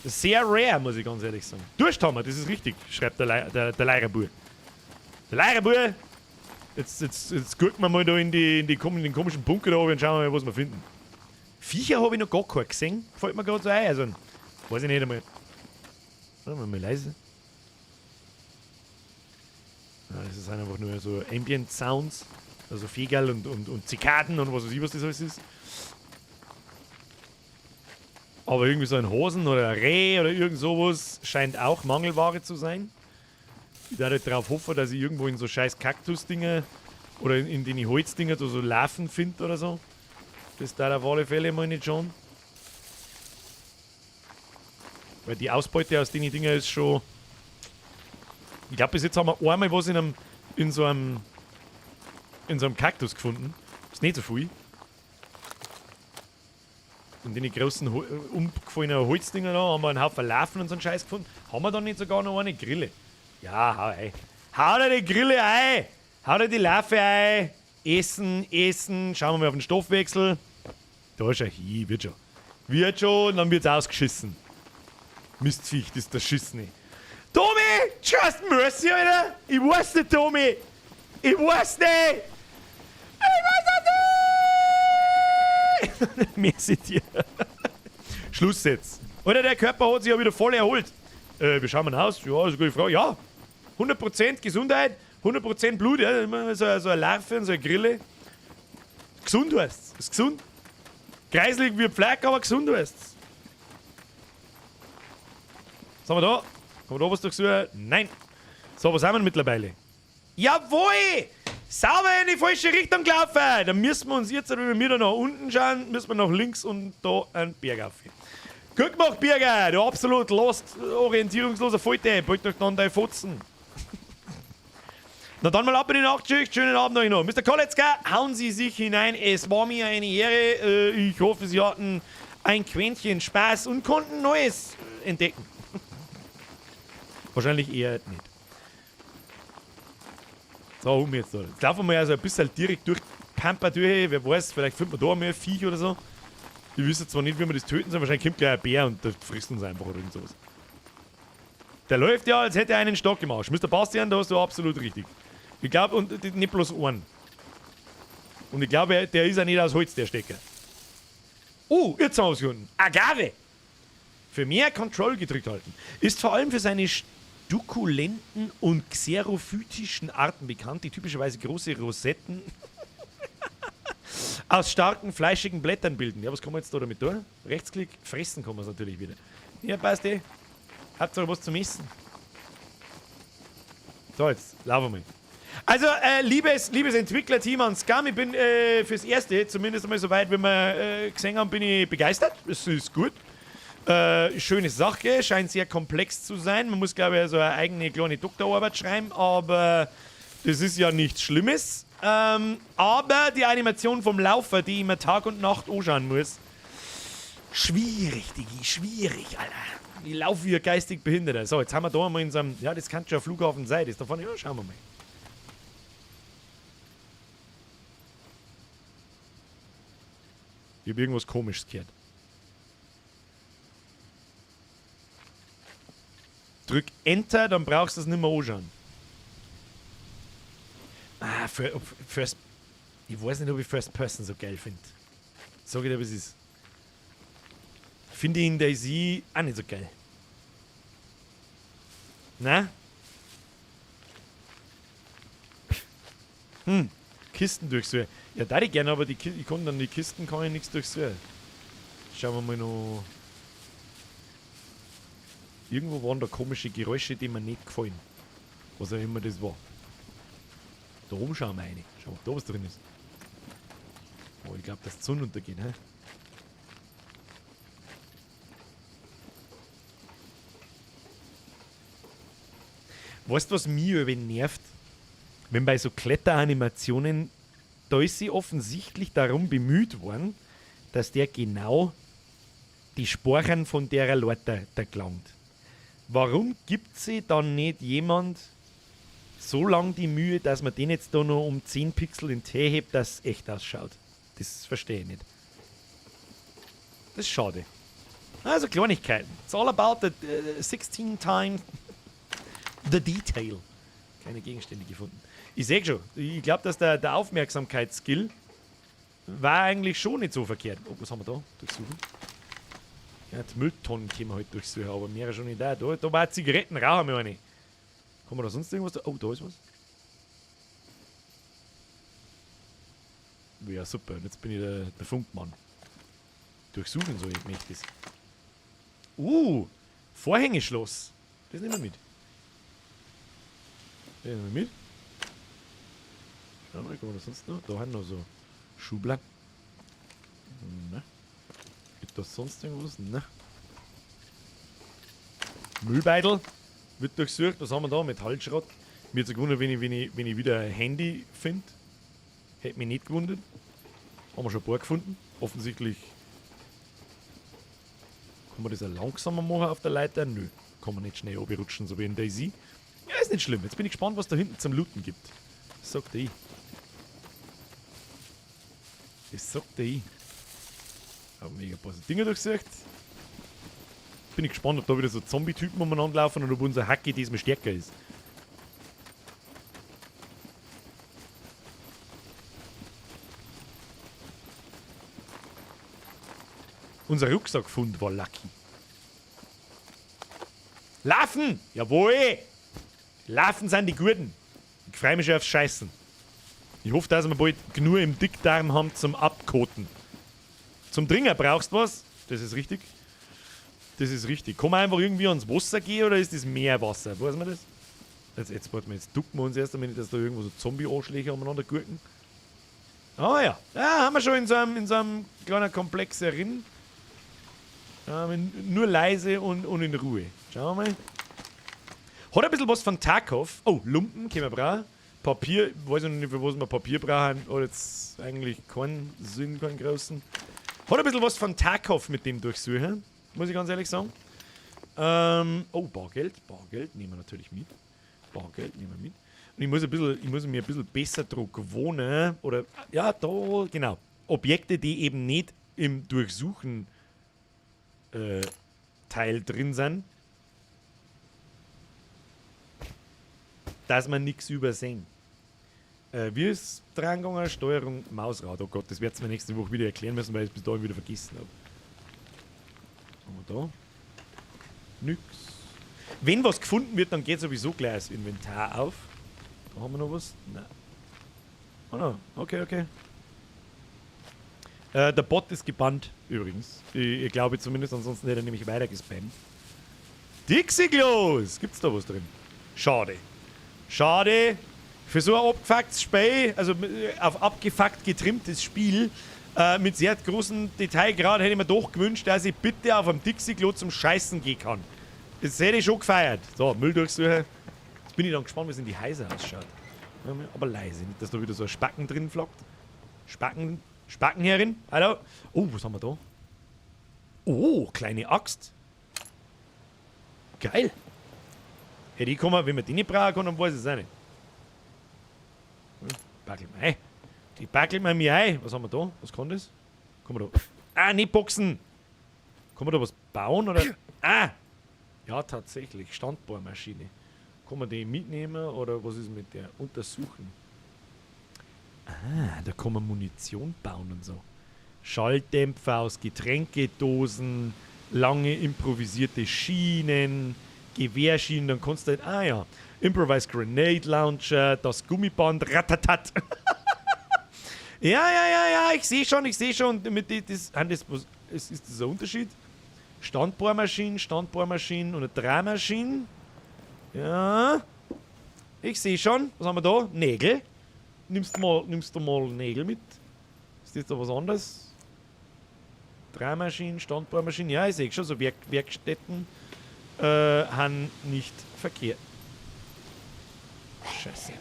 sehr rare, muss ich ganz ehrlich sagen. Durst haben wir, das ist richtig, schreibt der Leirabur. Der Leirabur! Jetzt gucken wir mal da in den komischen Bunker da und schauen wir mal, was wir finden. Viecher habe ich noch gar keinen gesehen. Fällt mir gerade so ein. Also, weiß ich nicht einmal. Warte mal, leise. Ja, das sind einfach nur so Ambient Sounds. Also Vögel und Zikaden und was weiß ich, was das alles ist. Aber irgendwie so ein Hasen oder ein Reh oder irgend sowas scheint auch Mangelware zu sein. Ich darf halt darauf hoffen, dass ich irgendwo in so scheiß Kaktus-Dinger oder in den Holzdinger da so Larven finde oder so. Das da auf alle Fälle mal nicht schon. Weil die Ausbeute aus den Dinger ist schon. Ich glaube, bis jetzt haben wir einmal was in so einem Kaktus gefunden. Ist nicht so viel. In den großen umgefallenen Holzdinger da haben wir einen Haufen Larven und so einen Scheiß gefunden. Haben wir da nicht sogar noch eine Grille? Ja, hau ein. Hau dir die Grille ein! Hau dir die Larve ein! Essen, essen. Schauen wir mal auf den Stoffwechsel. Da ist er hin, wird schon. Wird schon, dann wird's ausgeschissen. Mistviech, das ist der Schissene. Tommy! Just mercy, Alter! Ich weiß nicht, Tommy! Ich weiß nicht! Ich weiß nicht! Merci dir. Schluss jetzt. Oder der Körper hat sich ja wieder voll erholt. Wie schauen wir aus? Ja, ist eine gute Frage. Ja, 100% Gesundheit, 100% Blut, ja, immer so eine Larve und so eine Grille. Gesund heißt's. Ist gesund. Kreislig wie ein Pflag, aber gesund heißt's. Was haben wir da? Kann man da was durchsuchen? Nein. So, was haben wir mittlerweile? Jawohl! Sauber in die falsche Richtung gelaufen! Dann müssen wir uns jetzt, wenn wir da nach unten schauen, müssen wir nach links und da einen Berg auf. Gut gemacht, Birger! Du absolut lost, orientierungsloser Volldepp. Bald doch dann deine Fotzen. Na dann mal ab in die Nachtschicht. Schönen Abend euch noch. Mr. Koletzka, hauen Sie sich hinein. Es war mir eine Ehre. Ich hoffe, Sie hatten ein Quäntchen Spaß und konnten Neues entdecken. Wahrscheinlich eher nicht. So, um jetzt da. Jetzt laufen wir also ein bisschen direkt durch Pampa durch. Wer weiß, vielleicht findet man da mehr Viech oder so. Ich wüsste zwar nicht, wie wir das töten sollen. Wahrscheinlich kommt gleich ein Bär und der frisst uns einfach oder irgend sowas. Der läuft ja, als hätte er einen Stock im Arsch. Mr. Bastian, da hast du absolut richtig. Ich glaube, und nicht bloß einen. Und ich glaube, der ist ja nicht aus Holz, der Stecker. Oh, jetzt haben wir es gefunden. Agave! Für mehr Control gedrückt halten. Ist vor allem für seine sukkulenten und xerophytischen Arten bekannt, die typischerweise große Rosetten aus starken, fleischigen Blättern bilden. Ja, was kann man jetzt da damit tun? Rechtsklick, fressen kann man es natürlich wieder. Ja, passt eh. Hauptsache was zum Essen. So, jetzt laufen wir mal. Also, liebes Entwicklerteam an Scum, ich bin fürs Erste, zumindest einmal soweit, wenn wir gesehen haben, bin ich begeistert. Es ist gut. Schöne Sache, scheint sehr komplex zu sein. Man muss, glaube ich, so eine eigene kleine Doktorarbeit schreiben, aber das ist ja nichts Schlimmes. Aber die Animation vom Laufer, die ich mir Tag und Nacht anschauen muss, schwierig, Digi, schwierig, Alter. Ich laufe wie ein geistig Behinderter. So, jetzt haben wir da mal in so einem, ja, das kann schon ein Flughafen sein, das da vorne, ja, schauen wir mal. Ich hab irgendwas Komisches gehört. Drück Enter, dann brauchst du es nicht mehr anschauen. Ah, First. Ich weiß nicht, ob ich First Person so geil finde. Sag ich dir, was es ist. Finde ich in DayZ auch nicht so geil. Na? Hm, Kisten durchsuchen. Ja, da ich gerne, aber die ich kann dann die Kisten kann ich nichts durchsuchen. Schauen wir mal noch. Irgendwo waren da komische Geräusche, die mir nicht gefallen. Was auch immer das war. Da oben schauen wir rein. Schauen wir, ob da was drin ist. Oh, ich glaub, dass die Sonne untergeht, hä? Weißt du, was mich über nervt? Wenn bei so Kletteranimationen, da ist sie offensichtlich darum bemüht worden, dass der genau die Sporen von der Leiter da gelangt. Warum gibt sie dann nicht jemand so lang die Mühe, dass man den jetzt da noch um 10 Pixel in den Tee hebt, dass es echt ausschaut? Das verstehe ich nicht. Das ist schade. Also Kleinigkeiten. It's all about the 16 times the detail. Keine Gegenstände gefunden. Ich seh schon, ich glaub, dass der Aufmerksamkeitsskill war eigentlich schon nicht so verkehrt. Oh, was haben wir da? Durchsuchen. Ja, die Mülltonnen können wir halt durchsuchen, aber mehr schon nicht da. Da war Zigaretten, rauchen wir eine. Kann man da sonst irgendwas? Oh, da ist was. Ja, super. Und jetzt bin ich der Funkmann. Durchsuchen, so ich möchte es. Vorhängeschloss. Das nehmen wir mit. Das nehmen wir mit. Schauen wir mal, kann man das sonst noch? Da haben wir noch so Schubladen. Na. Gibt das sonst irgendwas? Na. Müllbeutel wird durchsucht. Was haben wir da? Metallschrott. Mir hat's gewundert, wenn ich wieder ein Handy find. Hätte mich nicht gewundert. Haben wir schon ein paar gefunden. Offensichtlich kann man das auch langsamer machen auf der Leiter. Nö, kann man nicht schnell runterrutschen, so wie in DayZ. Ja, ist nicht schlimm. Jetzt bin ich gespannt, was da hinten zum Looten gibt. Das sagt ich. Das sagt ich. Hab mega paar Dinge durchsucht. Bin ich gespannt, ob da wieder so Zombie-Typen umeinander laufen und ob unser Hacki diesmal stärker ist. Unser Rucksackfund war lucky. Laufen! Jawohl! Laufen sind die Guten. Ich freu mich schon aufs Scheißen. Ich hoffe, dass wir bald genug im Dickdarm haben zum Abkoten. Zum Dringer brauchst du was. Das ist richtig. Das ist richtig. Kann man einfach irgendwie ans Wasser gehen oder ist das Meerwasser? Weiß man das? Jetzt warte mal, jetzt ducken wir uns erst einmal nicht, dass da irgendwo so Zombie-Arschlöcher umeinander gurken. Ah ja. Ja, haben wir schon in so einem kleinen Komplex herin. Nur leise und in Ruhe. Schauen wir mal. Hat ein bisschen was von Tarkov. Oh, Lumpen können wir brauchen. Papier, ich weiß noch nicht, für was wir Papier brauchen. Hat jetzt eigentlich keinen Sinn, keinen großen. Hat ein bisschen was von Tarkov mit dem Durchsuchen, muss ich ganz ehrlich sagen. Oh, Bargeld. Bargeld nehmen wir natürlich mit. Bargeld nehmen wir mit. Und ich muss mir ein bisschen besser dran gewohnen. Oder, ja, da, genau. Objekte, die eben nicht im Durchsuchen Teil drin sind, dass man nichts übersehen. Wie ist dran gegangen? Steuerung Mausrad. Oh Gott, das werd's mir nächste Woche wieder erklären müssen, weil ich es bis dahin wieder vergessen hab. Haben wir da? Nix. Wenn was gefunden wird, dann geht sowieso gleich das Inventar auf. Da haben wir noch was? Nein. Oh no. Okay, okay. Der Bot ist gebannt, übrigens. Ich glaube zumindest, ansonsten hätte er nämlich weiter gespammt. Dixie-Klos! Gibt's da was drin? Schade. Schade. Für so ein abgefucktes Spiel, also auf abgefuckt getrimmtes Spiel, mit sehr großem Detailgrad hätte ich mir doch gewünscht, dass ich bitte auf einem Dixie-Klo zum Scheißen gehen kann. Das hätte ich schon gefeiert. So, Müll durchsuchen. Jetzt bin ich dann gespannt, wie es in die Häuser ausschaut. Aber leise, nicht, dass da wieder so ein Spacken drin flockt. Spacken, Spackenherrin. Hallo. Oh, was haben wir da? Oh, kleine Axt. Geil. Hätte ich kommen, wenn man die nicht brauchen kann, dann weiß ich es auch nicht. Backelt mir ein. Die backelt mir ein. Was haben wir da? Was kann das? Kann man da... Ah, nicht boxen! Kann man da was bauen, oder? Ah! Ja, tatsächlich. Standbohrmaschine. Kann man die mitnehmen, oder was ist mit der? Untersuchen. Ah, da kann man Munition bauen und so. Schalldämpfer aus Getränkedosen, lange improvisierte Schienen, Gewehrschienen, dann kannst du halt, ah ja, Improvised Grenade Launcher, das Gummiband, ratatat. Ja, ja, ja, ja, ich sehe schon, ich sehe schon. Mit die, das, das, was, ist das ein Unterschied? Standbohrmaschinen, Standbohrmaschinen und eine Drahmaschine. Ja, ich sehe schon. Was haben wir da? Nägel. Nimmst du mal Nägel mit? Ist das da was anderes? Drahmaschinen, Standbohrmaschinen. Ja, ich sehe schon, so Werkstätten haben nicht verkehrt. Scheiße.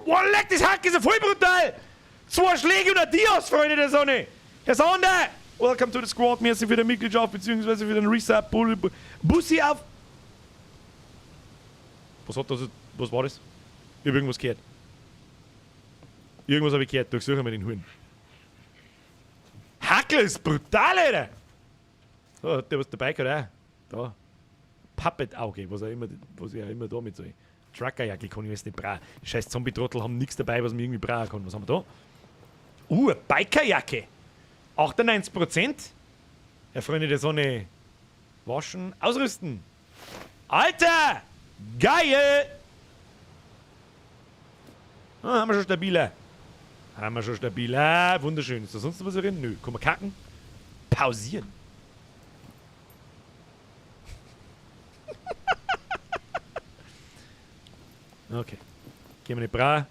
Boah, leck, das Hack ist ja voll brutal! 2 Schläge und ein Dios, Freunde der Sonne! Herr Sander! Welcome to the squad, merci für die Mitgliedschaft bzw. für den Resub. Bussi auf! Was hat das? Was war das? Ich hab irgendwas gehört. Irgendwas hab ich gehört. Durchsuchen wir den Huren. Hackel ist brutal, Alter! So, hat der was dabei gehabt, auch? Da. Puppet-Auge, was ich auch immer damit soll. Truckerjacke kann ich jetzt nicht brauchen. Die scheiß Zombie-Trottel haben nichts dabei, was man irgendwie brauchen kann. Was haben wir da? Eine Bikerjacke. 98%. Ja, Freunde der Sonne. Waschen, ausrüsten. Alter! Geil! Ah, haben wir schon stabiler. Haben wir schon stabiler. Wunderschön. Ist da sonst noch was drin? Nö. Kann man kacken? Pausieren. Okay. Gehen wir nicht brav.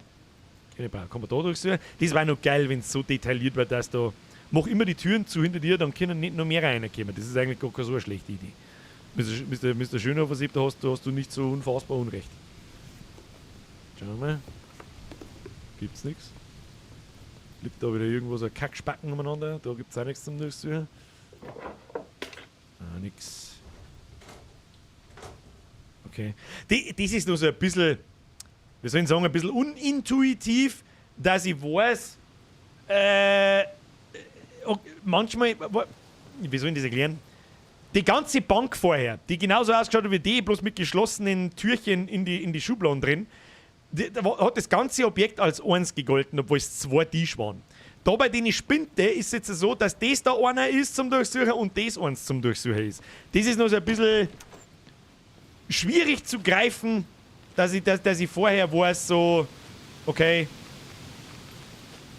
Gehen wir nicht brav. Kann man da durchsuchen? Das war noch geil, wenn es so detailliert war, dass da. Mach immer die Türen zu hinter dir, dann können nicht noch mehr reinkommen. Das ist eigentlich gar keine so eine schlechte Idee. Mr. Schönhofer, da hast du nicht so unfassbar Unrecht. Schauen wir mal. Gibt's nichts. Liegt da wieder irgendwo so ein Kackspacken umeinander. Da gibt's auch nichts zum Durchsuchen. Ah, nix. Okay. Das ist nur so ein bisschen, wie soll ich sagen, ein bisschen unintuitiv, dass ich weiß, manchmal, wie soll ich das erklären? Die ganze Bank vorher, die genauso ausgeschaut hat wie die, bloß mit geschlossenen Türchen in die Schubladen drin, da hat das ganze Objekt als eins gegolten, obwohl es 2 Tische waren. Da bei den Spinte ist es jetzt so, dass das da einer ist zum Durchsuchen und das eins zum Durchsuchen ist. Das ist noch so ein bisschen schwierig zu greifen, dass ich vorher weiß, so, okay,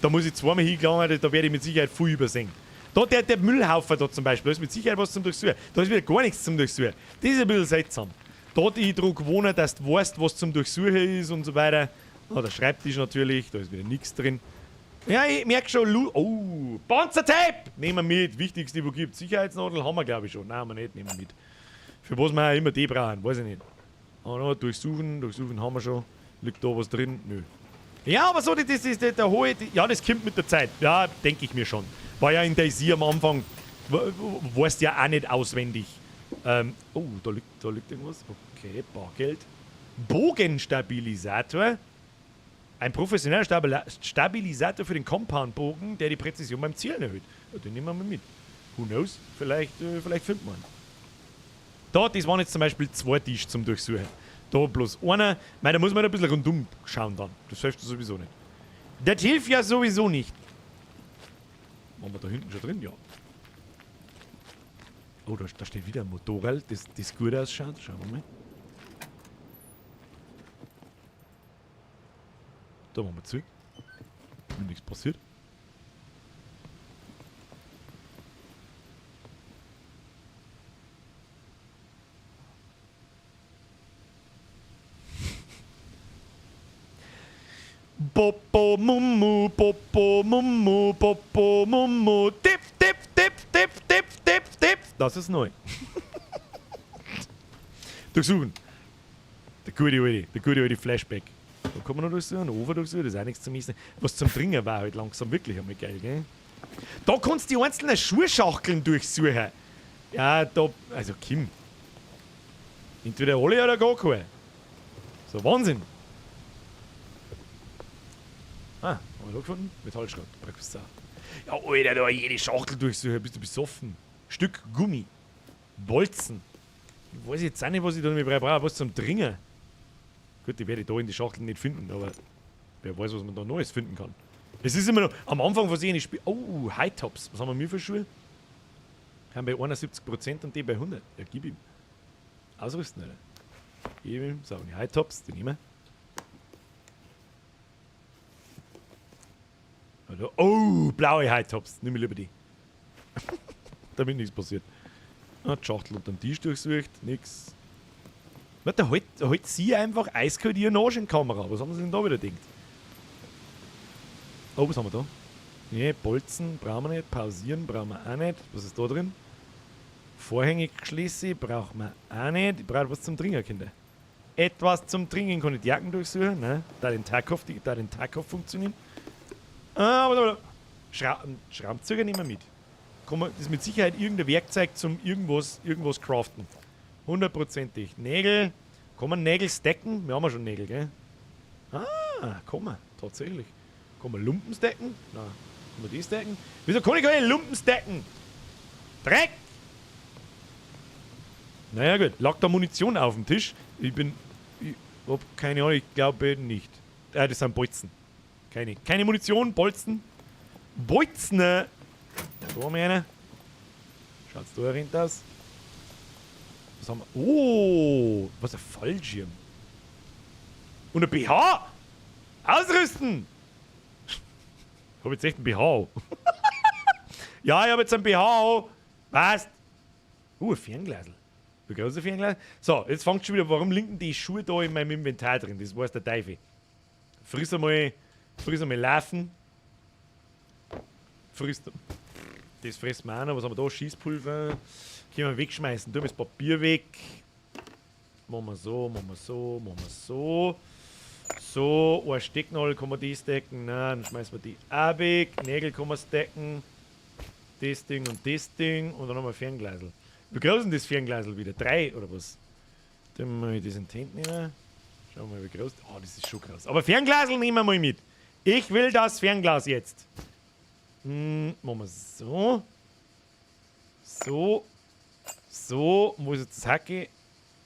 da muss ich zweimal hingelangen, da werde ich mit Sicherheit viel übersehen. Da der Müllhaufen da zum Beispiel, da ist mit Sicherheit was zum Durchsuchen. Da ist wieder gar nichts zum Durchsuchen. Das ist ein bisschen seltsam. Da die ich daran gewohnt, dass du weißt, was zum Durchsuchen ist und so weiter. Oh, der Schreibtisch natürlich, da ist wieder nichts drin. Ja, ich merke schon, oh, Panzertape! Nehmen wir mit, wichtigste, wo gibt. Sicherheitsnadel haben wir, glaube ich, schon. Nein, haben wir nicht, nehmen wir mit. Für was wir auch immer die brauchen, weiß ich nicht. Oh, no, durchsuchen haben wir schon. Liegt da was drin? Nö. Ja, aber so, das ist der hohe. Ja, das kommt mit der Zeit. Ja, denke ich mir schon. War ja in DayZ am Anfang, weißt ja auch nicht auswendig. Oh, da liegt irgendwas. Okay, Bargeld. Bogenstabilisator. Ein professioneller Stabilisator für den Compound-Bogen, der die Präzision beim Zielen erhöht. Ja, den nehmen wir mal mit. Who knows? Vielleicht findet man ihn. Da, das waren jetzt zum Beispiel 2 Tische zum Durchsuchen. Da bloß einer. Ich meine, da muss man ein bisschen rundum schauen dann. Das hilft sowieso nicht. Das hilft ja sowieso nicht. Waren wir da hinten schon drin? Ja. Oh, da steht wieder ein Motorrad, das gut ausschaut. Schauen wir mal. Da machen wir zu. Ist mir nichts passiert. Popo Mumu, Popo Mumu, Popo Mumu, Tipp, Tipp, Tipp, Tipp, Tipp, Tipp, Tipp. Das ist neu. Durchsuchen. Der gute alte Flashback. Da kann man noch durchsuchen, Over durchsuchen, das ist auch nichts zum Essen. Was zum Trinken war halt langsam wirklich einmal geil, gell? Da kannst du die einzelnen Schuhschachteln durchsuchen. Ja, da. Also, Kim. Entweder alle oder gar keine. So, Wahnsinn. Ah, haben wir da gefunden? Metallschrott. Breakfast. Ja, Alter, da jede Schachtel durchsuchen, bist du besoffen. Stück Gummi. Bolzen. Ich weiß jetzt auch nicht, was ich da noch brauche. Was zum Trinken. Gut, die werde ich da in die Schachteln nicht finden, aber wer weiß, was man da Neues finden kann. Es ist immer noch am Anfang von ich Spiel. Oh, High Tops. Was haben wir für Schuhe? Haben bei 71% und die bei 100. Ja, gib ihm. Ausrüsten, Alter. Gib ihm. So, die High Tops, die nehmen wir. Oh, blaue High Tops. Nimm ich lieber die. Damit nichts passiert. Ah, die Schachtel unter dem Tisch durchsucht. Nix. Da halt sie einfach eiskalt ihre Nase in die Kamera. Was haben sie denn da wieder gedacht? Oh, was haben wir da? Nee, Bolzen brauchen wir nicht. Pausieren brauchen wir auch nicht. Was ist da drin? Vorhängeschließe brauchen wir auch nicht. Ich brauche was zum Trinken, Kinder. Etwas zum Trinken. Kann ich die Jacken durchsuchen? Nein. Da den Tackhoff funktionieren. Ah, aber Schraubenzieher nehmen wir mit. Das ist mit Sicherheit irgendein Werkzeug zum irgendwas craften. Hundertprozentig. Nägel. Kann man Nägel stacken? Wir haben ja schon Nägel, gell? Ah, kann man. Tatsächlich. Kann man Lumpen stacken? Nein. Kann man die stacken? Wieso kann ich keine Lumpen stacken? Dreck! Naja, gut. Lag da Munition auf dem Tisch? Ich hab keine Ahnung, ich glaube nicht. Ah, das sind Bolzen. Keine Munition, Bolzen. Bolzen! Da haben wir eine. Schaut's da rein aus. Was haben wir? Oh, was ein Fallschirm. Und ein BH! Ausrüsten! Ich hab jetzt echt ein BH. Ja, ich hab jetzt ein BH. Passt. Ein Fernglasl. Wie groß ist ein Fernglas? So, jetzt fängt schon wieder, warum liegen die Schuhe da in meinem Inventar drin? Das weiß der Teufel. Friss einmal laufen. Friss. Das fressen wir auch noch. Was haben wir da? Schießpulver. Können wir wegschmeißen. Tun wir das Papier weg. Machen wir so, machen wir so, machen wir so. So, eine Stecknadel kann man die stecken. Nein, dann schmeißen wir die auch weg. Nägel kann man stecken. Das Ding und das Ding. Und dann haben wir Fernglasel. Wie groß ist denn das Fernglasel wieder? 3 oder was? Dann mal das in die Hände nehmen. Schauen wir mal, wie groß. Oh, das ist schon groß. Aber Fernglasel nehmen wir mal mit. Ich will das Fernglas jetzt. Machen wir so. So. So. Und wo ist jetzt das Hacke?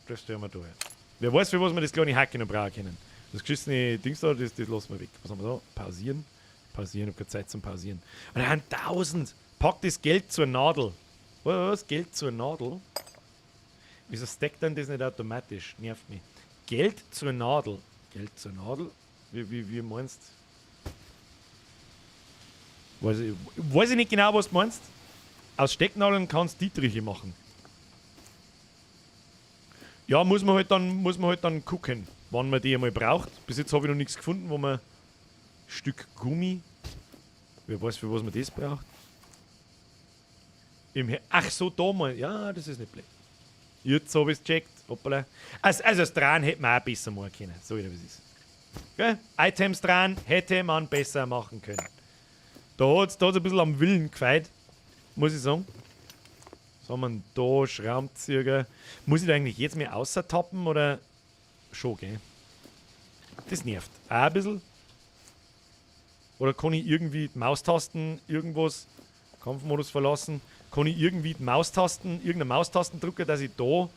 Das stellen wir da her. Wer weiß, für was wir das kleine Hacke noch brauchen können. Das geschissene Dings da, das lassen wir weg. Was haben wir da? Pausieren. Pausieren, ich hab keine Zeit zum Pausieren. Und da haben 1000. Pack das Geld zur Nadel. Was? Geld zur Nadel? Wieso stackt dann das nicht automatisch? Nervt mich. Geld zur Nadel. Geld zur Nadel? Wie meinst du? Weiß ich nicht genau, was du meinst. Aus Stecknadeln kannst du Dietriche machen. Ja, muss man halt dann gucken, wann man die einmal braucht. Bis jetzt habe ich noch nichts gefunden, wo man Stück Gummi. Wer weiß, für was man das braucht. Ach so, da mal. Ja, das ist nicht blöd. Jetzt habe ich es gecheckt. Hoppala. Also das Dran hätte man auch besser machen können. So wie es ist. Okay? Items dran hätte man besser machen können. Da hat es ein bisschen am Willen gefeit, muss ich sagen. Was haben wir denn da? Schraubenzieher. Muss ich da eigentlich jetzt mehr außertappen oder schon, gell? Das nervt. Auch ein bisschen. Oder kann ich irgendwie die Maustasten irgendwas, Kampfmodus verlassen, kann ich irgendwie die Maustasten, irgendeine Maustasten drücken, dass ich da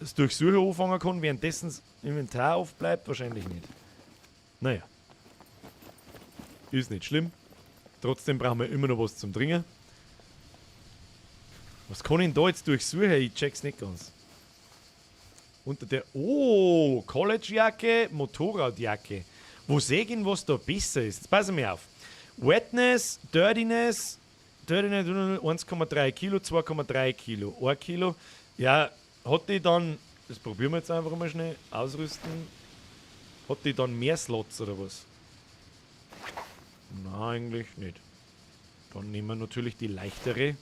das Durchsuchen anfangen kann, währenddessen das Inventar aufbleibt? Wahrscheinlich nicht. Naja. Ist nicht schlimm. Trotzdem brauchen wir immer noch was zum Trinken. Was kann ich denn da jetzt durchsuchen? Ich check's nicht ganz. Unter der... Oh! Collegejacke, Motorradjacke. Wo sehe ich denn, was da besser ist? Jetzt passen wir auf. Wetness, Dirtiness, Dirtiness 1,3 Kilo, 2,3 Kilo, 1 Kilo. Ja, hat die dann, das probieren wir jetzt einfach mal schnell, ausrüsten. Hat die dann mehr Slots oder was? Na, eigentlich nicht. Dann nehmen wir natürlich die leichtere.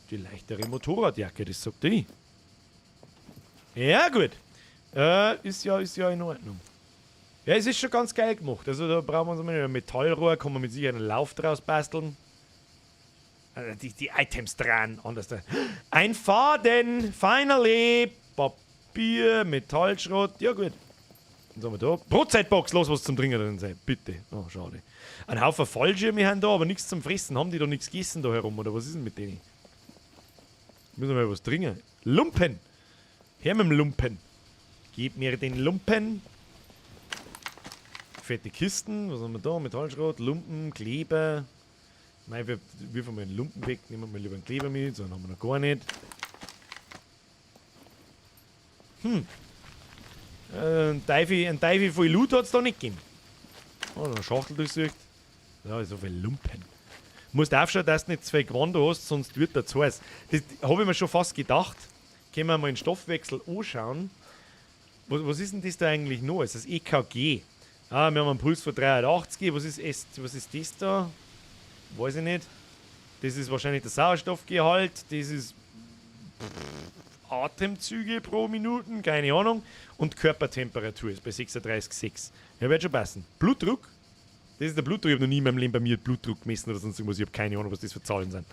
Die leichtere Motorradjacke, das sagt ich. Ja, gut. Ist ja in Ordnung. Ja, es ist schon ganz geil gemacht. Also da brauchen wir uns mal ein Metallrohr, kann man mit Sicherheit einen Lauf draus basteln. Also die Items dran, anders da. Ein Faden, finally! Papier, Metallschrott, ja gut. Was haben wir da? Brotzeitbox, los, was zum Trinken drin sein. Bitte. Oh, schade. Ein Haufen Fallschirme haben da, aber nichts zum Fressen. Haben die da nichts gegessen da herum, oder was ist denn mit denen? Müssen wir mal was trinken. Lumpen! Her mit dem Lumpen. Gib mir den Lumpen. Fette Kisten. Was haben wir da? Metallschrott, Lumpen, Kleber. Nein, wir wirfen mal einen Lumpen weg. Nehmen wir mal lieber einen Kleber mit. So einen haben wir noch gar nicht. Ein Teufel voll Loot hat es da nicht gegeben. Oh, noch eine Schachtel durchsucht. Ja, so viel Lumpen. Musst aufschauen, dass du nicht zwei Gewand hast, sonst wird der zu heiß. Das habe ich mir schon fast gedacht. Können wir mal den Stoffwechsel anschauen. Was ist denn das da eigentlich noch? Ist das EKG? Ah, wir haben einen Puls von 380. Was ist das da? Weiß ich nicht. Das ist wahrscheinlich der Sauerstoffgehalt. Das ist Atemzüge pro Minuten, keine Ahnung. Und Körpertemperatur ist bei 36,6. Ja, wird schon passen. Blutdruck? Das ist der Blutdruck. Ich habe noch nie in meinem Leben bei mir Blutdruck gemessen oder sonst irgendwas. Ich habe keine Ahnung, was das für Zahlen sind.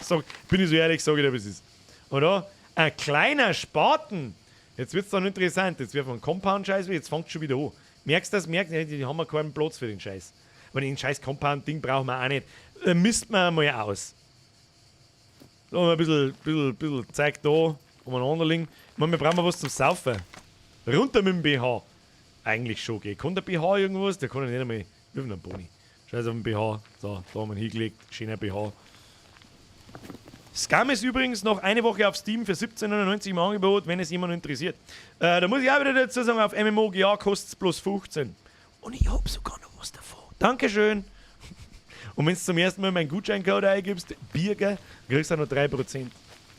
Sag, bin ich so ehrlich, sage ich dir, was es ist. Oder? Ein kleiner Spaten. Jetzt wird es dann interessant. Jetzt werfen wir einen Compound-Scheiß, jetzt fängt schon wieder an. Merkst du das? Merkst du, die haben wir keinen Platz für den Scheiß. Aber den scheiß Compound-Ding brauchen wir auch nicht. Misst man mal aus. Da haben wir ein bisschen Zeug da, umeinander liegen. Ich meine, wir brauchen was zum Saufen. Runter mit dem BH. Eigentlich schon, gell. Kann der BH irgendwas? Der kann ja nicht einmal. Wir haben einen Boni. Scheiß auf den BH. So, da haben wir ihn hingelegt. Schöner BH. Scum ist übrigens noch eine Woche auf Steam für 17,99 im Angebot, wenn es jemand interessiert. Da muss ich auch wieder dazu sagen, auf MMOGA kostet es bloß 15. Und ich hab sogar noch was davon. Dankeschön. Und wenn du zum ersten Mal meinen Gutscheincode eingibst, Birger, kriegst du auch noch 3%.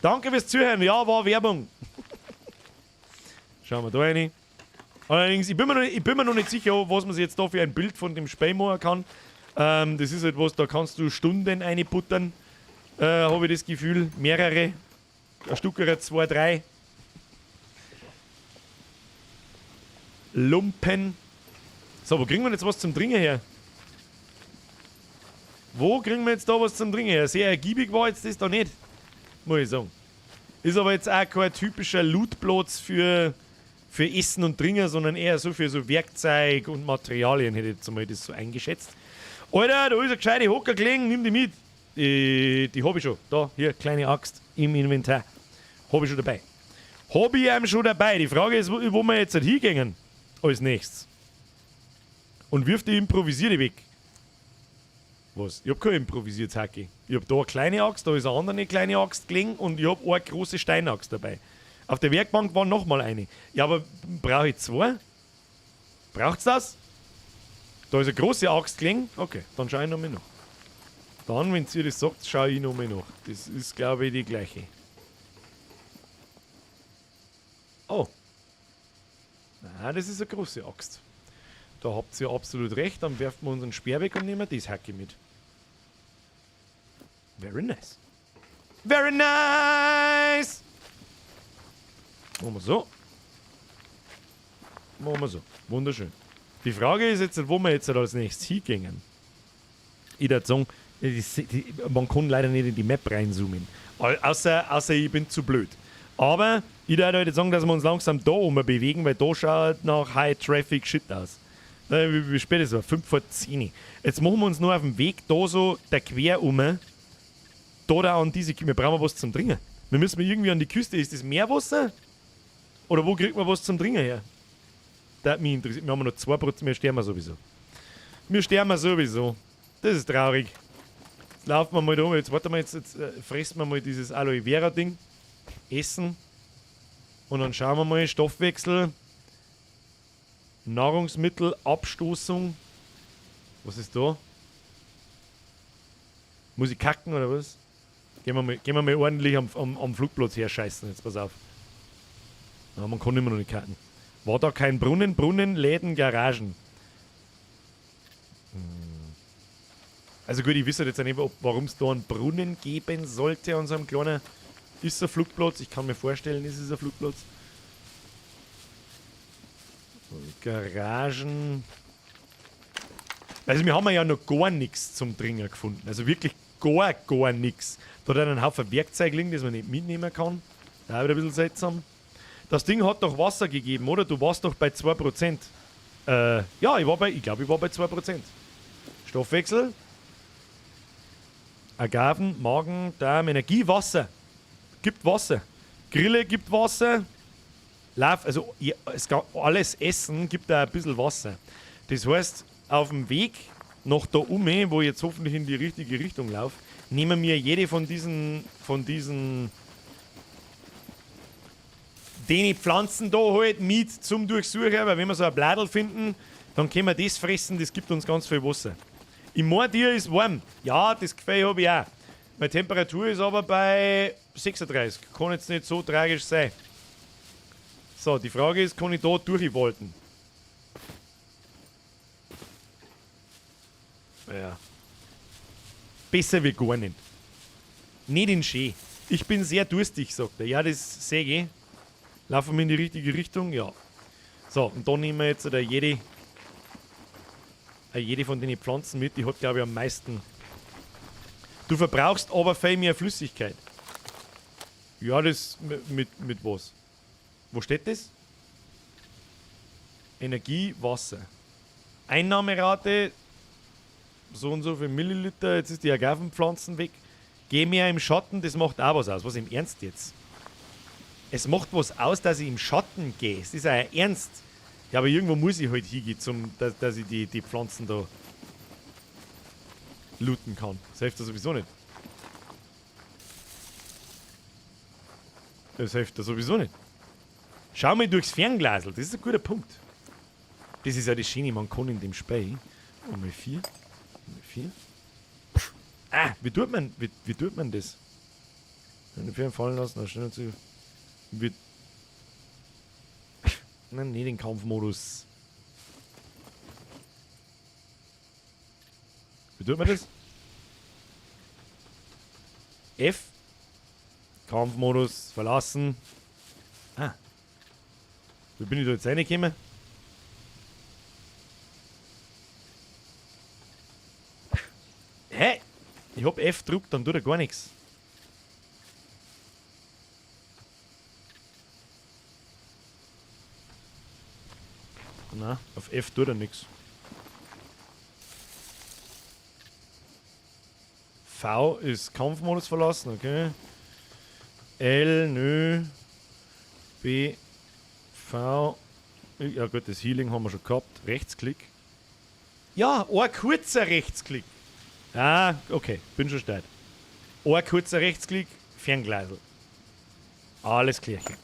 Danke fürs Zuhören. Ja, war Werbung. Schauen wir da rein. Allerdings, ich bin mir noch nicht sicher, was man sich jetzt da für ein Bild von dem Spiel machen kann. Das ist halt was, da kannst du Stunden einbuttern. Habe ich das Gefühl. Mehrere. Ein Stück oder zwei, drei. Lumpen. So, wo kriegen wir jetzt was zum Trinken her? Wo kriegen wir jetzt da was zum Trinken her? Sehr ergiebig war jetzt das da nicht, muss ich sagen. Ist aber jetzt auch kein typischer Lootplatz für Essen und Trinken, sondern eher so für so Werkzeug und Materialien, hätte ich jetzt mal das so eingeschätzt. Alter, da ist eine gescheite Hocker gelegen, nimm die mit. Die hab ich schon. Da, hier, kleine Axt im Inventar. Hab ich schon dabei. Hab ich eben schon dabei. Die Frage ist, wo wir jetzt halt hingehen als nächstes. Und wirf die improvisierte weg. Was? Ich hab kein improvisiertes Hacke. Ich hab da eine kleine Axt, da ist eine andere kleine Axt gelegen und ich hab eine große Steinaxt dabei. Auf der Werkbank war nochmal eine. Ja, aber brauche ich zwei? Braucht's das? Da ist eine große Axt gelegen. Okay, dann schau ich nochmal nach. Dann, wenn ihr das sagt, schaue ich nochmal nach. Das ist, glaube ich, die gleiche. Oh. Nein, das ist eine große Axt. Da habt ihr absolut recht. Dann werfen wir unseren Speer weg und nehmen das Hacke mit. Very nice. Very nice! Machen wir so. Machen wir so. Wunderschön. Die Frage ist jetzt, wo wir jetzt als nächstes hingehen. Ich würde sagen, man kann leider nicht in die Map reinzoomen. Außer ich bin zu blöd. Aber ich würde halt sagen, dass wir uns langsam da oben bewegen, weil da schaut nach High Traffic Shit aus. Wie spät ist es? 9:55. Jetzt machen wir uns nur auf dem Weg da so der quer um. Da an diese. Wir brauchen was zum Trinken. Wir müssen irgendwie an die Küste. Ist das Meerwasser? Oder wo kriegt man was zum Trinken her? Das hat mich interessiert. Wir haben noch 2%. Wir sterben sowieso. Wir sterben sowieso. Das ist traurig. Jetzt laufen wir mal da um. Jetzt warte mal, jetzt fressen wir mal dieses Aloe Vera Ding. Essen. Und dann schauen wir mal, Stoffwechsel, Nahrungsmittel, Abstoßung. Was ist da? Muss ich kacken oder was? Gehen wir mal ordentlich am Flugplatz her scheißen. Jetzt pass auf. Ja, man kann immer noch nicht kacken. War da kein Brunnen? Brunnen, Läden, Garagen. Also gut, ich wüsste jetzt nicht, warum es da einen Brunnen geben sollte an so einem kleinen... Ist es ein Flugplatz? Ich kann mir vorstellen, ist es ein Flugplatz. Garagen... Also wir haben ja noch gar nichts zum Trinken gefunden. Also wirklich gar nichts. Da hat er einen Haufen Werkzeug liegen, das man nicht mitnehmen kann. Da wieder ein bisschen seltsam. Das Ding hat doch Wasser gegeben, oder? Du warst doch bei 2%. Ja, ich glaube, ich war bei 2%. Stoffwechsel. Agaven, Magen, Darm, Energie, Wasser. Gibt Wasser. Grille gibt Wasser. Lauf, also ja, es gab alles Essen gibt da ein bisschen Wasser. Das heißt, auf dem Weg nach da um, wo ich jetzt hoffentlich in die richtige Richtung laufe, nehmen wir jede von diesen, den Pflanzen da halt mit zum Durchsuchen, weil wenn wir so ein Bladel finden, dann können wir das fressen, das gibt uns ganz viel Wasser. Im Moortier ist warm. Ja, das Gefühl habe ich auch. Meine Temperatur ist aber bei 36. Kann jetzt nicht so tragisch sein. So, die Frage ist, kann ich da durchwalten? Ja. Besser wie gar nicht. Nicht in Schee. Ich bin sehr durstig, sagt er. Ja, das sehe ich. Laufen wir in die richtige Richtung? Ja. So, und da nehmen wir jetzt jede von den Pflanzen mit. Die hat, glaube ich, am meisten. Du verbrauchst aber viel mehr Flüssigkeit. Ja, das mit was? Wo steht das? Energie, Wasser. Einnahmerate, so und so viel Milliliter. Jetzt ist die Agavenpflanzen weg. Geh mehr im Schatten, das macht auch was aus. Was im Ernst jetzt? Es macht was aus, dass ich im Schatten gehe. Es ist ja ernst. Ja, aber irgendwo muss ich halt hingehen, dass ich die Pflanzen da looten kann. Das hilft ja sowieso nicht. Das hilft ja sowieso nicht. Schau mal durchs Fernglasl, das ist ein guter Punkt. Das ist ja das Schöne, man kann in dem Spiel. Einmal 4. Einmal 4. Ah, wie tut man das? Wenn die fallen lassen, dann schnell zu. Wie. Nein, nicht den Kampfmodus. Wie tut man das? F. Kampfmodus verlassen. Ah. Wie bin ich da jetzt reingekommen? Hä? Ich hab F gedruckt, dann tut er gar nichts. Na, auf F tut er nichts. V ist Kampfmodus verlassen, okay. L, nö. B, V. Ja gut, das Healing haben wir schon gehabt. Rechtsklick. Ja, ein kurzer Rechtsklick. Ah, okay, bin schon steil. Ein kurzer Rechtsklick, Fernglasl. Alles klärchen.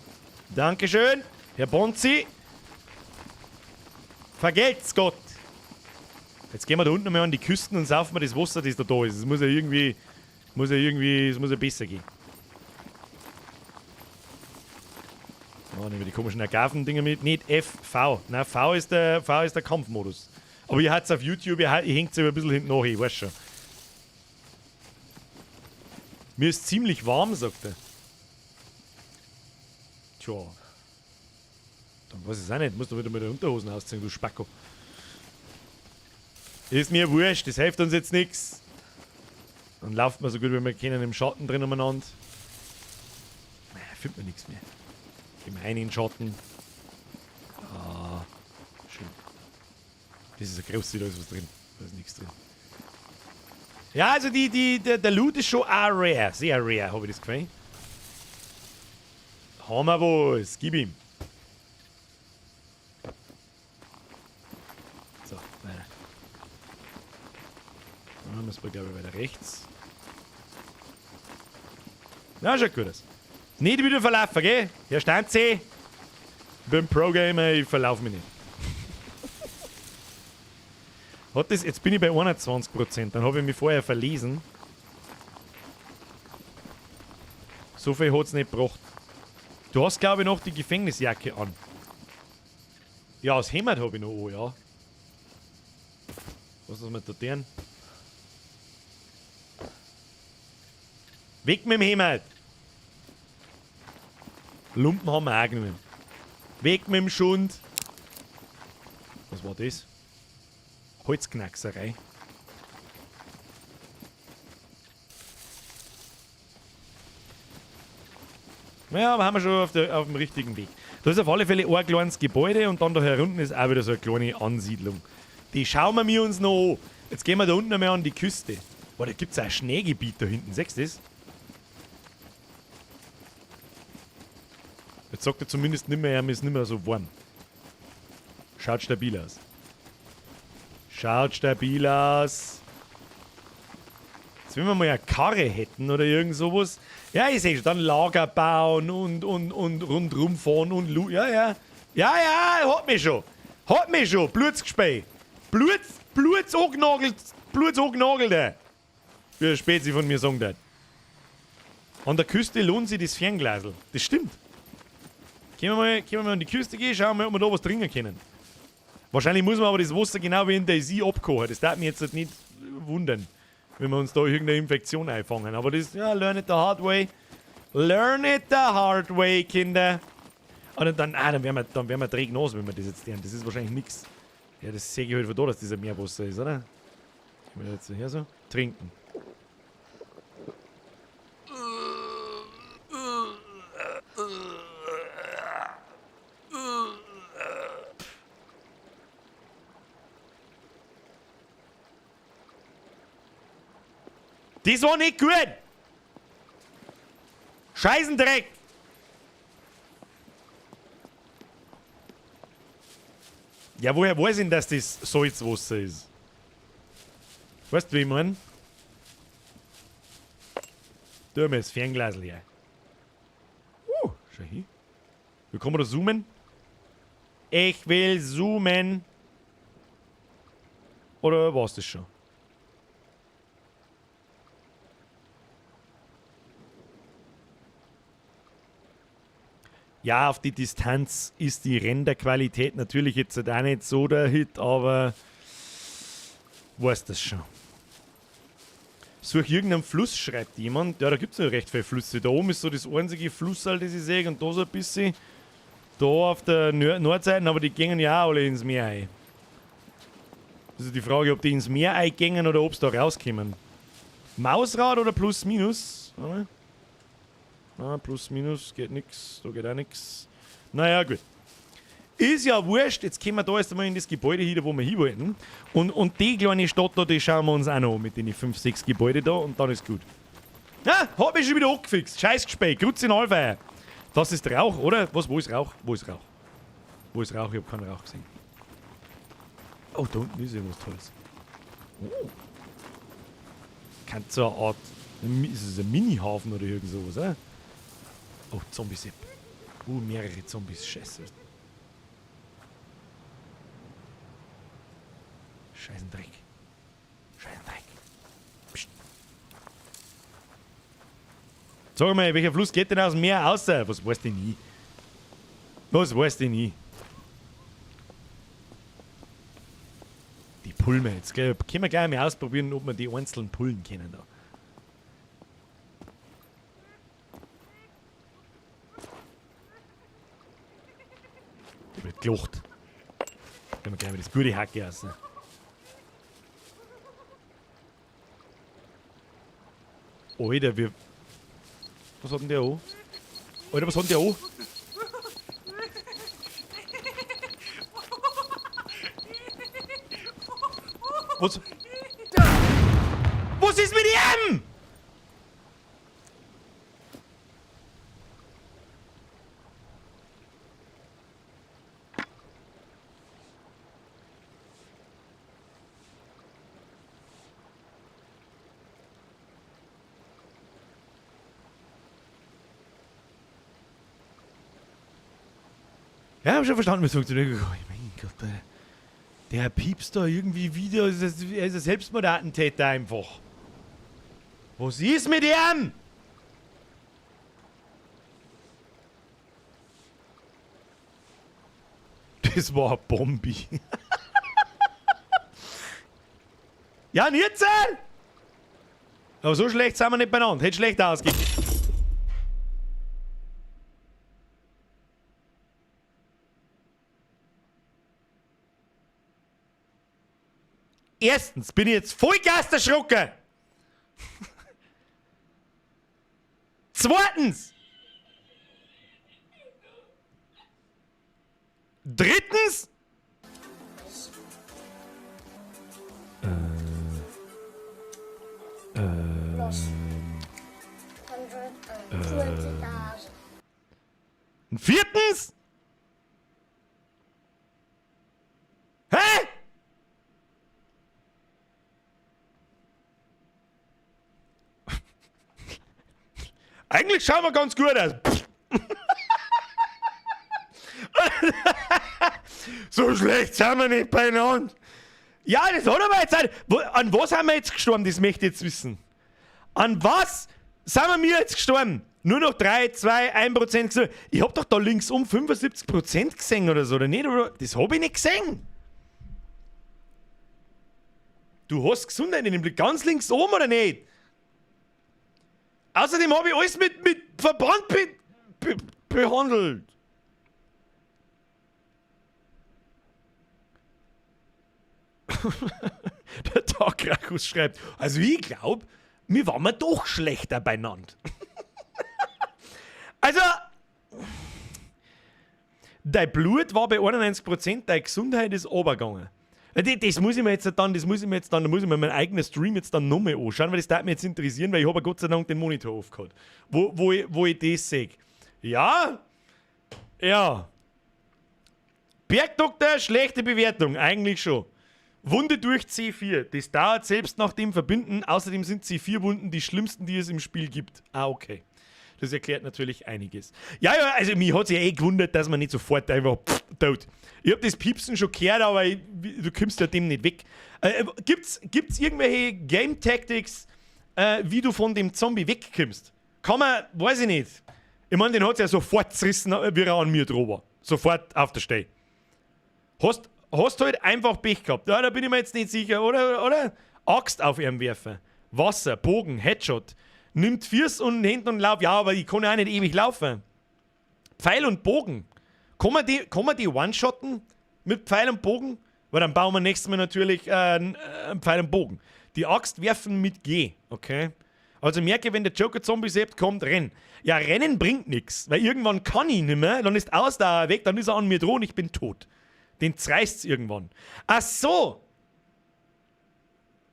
Dankeschön, Herr Bonzi. Vergelt's Gott! Jetzt gehen wir da unten mal an die Küsten und saufen wir das Wasser, das da ist. Es muss ja irgendwie, es muss ja besser gehen. Oh, nehmen wir die komischen Agaven-Dinger mit. Nicht F, V. Nein, V ist der Kampfmodus. Aber ihr habt's auf YouTube, ihr hängt es ein bisschen hinten nach, ich weiß schon. Mir ist ziemlich warm, sagt er. Tja. Dann weiß ich es auch nicht. Musst du wieder mit der Unterhosen ausziehen, du Spacko. Ist mir wurscht, das hilft uns jetzt nichts. Dann lauft man so gut wie wir können im Schatten drin umeinander. Naja, findet man nichts mehr. Gehen wir rein in den Schatten. Ah, schön. Das ist ein großes, da ist was drin. Da ist nichts drin. Ja, also der Loot ist schon auch rare. Sehr rare, habe ich das Gefühl. Haben wir was. Gib ihm. So, weiter. Dann müssen wir, glaube ich, weiter rechts. Na, schaut gut aus. Nicht wieder verlaufen, gell? Herr Stanzi! Ich bin Pro-Gamer, ich verlauf mich nicht. Hat das, jetzt bin ich bei 21%, dann habe ich mich vorher verlesen. So viel hat es nicht gebracht. Du hast, glaube ich, noch die Gefängnisjacke an. Ja, das Hemd habe ich noch an, ja. Was ist mit der deren? Weg mit dem Hemd! Lumpen haben wir auch genommen. Weg mit dem Schund! Was war das? Holzknackserei. Naja, aber haben wir schon auf dem richtigen Weg. Da ist auf alle Fälle ein kleines Gebäude und dann da herunten ist auch wieder so eine kleine Ansiedlung. Die schauen wir uns noch an. Jetzt gehen wir da unten einmal an die Küste. Boah, da gibt's auch ein Schneegebiet da hinten. Siehst du das? Jetzt sagt er zumindest nicht mehr, er ist nicht mehr so warm. Schaut stabil aus. Schaut stabil aus. Jetzt, wenn wir mal eine Karre hätten oder irgend sowas. Ja, ich seh schon, dann Lager bauen und rundrum fahren und ja, ja. Ja, ja, hat mich schon. Hat mich schon. Blutsgespä. Bluts angenagelt. Bluts angenagelt, ey. Wie der Spezi von mir sagen hat. An der Küste lohnt sich das Fernglasl. Das stimmt. Können wir mal an die Küste gehen, schauen wir mal, ob wir da was trinken können. Wahrscheinlich muss man aber das Wasser genau wie in DayZ abkochen. Das darf mich jetzt halt nicht wundern, wenn wir uns da irgendeine Infektion einfangen. Aber das, ja, learn it the hard way. Learn it the hard way, Kinder. Und dann werden wir träge nass, wenn wir das jetzt lernen. Das ist wahrscheinlich nix. Ja, das sehe ich halt von da, dass das ein Meerwasser ist, oder? Gehen wir jetzt her so? Trinken. Das war nicht gut! Scheißendreck! Ja, woher weiß ich denn, dass das Salzwasser ist? Weißt du, wie ich mein? Tu mir das Fernglas leer. Schau hin. Wie kann man da zoomen? Ich will zoomen! Oder war's das schon? Ja, auf die Distanz ist die Renderqualität natürlich jetzt auch nicht so der Hit, aber weiß das schon. Such irgendeinen Fluss, schreibt jemand. Ja, da gibt's ja recht viele Flüsse. Da oben ist so das einzige Flusserl, das ich sehe, und da so ein bisschen. Da auf der Nordseite, aber die gingen ja auch alle ins Meer ein. Das ist die Frage, ob die ins Meer eingingen oder ob's da rauskommen. Mausrad oder Plus Minus? Ah, Plus Minus geht nix, da geht auch nix. Naja, gut. Ist ja wurscht, jetzt kommen wir da erst einmal in das Gebäude hier, wo wir hin wollten. Und die kleine Stadt da, die schauen wir uns auch noch an mit den 5, 6 Gebäuden da und dann ist gut. Ah, hab mich schon wieder angefixt. Scheiß Gespräch, Grüezi in Alpha. Das ist Rauch, oder? Was, wo ist Rauch? Wo ist Rauch? Wo ist Rauch? Ich hab keinen Rauch gesehen. Oh, da unten ist irgendwas Tolles. Oh. Kann so eine Art... Ist es ein Mini-Hafen oder irgend sowas, oder? Oh, Zombies. Mehrere Zombies. Scheiße. Scheißendreck. Scheißendreck. Psst. Sag mal, welcher Fluss geht denn aus dem Meer raus? Was weiß denn ich? Was weiß denn ich? Die Pullen jetzt, gell? Können wir gleich mal ausprobieren, ob wir die einzelnen Pullen kennen da. Da wird gelacht. Können wir gleich mal das gute Hacke raus. Alter, wir... Was hat denn der an? Alter, was hat denn der an? Was? Was ist mit ihm? Ja, hab schon verstanden, wie es funktioniert. Oh mein Gott, der piepst da irgendwie wieder. Er ist ein Selbstmordattentäter einfach. Was ist mit ihm? Das war ein Bombi. Ja, und jetzt? Aber so schlecht sind wir nicht beieinander. Hätte schlecht ausgegeben. Erstens bin ich jetzt Vollgas erschrocken. Zweitens. Drittens. Plus 120,000. Und viertens. Hä? Eigentlich schauen wir ganz gut aus. So schlecht sind wir nicht beieinander. Ja, das hat aber jetzt auch, wo, an was haben wir jetzt gestorben? Das möchte ich jetzt wissen. An was sind wir mir jetzt gestorben? Nur noch 3, 2, 1% gesehen. Ich hab doch da links um 75% gesehen oder so, oder nicht? Oder? Das hab ich nicht gesehen. Du hast Gesundheit in dem Blick. Ganz links oben, oder nicht? Außerdem hab ich alles mit Verband behandelt. Der Tag schreibt, also ich glaub, wir waren wir doch schlechter beieinander. Also, dein Blut war bei 91%, deine Gesundheit ist runtergegangen. Das muss ich mir jetzt dann, das muss ich mir jetzt dann, da muss ich mir meinen eigenen Stream jetzt dann nochmal anschauen, weil das darf mich jetzt interessieren, weil ich habe ja Gott sei Dank den Monitor aufgehabt, wo ich das sehe. Ja, ja. Bergdoktor, schlechte Bewertung, eigentlich schon. Wunde durch C4, das dauert selbst nach dem Verbinden, außerdem sind C4-Wunden die schlimmsten, die es im Spiel gibt. Ah, okay. Das erklärt natürlich einiges. Ja, ja, also mich hat's ja eh gewundert, dass man nicht sofort einfach tot. Ich hab das Piepsen schon gehört, aber du kommst ja dem nicht weg. Gibt's irgendwelche Game Tactics, wie du von dem Zombie wegkommst? Kann man, weiß ich nicht. Ich mein, den hat's ja sofort zerrissen, wie er an mir drüber war. Sofort auf der Stelle. Hast halt einfach Pech gehabt. Ja, da bin ich mir jetzt nicht sicher, oder? Oder? Axt auf ihn werfen. Wasser, Bogen, Headshot. Nimmt Füße und Hände und Lauf. Ja, aber ich kann ja auch nicht ewig laufen. Pfeil und Bogen. Kann man die one-shotten mit Pfeil und Bogen? Weil dann bauen wir nächstes Mal natürlich einen Pfeil und Bogen. Die Axt werfen mit G, okay? Also merke, wenn der Joker-Zombie-Sepp kommt, renn. Ja, rennen bringt nix, weil irgendwann kann ich nicht mehr, dann ist Ausdauer weg, dann ist er an mir dran und ich bin tot. Den zerreißt's irgendwann. Ach so!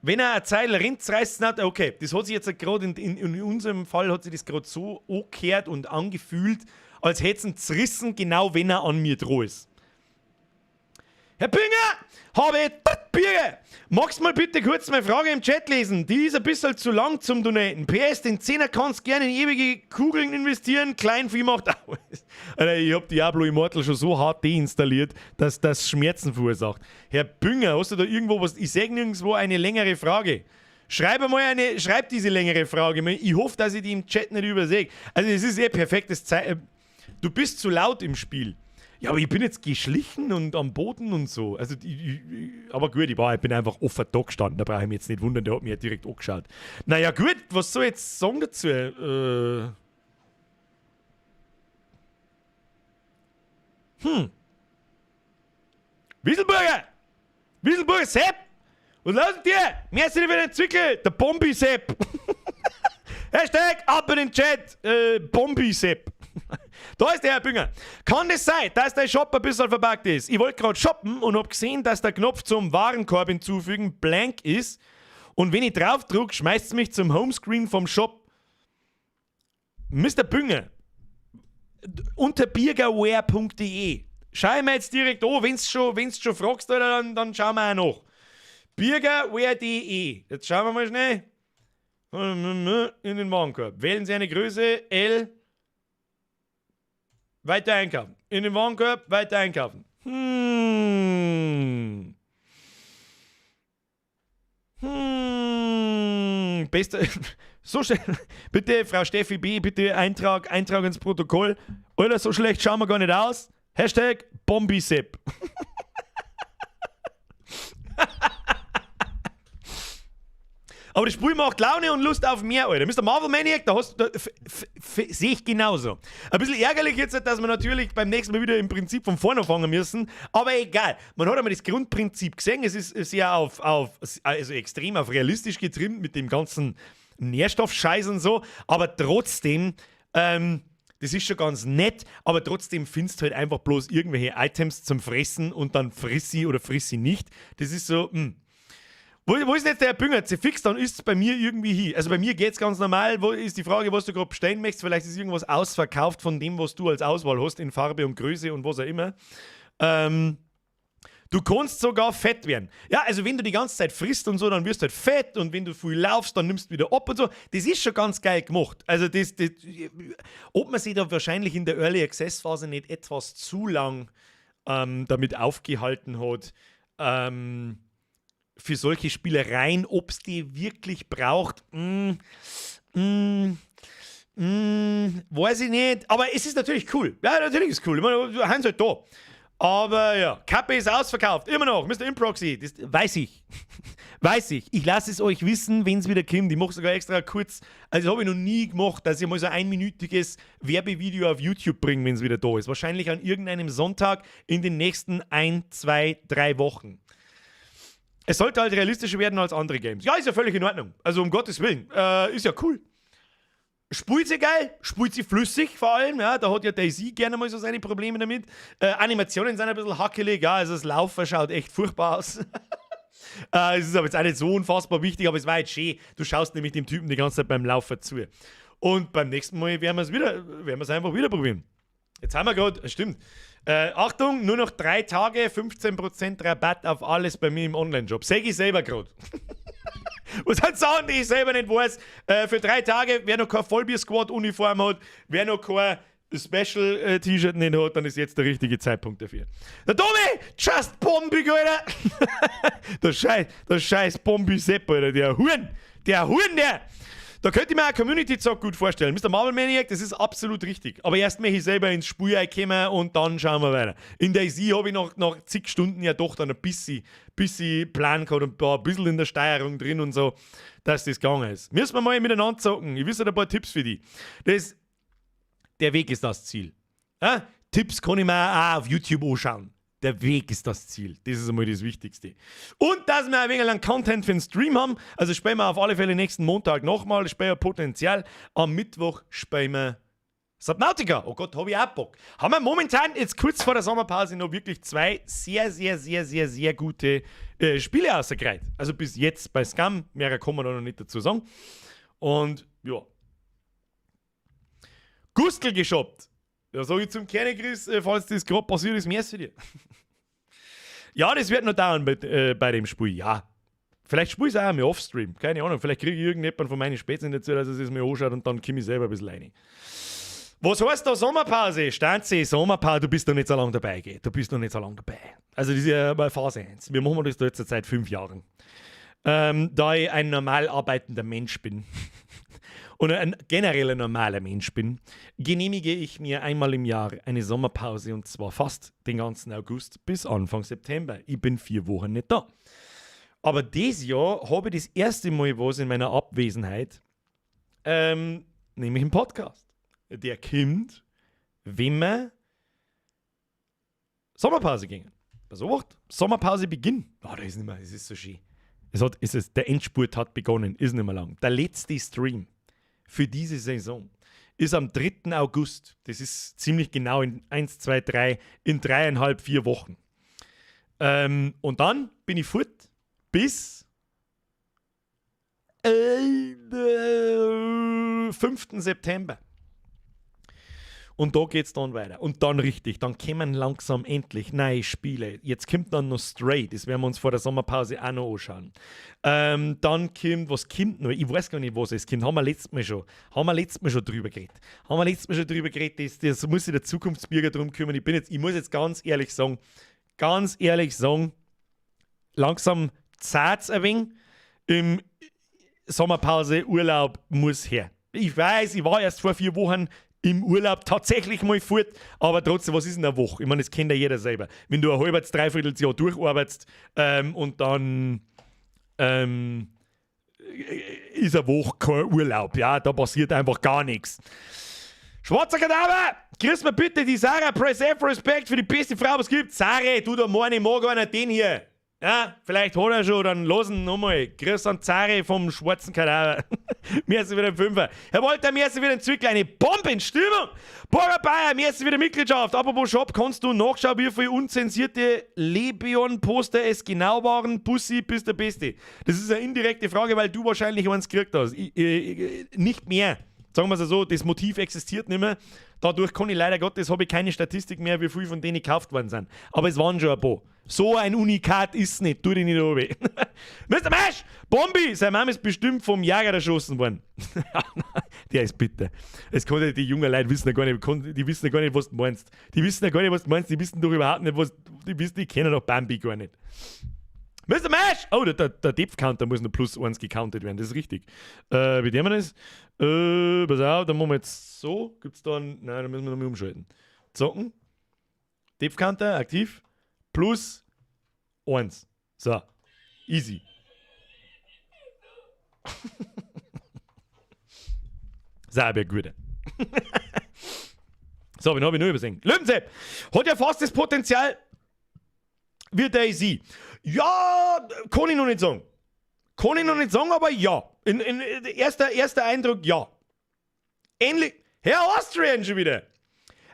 Wenn er eine Zeile rennt, zerreißt's nicht. Okay, das hat sich jetzt gerade in unserem Fall hat sich das gerade so angehört und angefühlt, als hätte es ihn zerrissen, genau wenn er an mir dran ist. Herr Bünger, habe ich Bier. Magst du mal bitte kurz meine Frage im Chat lesen? Die ist ein bisschen zu lang zum Donaten. PS, den 10er kannst du gerne in ewige Kugeln investieren. Kleinvieh macht auch. Alter, ich hab Diablo Immortal schon so hart deinstalliert, dass das Schmerzen verursacht. Herr Bünger, hast du da irgendwo was? Ich seh nirgendwo eine längere Frage. Schreib mal eine, schreib diese längere Frage. Ich hoffe, dass ich die im Chat nicht übersehe. Also es ist eh perfektes Zeit. Du bist zu laut im Spiel. Ja, aber ich bin jetzt geschlichen und am Boden und so. Also, ich, ich, ich, aber gut, ich war, ich bin einfach offen da gestanden. Da brauche ich mich jetzt nicht wundern, der hat mich ja direkt angeschaut. Naja, gut, was soll ich jetzt sagen dazu? Wieselburger! Wieselburger Sepp! Was los mit dir? Mehr sind wieder entwickelt! Der Bombi-Sepp! Hashtag ab in den Chat! Bombi-Sepp! Da ist der Herr Bünger. Kann es sein, dass der Shop ein bisschen verbuggt ist? Ich wollte gerade shoppen und hab gesehen, dass der Knopf zum Warenkorb hinzufügen blank ist. Und wenn ich drauf drück, schmeißt's mich zum Homescreen vom Shop. Mister Bünger, unter birgerware punkt de. Schau ich mir jetzt direkt an, wenn's schon fragst, oder, dann schauen wir auch noch. Birgerware punkt de. Jetzt schauen wir mal schnell. In den Warenkorb. Wählen Sie eine Größe L. Weiter einkaufen. In den Warenkorb, weiter einkaufen. Bester. So schnell. Bitte, Frau Steffi B., bitte Eintrag, Eintrag ins Protokoll. Alter, so schlecht schauen wir gar nicht aus. #Bombisepp. Aber das Spiel macht Laune und Lust auf mehr, Alter. Mr. Marvel Maniac, da hast du, sehe ich genauso. Ein bisschen ärgerlich jetzt, dass wir natürlich beim nächsten Mal wieder im Prinzip von vorne anfangen müssen. Aber egal. Man hat einmal das Grundprinzip gesehen. Es ist sehr also extrem auf realistisch getrimmt mit dem ganzen Nährstoffscheiß und so. Aber trotzdem, das ist schon ganz nett, aber trotzdem findest du halt einfach bloß irgendwelche Items zum Fressen und dann friss sie oder friss sie nicht. Das ist so, Wo ist denn jetzt der Herr Bünger? Fix, dann ist es bei mir irgendwie hin. Also bei mir geht's ganz normal. Wo ist die Frage, was du gerade bestellen möchtest? Vielleicht ist irgendwas ausverkauft von dem, was du als Auswahl hast, in Farbe und Größe und was auch immer. Du kannst sogar fett werden. Ja, also wenn du die ganze Zeit frisst und so, dann wirst du halt fett und wenn du viel laufst, dann nimmst du wieder ab und so. Das ist schon ganz geil gemacht. Also das, ob man sich da wahrscheinlich in der Early Access Phase nicht etwas zu lang damit aufgehalten hat, für solche Spielereien, ob's die wirklich braucht, weiß ich nicht. Aber es ist natürlich cool. Ja, natürlich ist es cool. Ich meine, wir haben halt da. Aber ja, Kappe ist ausverkauft. Immer noch. Mr. Improxy, das weiß ich. Weiß ich. Ich lasse es euch wissen, wenn's wieder kommt. Ich mache sogar extra kurz, also das habe ich noch nie gemacht, dass ich mal so ein einminütiges Werbevideo auf YouTube bringe, wenn's wieder da ist. Wahrscheinlich an irgendeinem Sonntag in den nächsten 1, 2, 3 Wochen. Es sollte halt realistischer werden als andere Games. Ja, ist ja völlig in Ordnung. Also um Gottes Willen. Ist ja cool. Spielt sie geil, spielt sie flüssig vor allem, ja, da hat ja DayZ gerne mal so seine Probleme damit. Animationen sind ein bisschen hackelig, ja, also das Laufen schaut echt furchtbar aus. Es ist aber jetzt auch nicht so unfassbar wichtig, aber es war jetzt schön. Du schaust nämlich dem Typen die ganze Zeit beim Laufen zu. Und beim nächsten Mal werden wir's wieder, werden wir's einfach wieder probieren. Jetzt haben wir grad, stimmt. Achtung, nur noch 3 Tage, 15% Rabatt auf alles bei mir im Online-Shop. Sag ich selber grad. Was sind Sachen, die ich selber nicht weiß? Für 3 Tage, wer noch keine Vollbier-Squad-Uniform hat, wer noch kein Special-T-Shirt nicht hat, dann ist jetzt der richtige Zeitpunkt dafür. Der Tommy, just Bombi, Alter! Der scheiß Bombi-Sepp, Alter, der Huren! Der Huren, der! Da könnte ich mir auch Community-Zock gut vorstellen. Mister Marvel Maniac, das ist absolut richtig. Aber erst möchte ich selber ins Spiel reinkommen und dann schauen wir weiter. In DayZ habe ich nach zig Stunden ja doch dann ein bisschen Plan gehabt und ein bisschen in der Steuerung drin und so, dass das gegangen ist. Müssen wir mal miteinander zocken. Ich wüsste ein paar Tipps für die. Der Weg ist das Ziel. Ja? Tipps kann ich mir auch auf YouTube anschauen. Der Weg ist das Ziel. Das ist einmal das Wichtigste. Und dass wir ein wenig lang Content für den Stream haben. Also spielen wir auf alle Fälle nächsten Montag nochmal. Spielen wir Potenzial. Am Mittwoch spielen wir Subnautica. Oh Gott, hab ich auch Bock. Haben wir momentan jetzt kurz vor der Sommerpause noch wirklich 2 sehr, sehr, sehr, sehr, sehr gute Spiele rausgekriegt. Also bis jetzt bei Scum. Mehr kann man da noch nicht dazu sagen. Und ja. Gustl geshoppt. Da sag ich zum Kerni, Chris, falls das grad passiert ist, merci dir. Ja, das wird noch dauern bei dem Spiel, ja. Vielleicht spiel ich's auch einmal offstream, keine Ahnung. Vielleicht kriege ich irgendjemanden von meinen Spätzchen dazu, dass er es mir anschaut und dann komme ich selber ein bisschen rein. Was heißt da Sommerpause? Stanzi, Sommerpause, du bist noch nicht so lange dabei, gell? Du bist noch nicht so lange dabei. Also das ist ja mal Phase 1. Wir machen das da jetzt seit 5 Jahren. Da ich ein normal arbeitender Mensch bin und ein generell ein normaler Mensch bin, genehmige ich mir einmal im Jahr eine Sommerpause und zwar fast den ganzen August bis Anfang September. Ich bin 4 Wochen nicht da. Aber dieses Jahr habe ich das erste Mal was in meiner Abwesenheit, nämlich einen Podcast. Der kommt, wenn wir Sommerpause gingen. Pass auf, Sommerpause beginnt. Oh, da ist nicht mehr, es ist so schön. Der Endspurt hat begonnen, ist nicht mehr lang. Der letzte Stream für diese Saison ist am 3. August. Das ist ziemlich genau in 1, 2, 3, in dreieinhalb, 4 Wochen. Und dann bin ich fort bis 5. September. Und da geht's dann weiter. Und dann richtig, dann kommen langsam endlich neue Spiele. Jetzt kommt dann noch Stray, das werden wir uns vor der Sommerpause auch noch anschauen. Dann kommt, was kommt noch? Ich weiß gar nicht, was es kommt. Haben wir letztes Mal schon. Haben wir letztes Mal schon drüber geredet. Haben wir letztes Mal schon drüber geredet, das muss sich der Zukunftsbürger drum kümmern. Ich muss jetzt ganz ehrlich sagen, langsam zaht's ein wenig. Im Sommerpause, Urlaub muss her. Ich weiß, ich war erst vor 4 Wochen im Urlaub tatsächlich mal fort, aber trotzdem, was ist in der Woche? Ich meine, das kennt ja jeder selber. Wenn du ein halbes, dreiviertel Jahr durcharbeitest und dann ist eine Woche kein Urlaub. Ja, da passiert einfach gar nichts. Schwarzer Kadaver! Grüß mir bitte die Sarah, Press F, Respekt für die beste Frau, was es gibt. Sarah, du da morgen, ich mag einer den hier. Ja, vielleicht hat er schon, dann lass ihn nochmal. Grüß an Zare vom schwarzen Kadaver. Merci wieder ein Fünfer. Herr Walter, merci wieder ein Zwickl, eine Bombenstimmung. Burger Bayer, merci wieder Mitgliedschaft. Apropos Shop, kannst du nachschauen, wie viele unzensierte Lebion-Poster es genau waren? Bussi, bist der Beste. Das ist eine indirekte Frage, weil du wahrscheinlich eins gekriegt hast. Nicht mehr. Sagen wir es so, das Motiv existiert nicht mehr. Dadurch kann ich leider Gottes, habe ich keine Statistik mehr, wie viel von denen gekauft worden sind. Aber es waren schon ein paar. So ein Unikat ist nicht, tu dich nicht runter. Mr. Mash! Bombi! Seine Mama ist bestimmt vom Jäger erschossen worden. Der ist bitter. Es kann ja die jungen Leute wissen ja gar nicht, die wissen ja gar nicht, was du meinst. Die wissen ja gar nicht, was du meinst, die wissen doch überhaupt nicht, was. Die wissen, die kennen doch Bambi gar nicht. Mr. Mash! Oh, der Depth-Counter muss noch plus 1 gecountet werden, das ist richtig. Wie nehmen wir das? Pass auf, dann machen wir jetzt so. Gibt's da einen, nein, da müssen wir nochmal umschalten. Zocken. Depth-Counter aktiv. Plus 1. So. Easy. Sauber gut. So, wen hab ich noch übersehen? Löwensepp! Hat ja fast das Potenzial wie DayZ. Ja, kann ich noch nicht sagen. Kann ich noch nicht sagen, aber ja. Erster Eindruck, ja. Ähnlich. Herr Austrian schon wieder.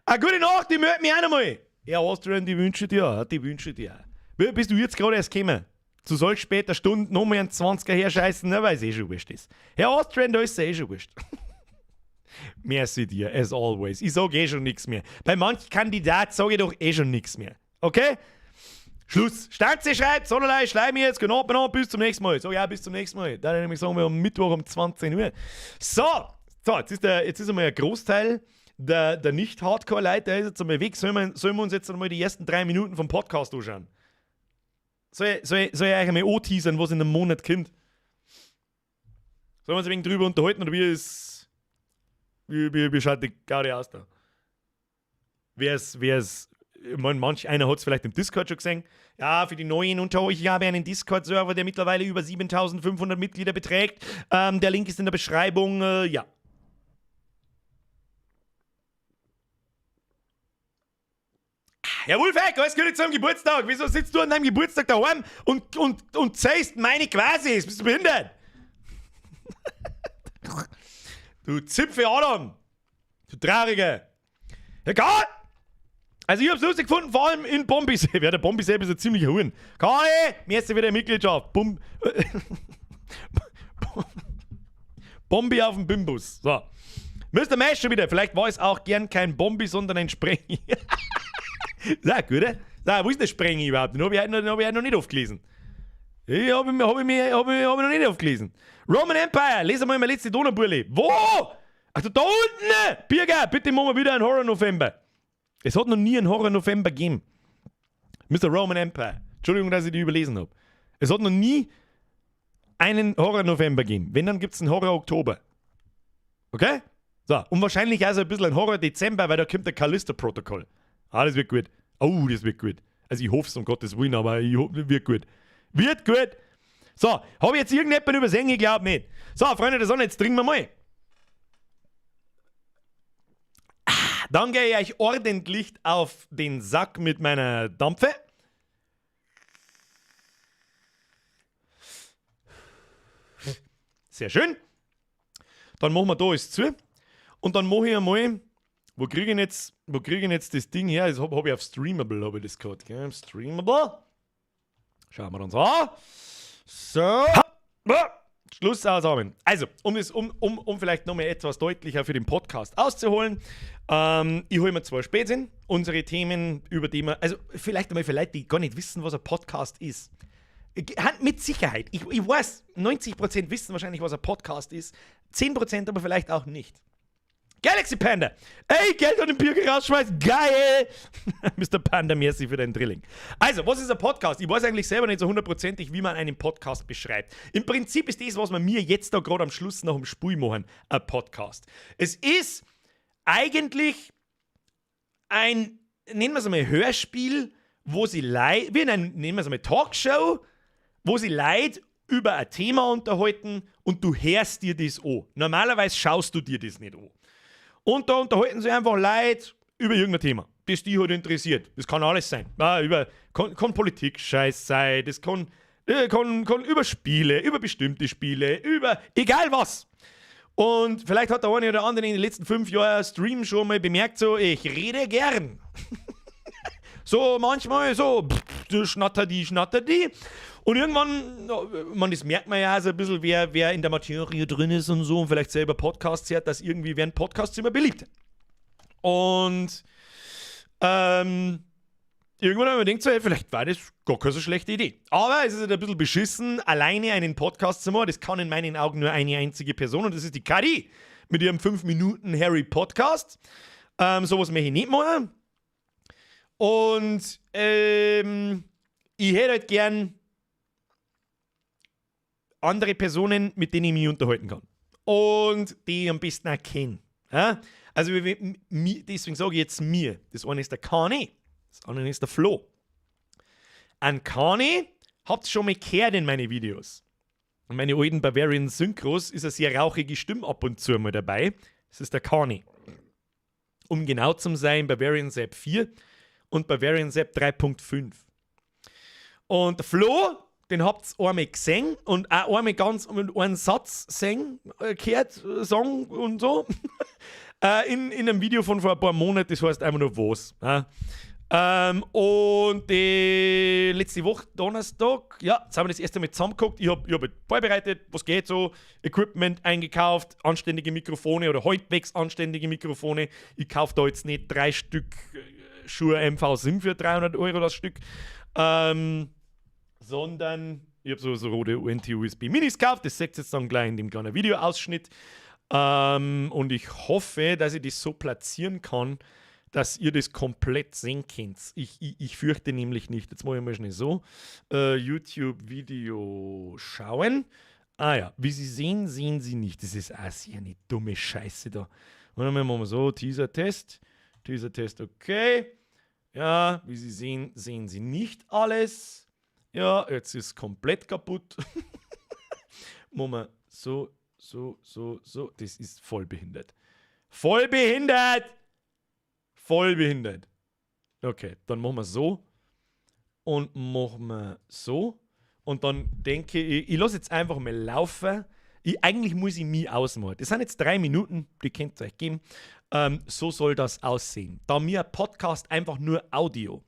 Eine gute Nacht, ich melde mich auch nochmal. Herr Austrian, die wünsche dir auch, die wünsche dir auch. Wie bist du jetzt gerade erst gekommen? Zu solch später Stunde nochmal einen 20er herscheißen, na, weil's eh schon wurscht ist. Herr Austrian, da ist es eh schon wurscht. Merci dir, as always. Ich sag eh schon nix mehr. Bei manch Kandidat sag ich doch eh schon nix mehr. Okay? Schluss. Stanze schreibt, Sonnelei, schleim jetzt, genau, genau, bis zum nächsten Mal. So, ja, bis zum nächsten Mal. Dann nämlich sagen wir am Mittwoch um 20 Uhr. So, so, jetzt ist einmal ein Großteil der Nicht-Hardcore-Leute, der ist jetzt einmal weg. Sollen wir uns jetzt einmal die ersten 3 Minuten vom Podcast anschauen? Soll ich euch einmal anteasern, was in einem Monat kommt? Sollen wir uns ein wenig drüber unterhalten oder wie schaut die Gaudi aus da? Ich mein, manch einer hat's vielleicht im Discord schon gesehen. Ja, für die Neuen unter euch, ich habe einen Discord-Server, der mittlerweile über 7500 Mitglieder beträgt. Der Link ist in der Beschreibung, ja. Herr Wolfeck, alles Gute zum Geburtstag. Wieso sitzt du an deinem Geburtstag daheim und zählst meine Quasis? Bist du behindert? Du Zipfel Adam. Du Trauriger. Herr Karl! Also ich hab's lustig gefunden, vor allem in Bombi-Sepp. Ja, der Bombi-Sepp ist ein ziemlicher Huren. Karl, mir ist wieder Mitgliedschaft. Bombi auf dem Bimbus. So. Mister Mesh schon wieder. Vielleicht war es auch gern kein Bombi, sondern ein Sprengi. Sag, gut, oder? Sag, wo ist der Sprengi überhaupt? Den hab ich heute noch nicht aufgelesen. Ich hab ich noch nicht aufgelesen. Roman Empire, lese mal mein letzte Donauburli. Wo? Ach, da unten! Birger, bitte machen wir wieder einen Horror November. Es hat noch nie einen Horror November gegeben. Mister Roman Empire. Entschuldigung, dass ich die überlesen hab. Es hat noch nie einen Horror November gegeben. Wenn, dann gibt's einen Horror Oktober. Okay? So, und wahrscheinlich auch so ein bisschen ein Horror Dezember, weil da kommt der Callisto-Protokoll. Ah, das wird gut. Oh, das wird gut. Also ich hoff's um Gottes Willen, aber ich hoff, wird gut. Wird gut. So, hab ich jetzt irgendjemanden übersehen? Ich glaub nicht. So, Freunde der Sonne, jetzt trinken wir mal. Dann gehe ich euch ordentlich auf den Sack mit meiner Dampfe. Sehr schön. Dann machen wir da alles zu. Und dann mache ich einmal, wo kriege ich jetzt, wo kriege ich jetzt das Ding her? Das hab ich auf Streamable, hab ich das gehabt, gell? Streamable. Schauen wir uns an. So. Schluss aus, Amen. Also, um es, um, um, um vielleicht nochmal etwas deutlicher für den Podcast auszuholen, ich hole mir zwei Spätzchen, unsere Themen, über die wir, also vielleicht einmal für Leute, die gar nicht wissen, was ein Podcast ist. Mit Sicherheit. Ich weiß, 90% wissen wahrscheinlich, was ein Podcast ist, 10% aber vielleicht auch nicht. Galaxy Panda! Ey, Geld an den Birger rausschmeißen! Geil! Mr. Panda, merci für deinen Drilling. Also, was ist ein Podcast? Ich weiß eigentlich selber nicht so hundertprozentig, wie man einen Podcast beschreibt. Im Prinzip ist das, was wir mir jetzt da gerade am Schluss noch im Spiel machen, ein Podcast. Es ist eigentlich ein, nennen wir es einmal, Hörspiel, wo sie Leute, wie in einem, nennen wir es einmal, Talkshow, wo sie Leute über ein Thema unterhalten und du hörst dir das an. Normalerweise schaust du dir das nicht an. Und da unterhalten sich einfach Leute über irgendein Thema, das die halt interessiert. Das kann alles sein. Ja, kann Politik-Scheiß sein, das kann über Spiele, über bestimmte Spiele, über egal was. Und vielleicht hat der eine oder andere in den letzten 5 Jahren Stream schon mal bemerkt, so, ich rede gern. So manchmal so, pff, schnatter die, schnatter die. Und irgendwann, man, das merkt man ja so ein bisschen, wer in der Materie drin ist und so und vielleicht selber Podcasts hört, dass irgendwie werden Podcasts immer beliebt. Und irgendwann haben wir gedacht, so, hey, vielleicht war das gar keine so schlechte Idee. Aber es ist halt ein bisschen beschissen, alleine einen Podcast zu machen. Das kann in meinen Augen nur eine einzige Person und das ist die Kadi mit ihrem 5 Minuten Harry Podcast. Sowas möchte ich nicht machen. Und ich hätte halt gern andere Personen, mit denen ich mich unterhalten kann. Und die ich am besten auch kenne. Ja? Also deswegen sage ich jetzt mir. Das eine ist der Kani, das andere ist der Flo. An Kani habt ihr schon mal gehört in meine Videos. Und meine alten Bavarian Synchros ist eine sehr rauchige Stimme ab und zu mal dabei. Das ist der Kani. Um genau zu sein, Bavarian Zap 4 und Bavarian Zap 3.5. Und der Flo, den habt ihr einmal gesehen und auch einmal ganz mit einem Satz gesehen, gehört, Song und so. In einem Video von vor ein paar Monaten, das heißt einfach nur was. Ja. Und die letzte Woche, Donnerstag, ja, jetzt haben wir das erste Mal zusammengeguckt. Ich hab halt vorbereitet, was geht so, Equipment eingekauft, anständige Mikrofone oder halbwegs anständige Mikrofone. Ich kauf da jetzt nicht 3 Stück Shure MV7 für 300 Euro das Stück, sondern ich hab so rote UNT USB Minis gekauft. Das seht ihr jetzt dann gleich in dem kleinen Videoausschnitt. Und ich hoffe, dass ich das so platzieren kann, dass ihr das komplett sehen könnt. Ich fürchte nämlich nicht. Jetzt mache ich mal schnell so. YouTube-Video schauen. Ah ja, wie Sie sehen, sehen Sie nicht. Das ist auch sehr eine dumme Scheiße da. Und dann machen wir so, Teaser-Test. Teaser-Test, okay. Ja, wie Sie sehen, sehen Sie nicht alles. Ja, jetzt ist es komplett kaputt. Machen wir so, so, so, so. Das ist voll behindert. Voll behindert! Voll behindert. Okay, dann machen wir so. Und machen wir so. Und dann denke ich, ich lasse jetzt einfach mal laufen. Eigentlich muss ich mich ausmachen. Das sind jetzt 3 Minuten, die könnt ihr euch geben. So soll das aussehen. Da mir ein Podcast einfach nur Audio.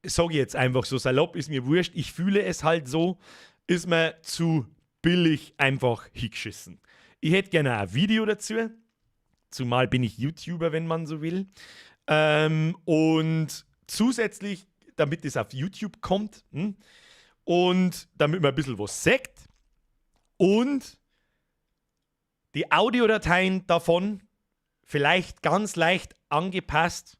Sag ich jetzt einfach so salopp, ist mir wurscht, ich fühle es halt so, ist mir zu billig einfach hingeschissen. Ich hätte gerne ein Video dazu, zumal bin ich YouTuber, wenn man so will. Und zusätzlich, damit es auf YouTube kommt, und damit man ein bisschen was sagt und die Audiodateien davon vielleicht ganz leicht angepasst,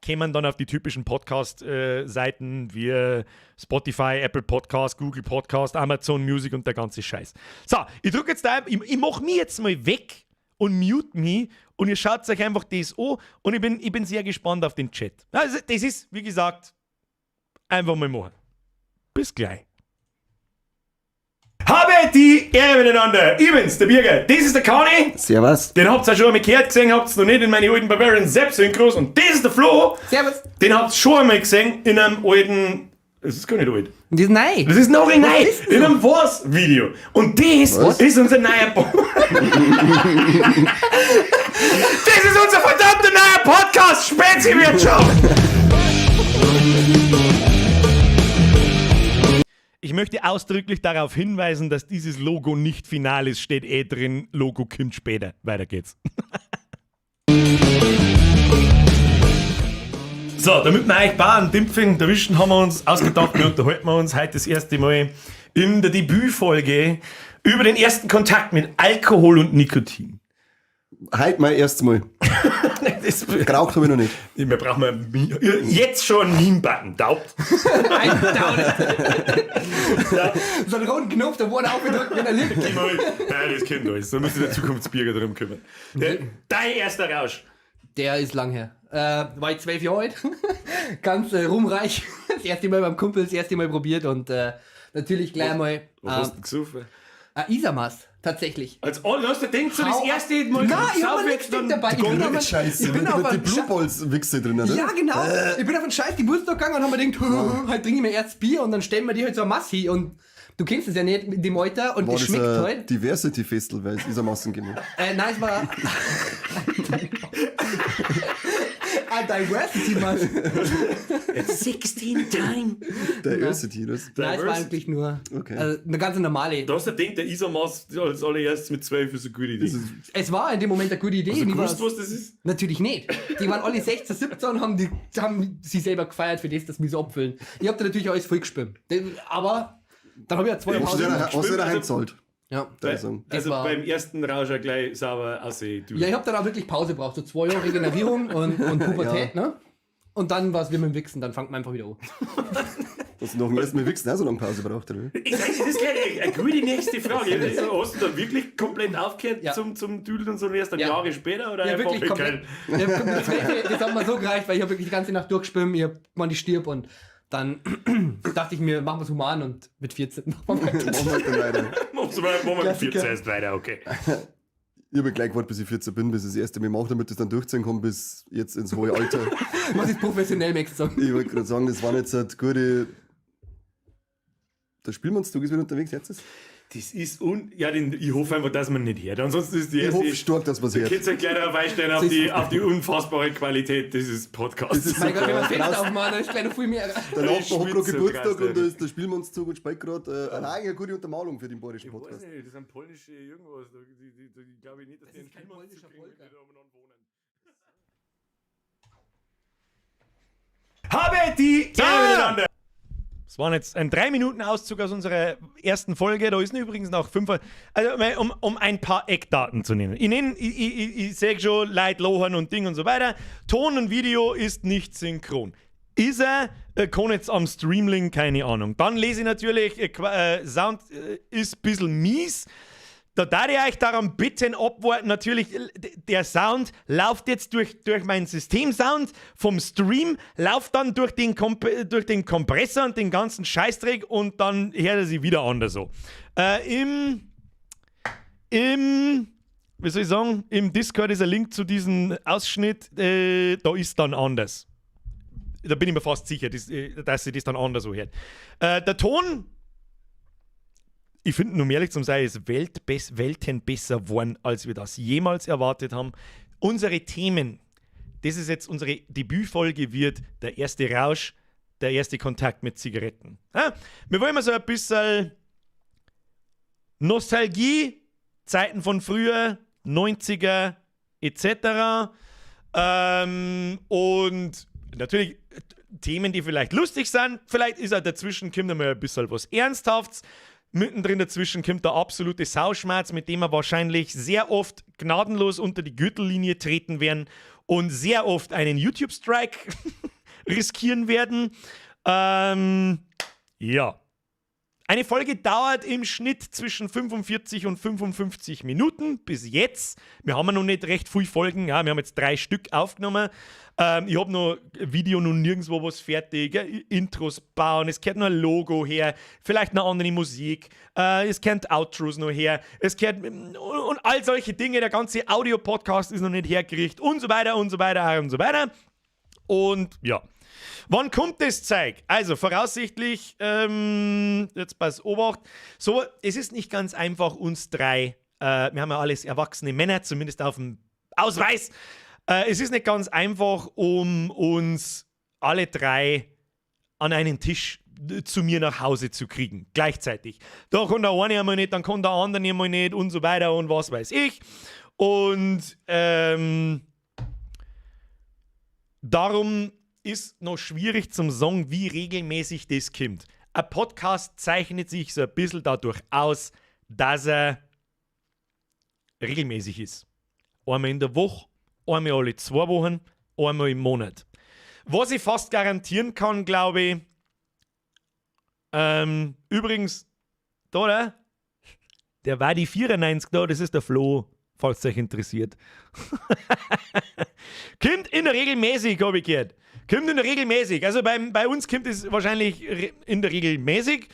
kämen dann auf die typischen Podcast-Seiten wie Spotify, Apple Podcast, Google Podcast, Amazon Music und der ganze Scheiß. So, ich drück jetzt da, ich mach mich jetzt mal weg und mute mich und ihr schaut euch einfach das an und ich bin sehr gespannt auf den Chat. Also, das ist, wie gesagt, einfach mal machen. Bis gleich. Habe die Ehre miteinander. Ich bin's, der Birger. Das ist der Kani. Servus. Den habt ihr auch schon einmal gehört gesehen, habt's noch nicht in meine alten Bavarian Zap Synchros. Und das ist der Flo. Servus. Den habt ihr schon einmal gesehen in einem alten. Das ist gar nicht alt. Das ist neu. Das ist noch nicht neu. ist denn In einem Was-Video. Und das Was? ist unser neuer Das ist unser verdammter neuer Podcast, Spezi-Wirtschaft. Ich Ich möchte ausdrücklich darauf hinweisen, dass dieses Logo nicht final ist, steht eh drin. Logo kommt später. Weiter geht's. So, damit wir euch paar einen Dimpfing erwischen, haben wir uns ausgedacht, wir unterhalten wir uns heute das erste Mal in der Debütfolge über den ersten Kontakt mit Alkohol und Nikotin. Heute mein erstes Mal. Das, Geraucht habe ich noch nicht. wir brauchen jetzt schon einen Meme-Button. Taugt. Ein Down. So einen roten Knopf, da wurde aufgedrückt, wenn er liegt. Ja, das kennt alles. Da müsste der Zukunftsbürger drum kümmern. Dein erster Rausch. Der ist lang her. War ich 12 Jahre alt. Ganz ruhmreich. Das erste Mal beim Kumpel, das erste Mal probiert und natürlich gleich einmal. Was hast du denn gesoffen? Isamass, tatsächlich. Als oh, du hast du gedacht, so das erste Mal Nein, ich hab mir nichts dabei. Ich bin auf Scheiße, ich bin mit, auf mit die einen Blue Balls Wichse drin, oder? Ja, genau. Ich bin auf einen scheiß Geburtstag gegangen und hab mir gedacht, halt trinke ich mir erst Bier und dann stellen wir die halt so eine Masse hin und du kennst es ja nicht mit dem Alter und War das das schmeckt ein halt. Diversity Festival, weil es ist am Massen genau. Nein, es war. Ein Diversity Mass. 16 time. Diversity, das. Nein, es war eigentlich nur Okay. also eine ganz normale. Da hast du gedacht, der Isamass als allererstes mit 12 ist eine gute Idee. Es war in dem Moment eine gute Idee. Hast du Die gewusst, war- was das ist? Natürlich nicht. Die waren alle 16, 17 und haben sie selber gefeiert für das, dass wir so abfüllen. Ich hab da natürlich alles vollgeschwimmt. Aber dann habe ich ja zwei Hast du Pause. dir hast du dir heimgezahlt? Ja. Also, Also war- beim ersten Rausch auch gleich sauber aussehen. Du. Ja, ich habe dann auch wirklich Pause gebraucht. So 2 Jahre Regenerierung und Pubertät, ne? Und dann war es wie mit dem Wichsen, dann fängt man einfach wieder an. hast du noch dem ersten Mal Wichsen auch so lange Pause braucht, oder? Ich sag, das ist gleich eine gute nächste Frage. Hast du dann wirklich komplett aufgehört Ja. zum Düdeln und so erst dann Ja. Jahre später? Oder Ja, einfach wirklich komplett. kein- Ja, mit 12, das hat mir so gereicht, weil ich habe wirklich die ganze Nacht durchgeschwimmt, ich hab gemeint, ich stirb und dann dachte ich mir, machen wir es human und mit 14 machen wir weiter. Machen wir dann weiter. Machen wir mit 14 erst weiter, okay. Ich habe gleich gewartet, bis ich 14 bin, bis ich das erste Mal mache, damit ich das dann durchziehen kann, bis jetzt ins hohe Alter. Was ist professionell, möchtest du sagen? Ich wollte gerade sagen, das waren jetzt halt gute. Der Spielmannszug ist wieder unterwegs, jetzt ist. Das ist un. Ja, ich hoffe einfach, dass man nicht hört. Ansonsten ist die Ich erste. hoffe stark, dass man es Du hört. kannst ja gleich darauf einstellen, auf die unfassbare Qualität dieses Podcasts. Das ist Mein Gott, wenn wir das Fenster Draußen- aufmachen, dann ist gleich noch viel mehr. Der Nachbar Ich hat gerade schwitze so Geburtstag krass, und da Alter. ist der Spielmannszug und spielt gerade eine gute Untermalung für den bayerischen Ich weiß Podcast. nicht, das sind polnische irgendwas. Da glaube ich nicht, dass die einen ist kein Spielmannszug polnischer kriegen, Polka. die da umeinander wohnen. Habe die Ehre miteinander! Das war jetzt ein 3-Minuten-Auszug aus unserer ersten Folge. Da ist übrigens noch 5. Also, um ein paar Eckdaten zu nennen. Ich, nenn, ich, ich, ich, ich sag schon, Leid, Lohan und Ding und so weiter. Ton und Video ist nicht synchron. Ist er? Kann jetzt am Streamlink, keine Ahnung. Dann lese ich natürlich, Sound ist ein bisschen mies. Da darf ich euch daran bitten, abwarten. Natürlich, der Sound läuft jetzt durch meinen Systemsound vom Stream, läuft dann durch den Kompressor und den ganzen Scheißdreck und dann hört er sich wieder anders so. Wie soll ich sagen, im Discord ist ein Link zu diesem Ausschnitt, da ist dann anders. Da bin ich mir fast sicher, dass sich das dann anders so hört. Der Ton, ich finde, um ehrlich zu sein, ist Welten besser geworden, als wir das jemals erwartet haben. Unsere Themen, das ist jetzt unsere Debütfolge, wird der erste Rausch, der erste Kontakt mit Zigaretten. Ja? Wir wollen mal so ein bisschen Nostalgie, Zeiten von früher, 90er etc. Und natürlich Themen, die vielleicht lustig sind. Vielleicht ist auch dazwischen, kommt einmal ein bisschen was Ernsthaftes. Mittendrin dazwischen kommt der absolute Sauschmerz, mit dem wir wahrscheinlich sehr oft gnadenlos unter die Gürtellinie treten werden und sehr oft einen YouTube-Strike riskieren werden. Ja. Eine Folge dauert im Schnitt zwischen 45 und 55 Minuten bis jetzt. Wir haben ja noch nicht recht viele Folgen. Ja, wir haben jetzt 3 Stück aufgenommen. Ich habe noch Video noch nirgendwo was fertig. Ja, Intros bauen, es gehört noch ein Logo her, vielleicht noch andere Musik, es gehört Outros noch her, es gehört und all solche Dinge. Der ganze Audio-Podcast ist noch nicht hergerichtet und so weiter und so weiter und so weiter. Und ja. Wann kommt das Zeug? Also voraussichtlich, jetzt pass Obacht. So, es ist nicht ganz einfach, uns drei, wir haben ja alles erwachsene Männer, zumindest auf dem Ausweis. Es ist nicht ganz einfach, um uns alle drei an einen Tisch zu mir nach Hause zu kriegen. Gleichzeitig. Da kann der eine einmal nicht, dann kann der andere einmal nicht und so weiter und was weiß ich. Und darum ist noch schwierig zum sagen, wie regelmäßig das kommt. Ein Podcast zeichnet sich so ein bisschen dadurch aus, dass er regelmäßig ist. Einmal in der Woche, einmal alle 2 Wochen, einmal im Monat. Was ich fast garantieren kann, glaube ich, übrigens, da, oder? Der war die 94 da, das ist der Flo, falls euch interessiert. Kommt in der Regel mäßig, habe ich gehört. Kommt in der Regel mäßig. Also bei uns kommt es wahrscheinlich in der Regel mäßig.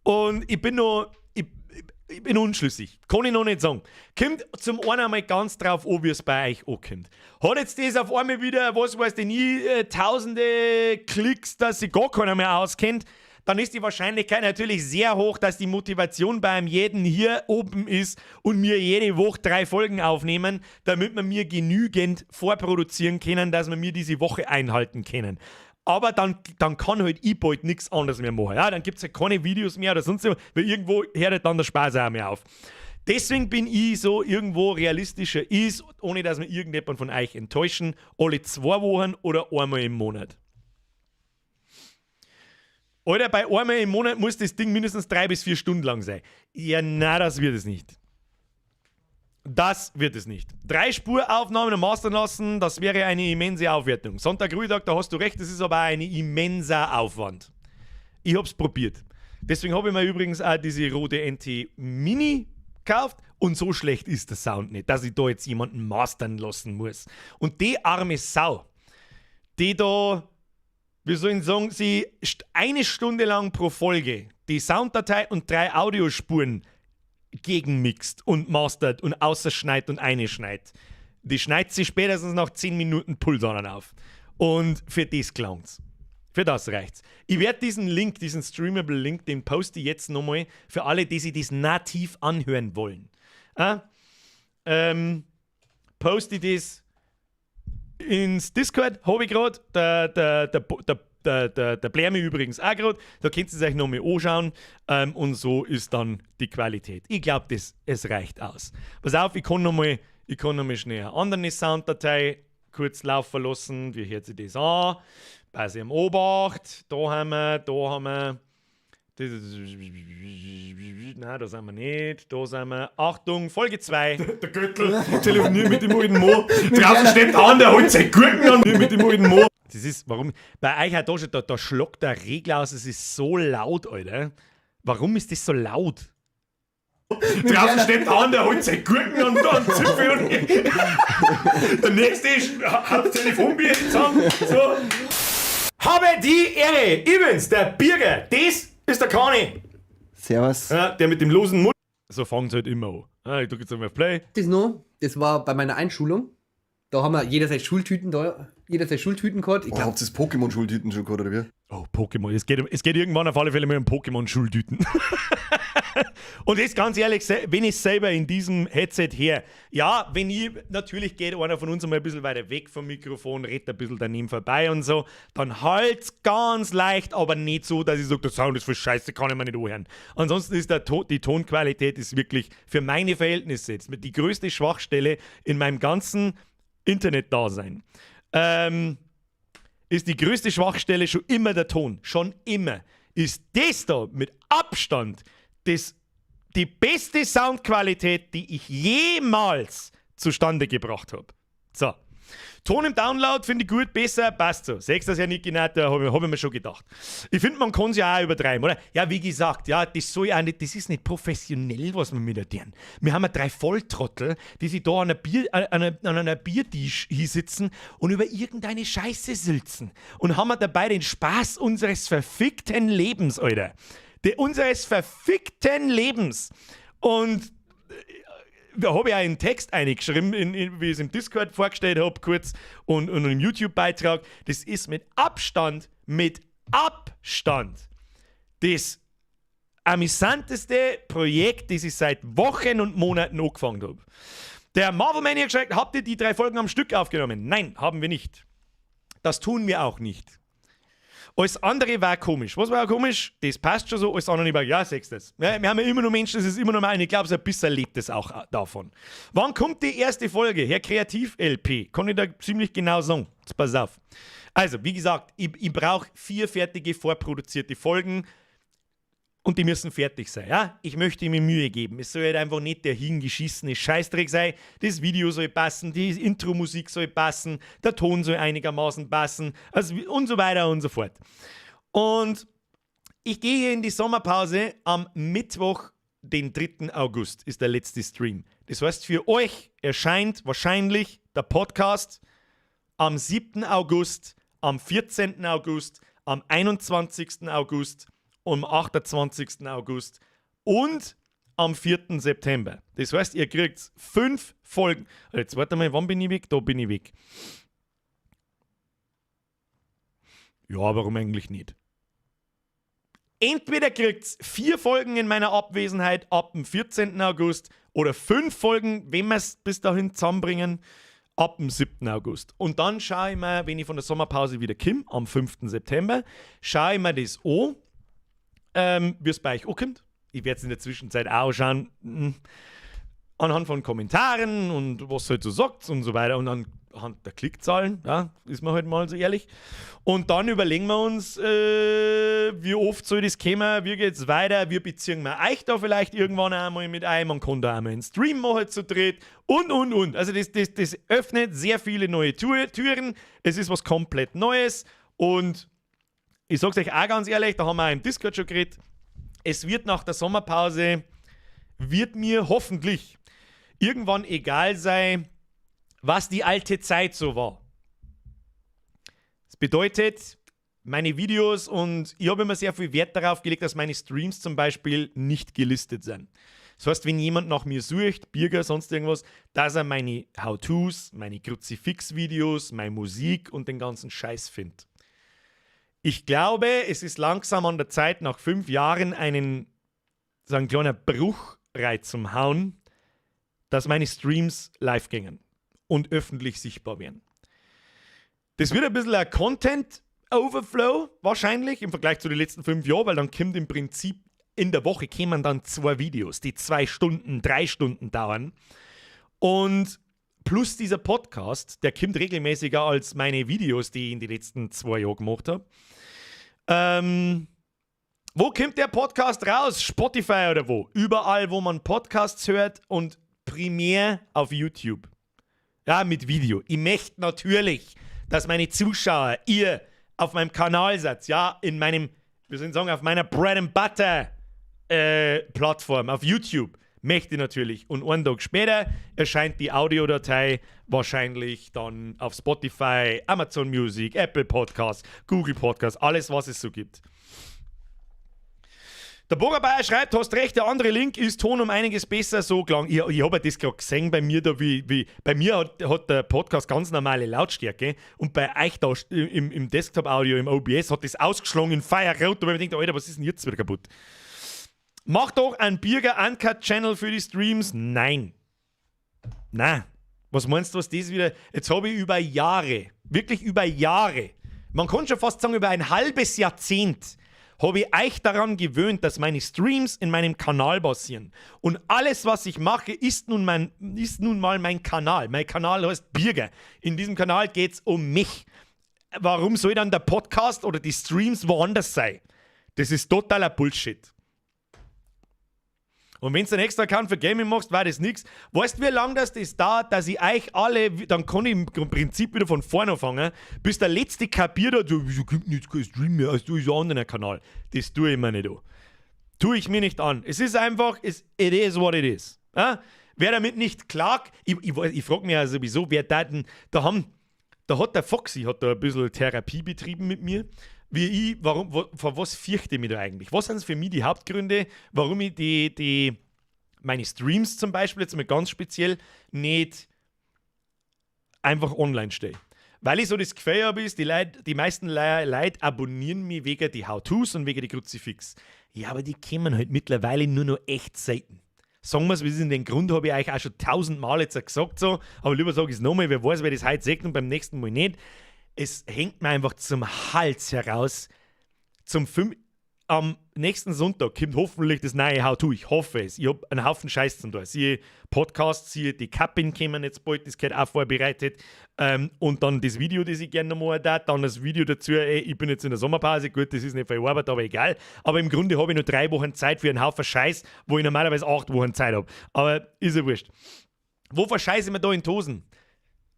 Und ich bin unschlüssig. Kann ich noch nicht sagen. Kommt zum einen einmal ganz drauf an, wie es bei euch ankommt. Hat jetzt das auf einmal wieder, was weiß ich nie, tausende Klicks, dass sich gar keiner mehr auskennt, dann ist die Wahrscheinlichkeit natürlich sehr hoch, dass die Motivation beim jeden hier oben ist und mir jede Woche drei Folgen aufnehmen, damit wir mir genügend vorproduzieren können, dass wir mir diese Woche einhalten können. Aber dann kann halt ich bald nichts anderes mehr machen. Ja, dann gibt es halt keine Videos mehr oder sonst was, weil irgendwo hört halt dann der Spaß auch mehr auf. Deswegen bin ich so irgendwo realistischer ist, ohne dass wir irgendjemand von euch enttäuschen, alle 2 Wochen oder einmal im Monat. Oder bei einmal im Monat muss das Ding mindestens 3 bis 4 Stunden lang sein. Ja, na, das wird es nicht. Das wird es nicht. Drei Spuraufnahmen und mastern lassen, das wäre eine immense Aufwertung. Sonntag, Ruhetag, da hast du recht, das ist aber ein immenser Aufwand. Ich hab's probiert. Deswegen habe ich mir übrigens auch diese Rode NT Mini gekauft und so schlecht ist der Sound nicht, dass ich da jetzt jemanden mastern lassen muss. Und die arme Sau, die da, wie soll ich sagen, sie eine Stunde lang pro Folge die Sounddatei und drei Audiospuren gegenmixt und mastert und außerschneit und einschneit. Die schneidet sich spätestens nach 10 Minuten Pulsadern auf. Und für das klang's. Für das reicht's. Ich werde diesen Link, diesen streamable Link, den poste ich jetzt nochmal für alle, die sich das nativ anhören wollen. Poste ich das ins Discord, habe ich gerade. Der Blärmi übrigens auch gerade. Da könnt ihr es euch nochmal anschauen. Und so ist dann die Qualität. Ich glaube, es reicht aus. Pass auf, ich kann noch mal schnell eine andere Sounddatei kurz laufen lassen. Wie hört sich das an? Bei am Obacht. Da haben wir. Nein, da sind wir nicht. Da sind wir. Achtung, Folge 2. Der Göttl telefoniert mit dem alten Mo. Draußen steht an, der holt seine Gurken an mit dem alten Mo. Das ist, warum? Bei euch auch da schon, da schlagt der Regler aus, es ist so laut, Alter. Warum ist das so laut? Draußen steht an, der holt seine Gurken und dann Zipfel und der nächste ist, hat das Telefonbier zusammen. So. Habe die Ehre! Übrigens, der Birger, das ist der Kani. Servus. Ja, der mit dem losen Mund. So fängt es halt immer an. Ah, ich drücke jetzt einmal auf Play. Das noch, das war bei meiner Einschulung. Da haben wir jeder seine Schultüten da, jeder seine Schultüten gehabt. Ich Oh, glaub, habt ihr das Pokémon-Schultüten schon gehabt, oder wie? Oh, Pokémon. Es geht irgendwann auf alle Fälle mal um Pokémon-Schultüten. Und das ganz ehrlich, wenn ich selber in diesem Headset her, ja, wenn ich, natürlich geht einer von uns einmal ein bisschen weiter weg vom Mikrofon, redet ein bisschen daneben vorbei und so, dann halt ganz leicht, aber nicht so, dass ich sage, der Sound ist voll scheiße, kann ich mir nicht anhören. Ansonsten ist die Tonqualität ist wirklich für meine Verhältnisse jetzt die größte Schwachstelle in meinem ganzen Internet-Dasein. Ist die größte Schwachstelle schon immer der Ton. Schon immer. Ist das da mit Abstand die beste Soundqualität, die ich jemals zustande gebracht habe. So. Ton im Download finde ich gut, besser, passt so. Sechs das ja nicht genau, da habe hab ich mir schon gedacht. Ich finde, man kann es ja auch übertreiben, oder? Ja, wie gesagt, ja, das soll auch nicht, das ist nicht professionell, was wir mit der tun. Wir haben ja drei Volltrottel, die sich da an einer Biertisch sitzen und über irgendeine Scheiße sülzen. Und haben wir dabei den Spaß unseres verfickten Lebens, Alter. Unseres verfickten Lebens. Und da habe ich auch einen Text eingeschrieben, wie ich es im Discord vorgestellt habe, kurz und im YouTube-Beitrag. Das ist mit Abstand das amüsanteste Projekt, das ich seit Wochen und Monaten angefangen habe. Der Marvel Maniac schreibt: Habt ihr die drei Folgen am Stück aufgenommen? Nein, haben wir nicht. Das tun wir auch nicht. Alles andere war komisch. Was war komisch? Das passt schon so, alles andere war, ja, sagst das. Ja, wir haben ja immer noch Menschen, das ist immer normal und ich glaube, so ein bisschen lebt es auch davon. Wann kommt die erste Folge? Herr Kreativ LP, kann ich da ziemlich genau sagen. Jetzt pass auf. Also, wie gesagt, ich brauche 4 fertige, vorproduzierte Folgen. Und die müssen fertig sein, ja? Ich möchte mir Mühe geben. Es soll halt einfach nicht der hingeschissene Scheißdreck sein. Das Video soll passen, die Intro-Musik soll passen, der Ton soll einigermaßen passen, also und so weiter und so fort. Und ich gehe hier in die Sommerpause am Mittwoch, den 3. August, ist der letzte Stream. Das heißt, für euch erscheint wahrscheinlich der Podcast am 7. August, am 14. August, am 21. August, am 28. August und am 4. September. Das heißt, ihr kriegt 5 Folgen. Jetzt warte mal, wann bin ich weg? Da bin ich weg. Ja, warum eigentlich nicht? Entweder kriegt's 4 Folgen in meiner Abwesenheit ab dem 14. August oder 5 Folgen, wenn wir's bis dahin zusammenbringen, ab dem 7. August. Und dann schaue ich mir, wenn ich von der Sommerpause wieder komme, am 5. September, schaue ich mir das an, wie es bei euch ankommt. Ich werde es in der Zwischenzeit auch schauen, anhand von Kommentaren und was halt so sagt und so weiter und anhand der Klickzahlen, ja, ist man halt mal so ehrlich. Und dann überlegen wir uns, wie oft soll das kommen, wie geht's weiter, wie beziehen wir euch da vielleicht irgendwann einmal mit ein, man kann da einmal einen Stream machen zu dritt und. Also das öffnet sehr viele neue Türen, es ist was komplett Neues und ich sag's euch auch ganz ehrlich, da haben wir auch im Discord schon geredet, es wird nach der Sommerpause, wird mir hoffentlich irgendwann egal sein, was die alte Zeit so war. Das bedeutet, meine Videos und ich habe immer sehr viel Wert darauf gelegt, dass meine Streams zum Beispiel nicht gelistet sind. Das heißt, wenn jemand nach mir sucht, Birger, sonst irgendwas, dass er meine How-Tos, meine Kruzifix-Videos, meine Musik und den ganzen Scheiß findet. Ich glaube, es ist langsam an der Zeit, nach 5 Jahren einen, so einen kleinen Bruch reinzuhauen, dass meine Streams live gingen und öffentlich sichtbar werden. Das wird ein bisschen ein Content-Overflow wahrscheinlich im Vergleich zu den letzten 5 Jahren, weil dann kommt im Prinzip in der Woche kämen dann 2 Videos, die 2 Stunden, 3 Stunden dauern. Und plus dieser Podcast, der kommt regelmäßiger als meine Videos, die ich in den letzten 2 Jahren gemacht hab. Wo kommt der Podcast raus? Spotify oder wo? Überall, wo man Podcasts hört und primär auf YouTube. Ja, mit Video. Ich möchte natürlich, dass meine Zuschauer, ihr auf meinem Kanal seid, ja, in meinem, wir sollen sagen, auf meiner Bread and Butter Plattform, auf YouTube. Möchte natürlich. Und einen Tag später erscheint die Audiodatei wahrscheinlich dann auf Spotify, Amazon Music, Apple Podcasts, Google Podcasts, alles, was es so gibt. Der Bogerbauer schreibt, hast recht, der andere Link ist Ton um einiges besser, so klang. Ich hab ja das grad gesehen bei mir da, wie bei mir hat der Podcast ganz normale Lautstärke und bei euch da im Desktop-Audio, im OBS, hat das ausgeschlagen in Feierrot, und man denkt, Alter, was ist denn jetzt wieder kaputt? Mach doch einen Birger Uncut Channel für die Streams. Nein. Nein. Was meinst du, was das wieder? Jetzt habe ich über Jahre, wirklich über Jahre, man kann schon fast sagen, über ein halbes Jahrzehnt, habe ich euch daran gewöhnt, dass meine Streams in meinem Kanal basieren. Und alles, was ich mache, ist nun mal mein Kanal. Mein Kanal heißt Birger. In diesem Kanal geht's um mich. Warum soll dann der Podcast oder die Streams woanders sein? Das ist totaler Bullshit. Und wenn du einen extra Account für Gaming machst, war das nix. Weißt du, wie lange das dauert, dass ich euch alle, dann kann ich im Prinzip wieder von vorne anfangen, bis der letzte kapiert hat, so, wieso kommt denn jetzt kein Stream mehr, also du ist ein anderer Kanal. Das tue ich mir nicht an. Tue ich mir nicht an. Es ist einfach, it is what it is. Ja? Wer damit nicht klagt, ich frag mich ja sowieso, wer da denn, da haben, da hat der Foxy hat da ein bisschen Therapie betrieben mit mir. Wie ich, warum, wo, vor was fürchte ich mich da eigentlich? Was sind für mich die Hauptgründe, warum ich meine Streams zum Beispiel, jetzt mal ganz speziell, nicht einfach online stelle? Weil ich so das Gefühl habe, ist, die meisten Leute abonnieren mich wegen die How-Tos und wegen die Kruzifix. Ja, aber die kommen halt mittlerweile nur noch echt selten. Sagen wir's, wie es ist, den Grund habe ich euch auch schon 1000-mal jetzt gesagt, so, aber lieber sag ich's nochmal, wer weiß, wer das heute sagt und beim nächsten Mal nicht. Es hängt mir einfach zum Hals heraus, Zum 5. Am nächsten Sonntag kommt hoffentlich das neue How-To. Ich hoffe es. Ich habe einen Haufen Scheiß zum tun. Siehe Podcast, siehe die Kappin kommen jetzt bald, das gehört auch vorbereitet. Und dann das Video, das ich gerne noch mal da, dann das Video dazu. Ey, ich bin jetzt in der Sommerpause, gut, das ist nicht viel Arbeit, aber egal. Aber im Grunde habe ich nur 3 Wochen Zeit für einen Haufen Scheiß, wo ich normalerweise 8 Wochen Zeit habe. Aber ist ja wurscht. Wo verscheiße ich mir da in die Hosen?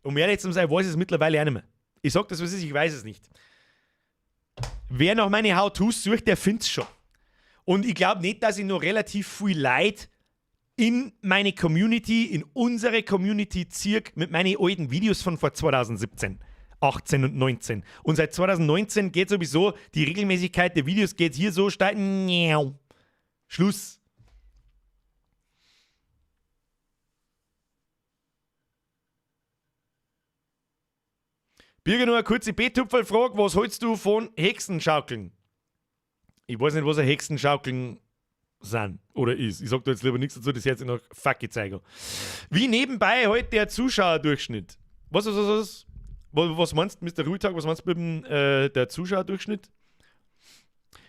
Um ehrlich zu sein, weiß ich es mittlerweile auch nicht mehr. Ich sag das, was ist, ich weiß es nicht. Wer nach meine How-Tos sucht, der findet's schon. Und ich glaub nicht, dass ich noch relativ viel Leid in meine Community, in unsere Community ziehe mit meinen alten Videos von vor 2017, 18 und 19. Und seit 2019 geht sowieso, die Regelmäßigkeit der Videos geht hier so steil. Schluss. Birger, nur eine kurze B-Tupferl-Frage. Was hältst du von Hexenschaukeln? Ich weiß nicht, was ein Hexenschaukeln sind oder ist. Ich sag da jetzt lieber nichts dazu, das hört sich nach Fackelzeiger. Wie nebenbei heute der Zuschauerdurchschnitt? Was? Was meinst du, Mister Ruhetag? Was meinst du mit dem der Zuschauerdurchschnitt?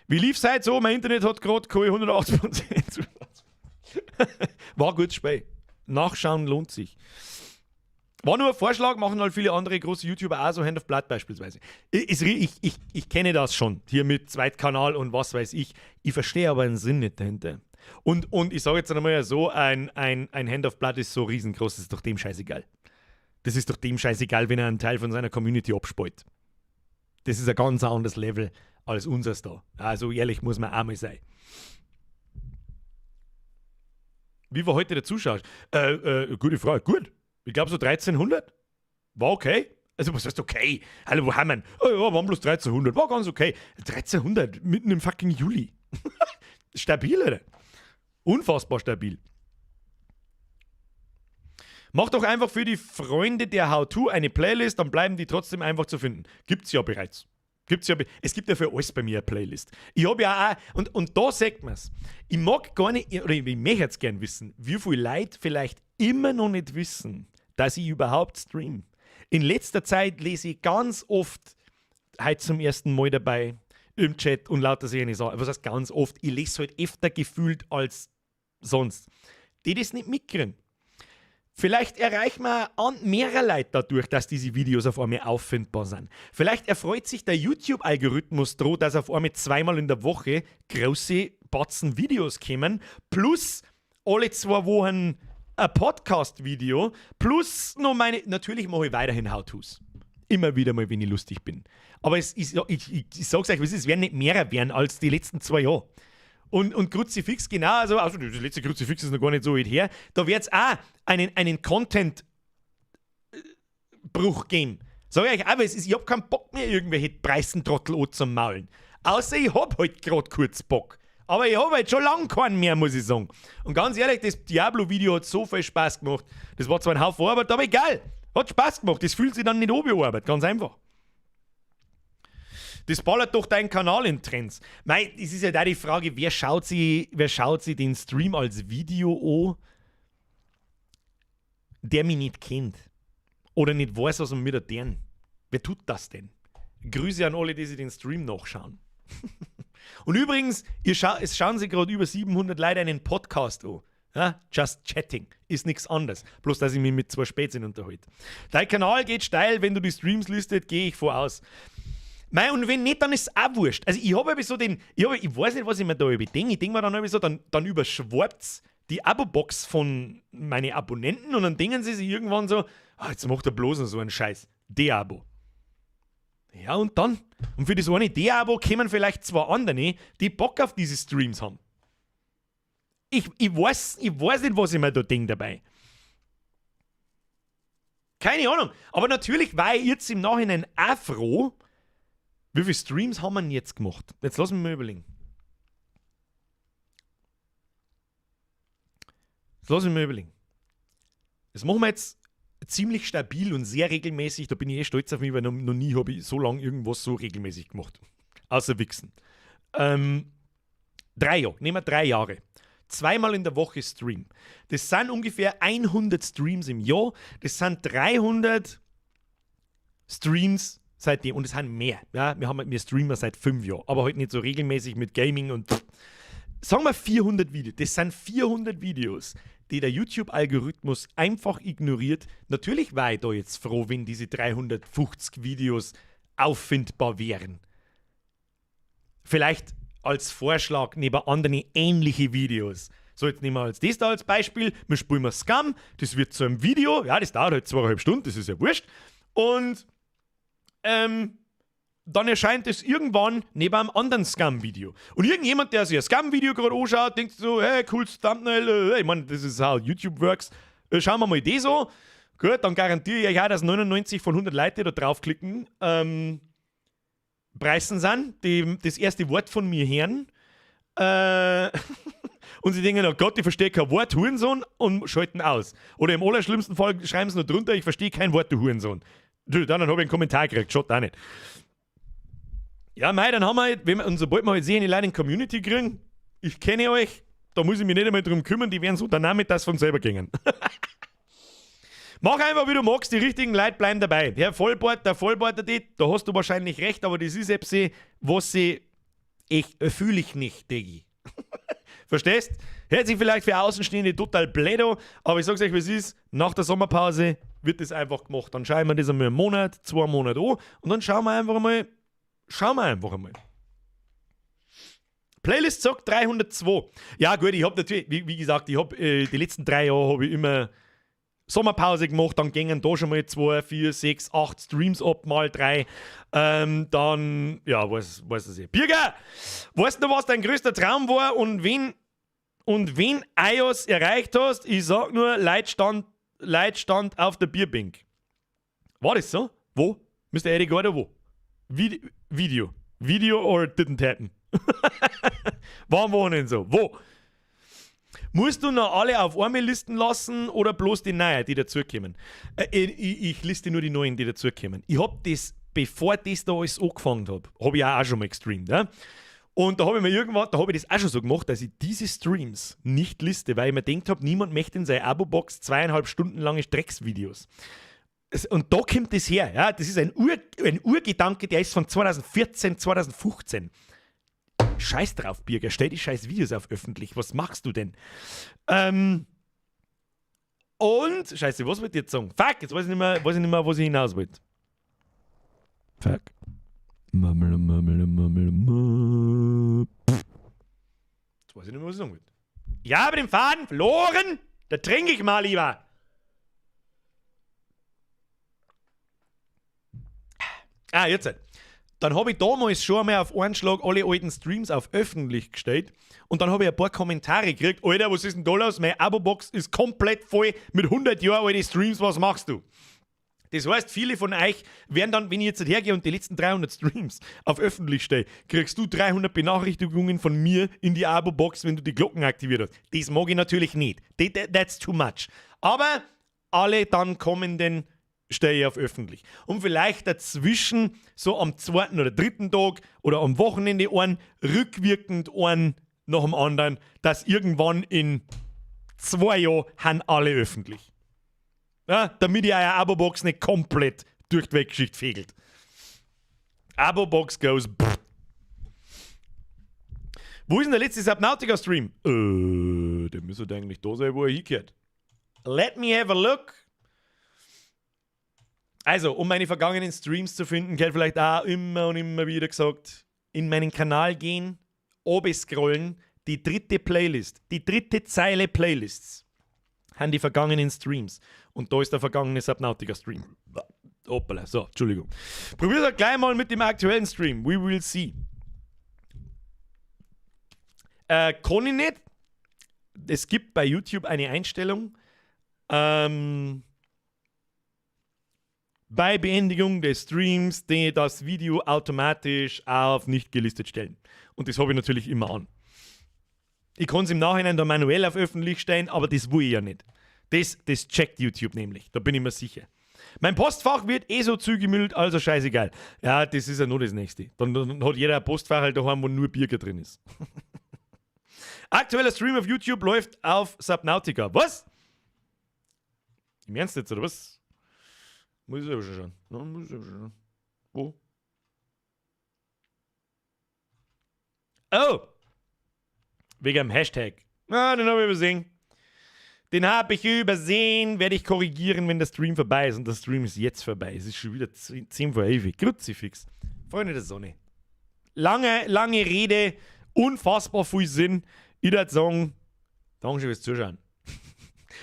Wie lief's heute so? Mein Internet hat grad keine 180% Zusatz. War ein gutes Spiel. Nachschauen lohnt sich. War nur ein Vorschlag, machen halt viele andere große YouTuber auch so, Hand of Blood beispielsweise. Ich kenne das schon, hier mit Zweitkanal und was weiß ich. Ich verstehe aber den Sinn nicht dahinter. Und ich sage jetzt einmal so, ein Hand of Blood ist so riesengroß, das ist doch dem scheißegal. Das ist doch dem scheißegal, wenn er einen Teil von seiner Community abspalt. Das ist ein ganz anderes Level als unseres da. Also ehrlich muss man auch mal sein. Wie war heute der Zuschauer? Gute Frage. Gut. Ich glaub so 1300. War okay. Also was heißt okay? Hallo, wo haben wir denn? Oh ja, waren bloß 1300. War ganz okay. 1300 mitten im fucking Juli. Stabil, oder? Unfassbar stabil. Mach doch einfach für die Freunde der How-To eine Playlist, dann bleiben die trotzdem einfach zu finden. Gibt's ja bereits. Gibt's ja es gibt ja für alles bei mir eine Playlist. Ich hab ja auch, und da sagt man's, ich mag gar nicht, oder ich möchte jetzt gern wissen, wie viele Leute vielleicht immer noch nicht wissen, dass ich überhaupt stream. In letzter Zeit lese ich ganz oft, heute zum ersten Mal dabei, im Chat und lauter solche Sachen. Was heißt ganz oft? Ich lese halt öfter gefühlt als sonst. Die das nicht mitkriegen. Vielleicht erreichen wir mehrere Leute dadurch, dass diese Videos auf einmal auffindbar sind. Vielleicht erfreut sich der YouTube-Algorithmus droh, dass auf einmal zweimal in der Woche große Batzen Videos kommen, plus alle 2 Wochen ein Podcast-Video, plus noch meine... Natürlich mache ich weiterhin How-Tos. Immer wieder mal, wenn ich lustig bin. Aber es ist, ja, ich, ich, ich sag's euch, es ist, es werden nicht mehr werden als die letzten 2 Jahre. Und Kruzifix, genau, also das letzte Kruzifix ist noch gar nicht so weit her, da wird's auch einen Content-Bruch geben. Sag ich euch auch, es ist, ich hab keinen Bock mehr, irgendwelche Preisentrottel anzumaulen. Außer ich hab halt grad kurz Bock. Aber ich hab halt schon lang keinen mehr, muss ich sagen. Und ganz ehrlich, das Diablo-Video hat so viel Spaß gemacht. Das war zwar ein Haufen Arbeit, aber egal. Hat Spaß gemacht. Das fühlt sich dann nicht an wie Arbeit, ganz einfach. Das ballert doch deinen Kanal in Trends. Mei, es ist ja da die Frage, wer schaut sich den Stream als Video an, der mich nicht kennt oder nicht weiß, was man mit der deren. Wer tut das denn? Grüße an alle, die sich den Stream nachschauen. Und übrigens, es schauen sich gerade über 700 Leute einen Podcast an. Ja, just chatting. Ist nix anderes. Bloß, dass ich mich mit 2 Spätzchen unterhalte. Dein Kanal geht steil, wenn du die Streams listet, gehe ich voraus. Mei, und wenn nicht, dann ist es auch wurscht. Also ich hab irgendwie so den, ich hab, ich weiß nicht, was ich mir da über denke. Ich denk mir dann irgendwie so, dann überschwappt die Abo-Box von meinen Abonnenten und dann denken sie sich irgendwann so, ah, jetzt macht er bloß noch so einen Scheiß. De-Abo. Ja, und dann? Und für das eine De-Abo kommen vielleicht 2 andere, die Bock auf diese Streams haben. Ich weiß nicht, was ich mir da denk dabei. Keine Ahnung. Aber natürlich war ich jetzt im Nachhinein auch froh, wie viele Streams haben wir denn jetzt gemacht? Jetzt lass mich mal überlegen. Jetzt lass mich mal überlegen. Das machen wir jetzt ziemlich stabil und sehr regelmäßig. Da bin ich eh stolz auf mich, weil noch nie habe ich so lange irgendwas so regelmäßig gemacht. Außer Wichsen. 3 Jahre. Nehmen wir 3 Jahre. 2-mal in der Woche Stream. Das sind ungefähr 100 Streams im Jahr. Das sind 300 Streams Seitdem, und es sind mehr. Ja, wir streamen seit 5 Jahren, aber halt nicht so regelmäßig mit Gaming und sagen wir 400 Videos. Das sind 400 Videos, die der YouTube-Algorithmus einfach ignoriert. Natürlich war ich da jetzt froh, wenn diese 350 Videos auffindbar wären. Vielleicht als Vorschlag neben anderen ähnliche Videos. So, jetzt nehmen wir als das da als Beispiel. Wir spielen mal Scum. Das wird zu einem Video. Ja, das dauert halt 2,5 Stunden, das ist ja wurscht. Und dann erscheint es irgendwann neben einem anderen Scum-Video. Und irgendjemand, der sich ein Scum-Video gerade anschaut, denkt so: Hey, cooles Thumbnail, ich meine, das ist how YouTube works. Schauen wir mal das an. Gut, dann garantiere ich euch auch, dass 99 von 100 Leute da draufklicken, Preißen sind, die das erste Wort von mir hören. Und sie denken: Oh Gott, ich verstehe kein Wort, Hurensohn, und schalten aus. Oder im allerschlimmsten Fall schreiben sie nur drunter: Ich verstehe kein Wort, du Hurensohn. Du, dann habe ich einen Kommentar gekriegt, schaut auch nicht. Ja, mei, dann haben wir halt, wenn wir, und sobald wir halt sehen, die Leute in Community kriegen, ich kenne euch, da muss ich mich nicht einmal drum kümmern, die werden so danach mit das von selber gehen. Mach einfach, wie du magst, die richtigen Leute bleiben dabei. Herr Vollbart, der Vollbart, da hast du wahrscheinlich recht, aber das ist etwas, was sie, ich fühle ich nicht, Diggi. Verstehst? Hört sich vielleicht für Außenstehende total blöd an, aber ich sag's euch, wie es ist: Nach der Sommerpause wird das einfach gemacht. Dann schauen wir das einmal einen Monat, 2 Monate an und dann schauen wir einfach mal, schauen wir einfach einmal. Playlist sagt 302. Ja, gut, ich habe natürlich, wie gesagt, ich habe die letzten 3 Jahre habe ich immer Sommerpause gemacht, dann gingen da schon mal 2, 4, 6, 8 Streams ab, mal 3. Dann, ja, weiß ich. Birger, weißt du, was dein größter Traum war und wen iOS erreicht hast? Ich sag nur, Leitstand auf der Bierbank. War das so? Wo? Mr. Eddie Gordo, wo? Video. Video or it didn't happen? Wann war denn so? Wo? Musst du noch alle auf einmal listen lassen oder bloß die neuen, die dazukommen? Ich liste nur die neuen, die dazukommen. Ich hab das, bevor das da alles angefangen habe, habe ich auch schon mal gestreamt. Ja? Und da habe ich mir irgendwann, da habe ich das auch schon so gemacht, dass ich diese Streams nicht liste, weil ich mir gedacht habe, niemand möchte in seine Abo-Box 2,5 Stunden lange Drecksvideos. Und da kommt das her. Ja? Das ist ein Urgedanke, der ist von 2014, 2015. Scheiß drauf, Birger, stell die scheiß Videos auf öffentlich. Was machst du denn? Und, scheiße, was wollte ich jetzt sagen? Fuck, jetzt weiß ich nicht mehr, weiß ich nicht mehr, was ich hinaus wollte. Fuck. Mammel, mammel, mammel, mammel. Jetzt weiß ich nicht mehr, was ich sagen wollte. Ja, aber den Faden verloren! Da trinke ich mal lieber. Ah, jetzt. Dann habe ich damals schon einmal auf einen Schlag alle alten Streams auf öffentlich gestellt und dann habe ich ein paar Kommentare gekriegt: Alter, was ist denn da los? Meine Abo-Box ist komplett voll mit 100 Jahren alte Streams, was machst du? Das heißt, viele von euch werden dann, wenn ich jetzt hergehe und die letzten 300 Streams auf öffentlich stelle, kriegst du 300 Benachrichtigungen von mir in die Abo-Box, wenn du die Glocken aktiviert hast. Das mag ich natürlich nicht. That's too much. Aber alle dann kommenden stelle ich auf öffentlich. Und vielleicht dazwischen, so am zweiten oder dritten Tag oder am Wochenende einen, rückwirkend einen nach dem anderen, dass irgendwann in 2 Jahren haben alle öffentlich. Ja, damit ihr eure Abo-Box nicht komplett durch die Weltgeschichte fegelt. Abo-Box goes. Pff. Wo ist denn der letzte Subnautica-Stream? Der müsste eigentlich da sein, wo er hingehört. Let me have a look. Also, um meine vergangenen Streams zu finden, gehört vielleicht auch immer und immer wieder gesagt, in meinen Kanal gehen, oben scrollen, die dritte Playlist, die dritte Zeile Playlists haben die vergangenen Streams. Und da ist der vergangene Subnautica-Stream. Hoppala, so, Entschuldigung. Probier's halt gleich mal mit dem aktuellen Stream. We will see. Kann ich nicht. Es gibt bei YouTube eine Einstellung. Bei Beendigung des Streams die das Video automatisch auf nicht gelistet stellen. Und das habe ich natürlich immer an. Ich kann es im Nachhinein da manuell auf öffentlich stellen, aber das will ich ja nicht. Das checkt YouTube nämlich, da bin ich mir sicher. Mein Postfach wird eh so zugemüllt, also scheißegal. Ja, das ist ja nur das Nächste. Dann hat jeder ein Postfach halt daheim, wo nur Birger drin ist. Aktueller Stream auf YouTube läuft auf Subnautica. Was? Im Ernst jetzt, oder was? Muss ich selber schon schauen. No, muss ich selber schon schauen. Wo? Oh! Wegen dem Hashtag. Ah, den habe ich übersehen. Den habe ich übersehen. Werde ich korrigieren, wenn der Stream vorbei ist. Und der Stream ist jetzt vorbei. Es ist schon wieder 10 vor 11. Kruzifix. Freunde der Sonne. Lange, lange Rede. Unfassbar viel Sinn. Ich würde sagen, danke fürs Zuschauen.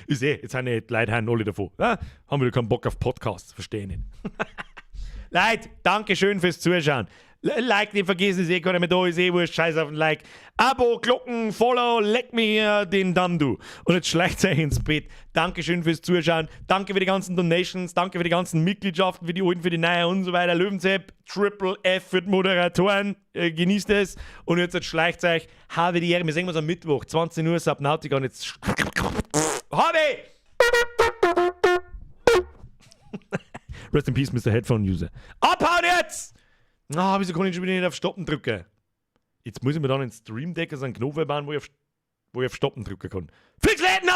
Ich sehe, jetzt sind die Leute alle davon. Ja? Haben wieder keinen Bock auf Podcasts. Verstehe ich nicht. Leute, danke schön fürs Zuschauen. Like nicht vergessen, ist eh keiner mehr da, ist eh wurscht, scheiß auf den Like. Abo, Glocken, Follow, leck mir den Damm, du. Und jetzt schleicht euch ins Bett. Dankeschön fürs Zuschauen. Danke für die ganzen Donations, danke für die ganzen Mitgliedschaften, für die alten, für die neuen und so weiter. Löwenzepp, Triple F für die Moderatoren. Genießt es. Und jetzt schleicht euch. Habe die Ehre. Wir sehen uns am Mittwoch, 20 Uhr, Subnautica. Und jetzt. Habe! Rest in Peace, Mr. Headphone User. Abhauen jetzt! Ah, wieso kann ich schon wieder nicht auf Stoppen drücken? Jetzt muss ich mir dann in Stream Deck so einen Knopf bauen, wo ich auf Stoppen drücken kann. Fix Läden!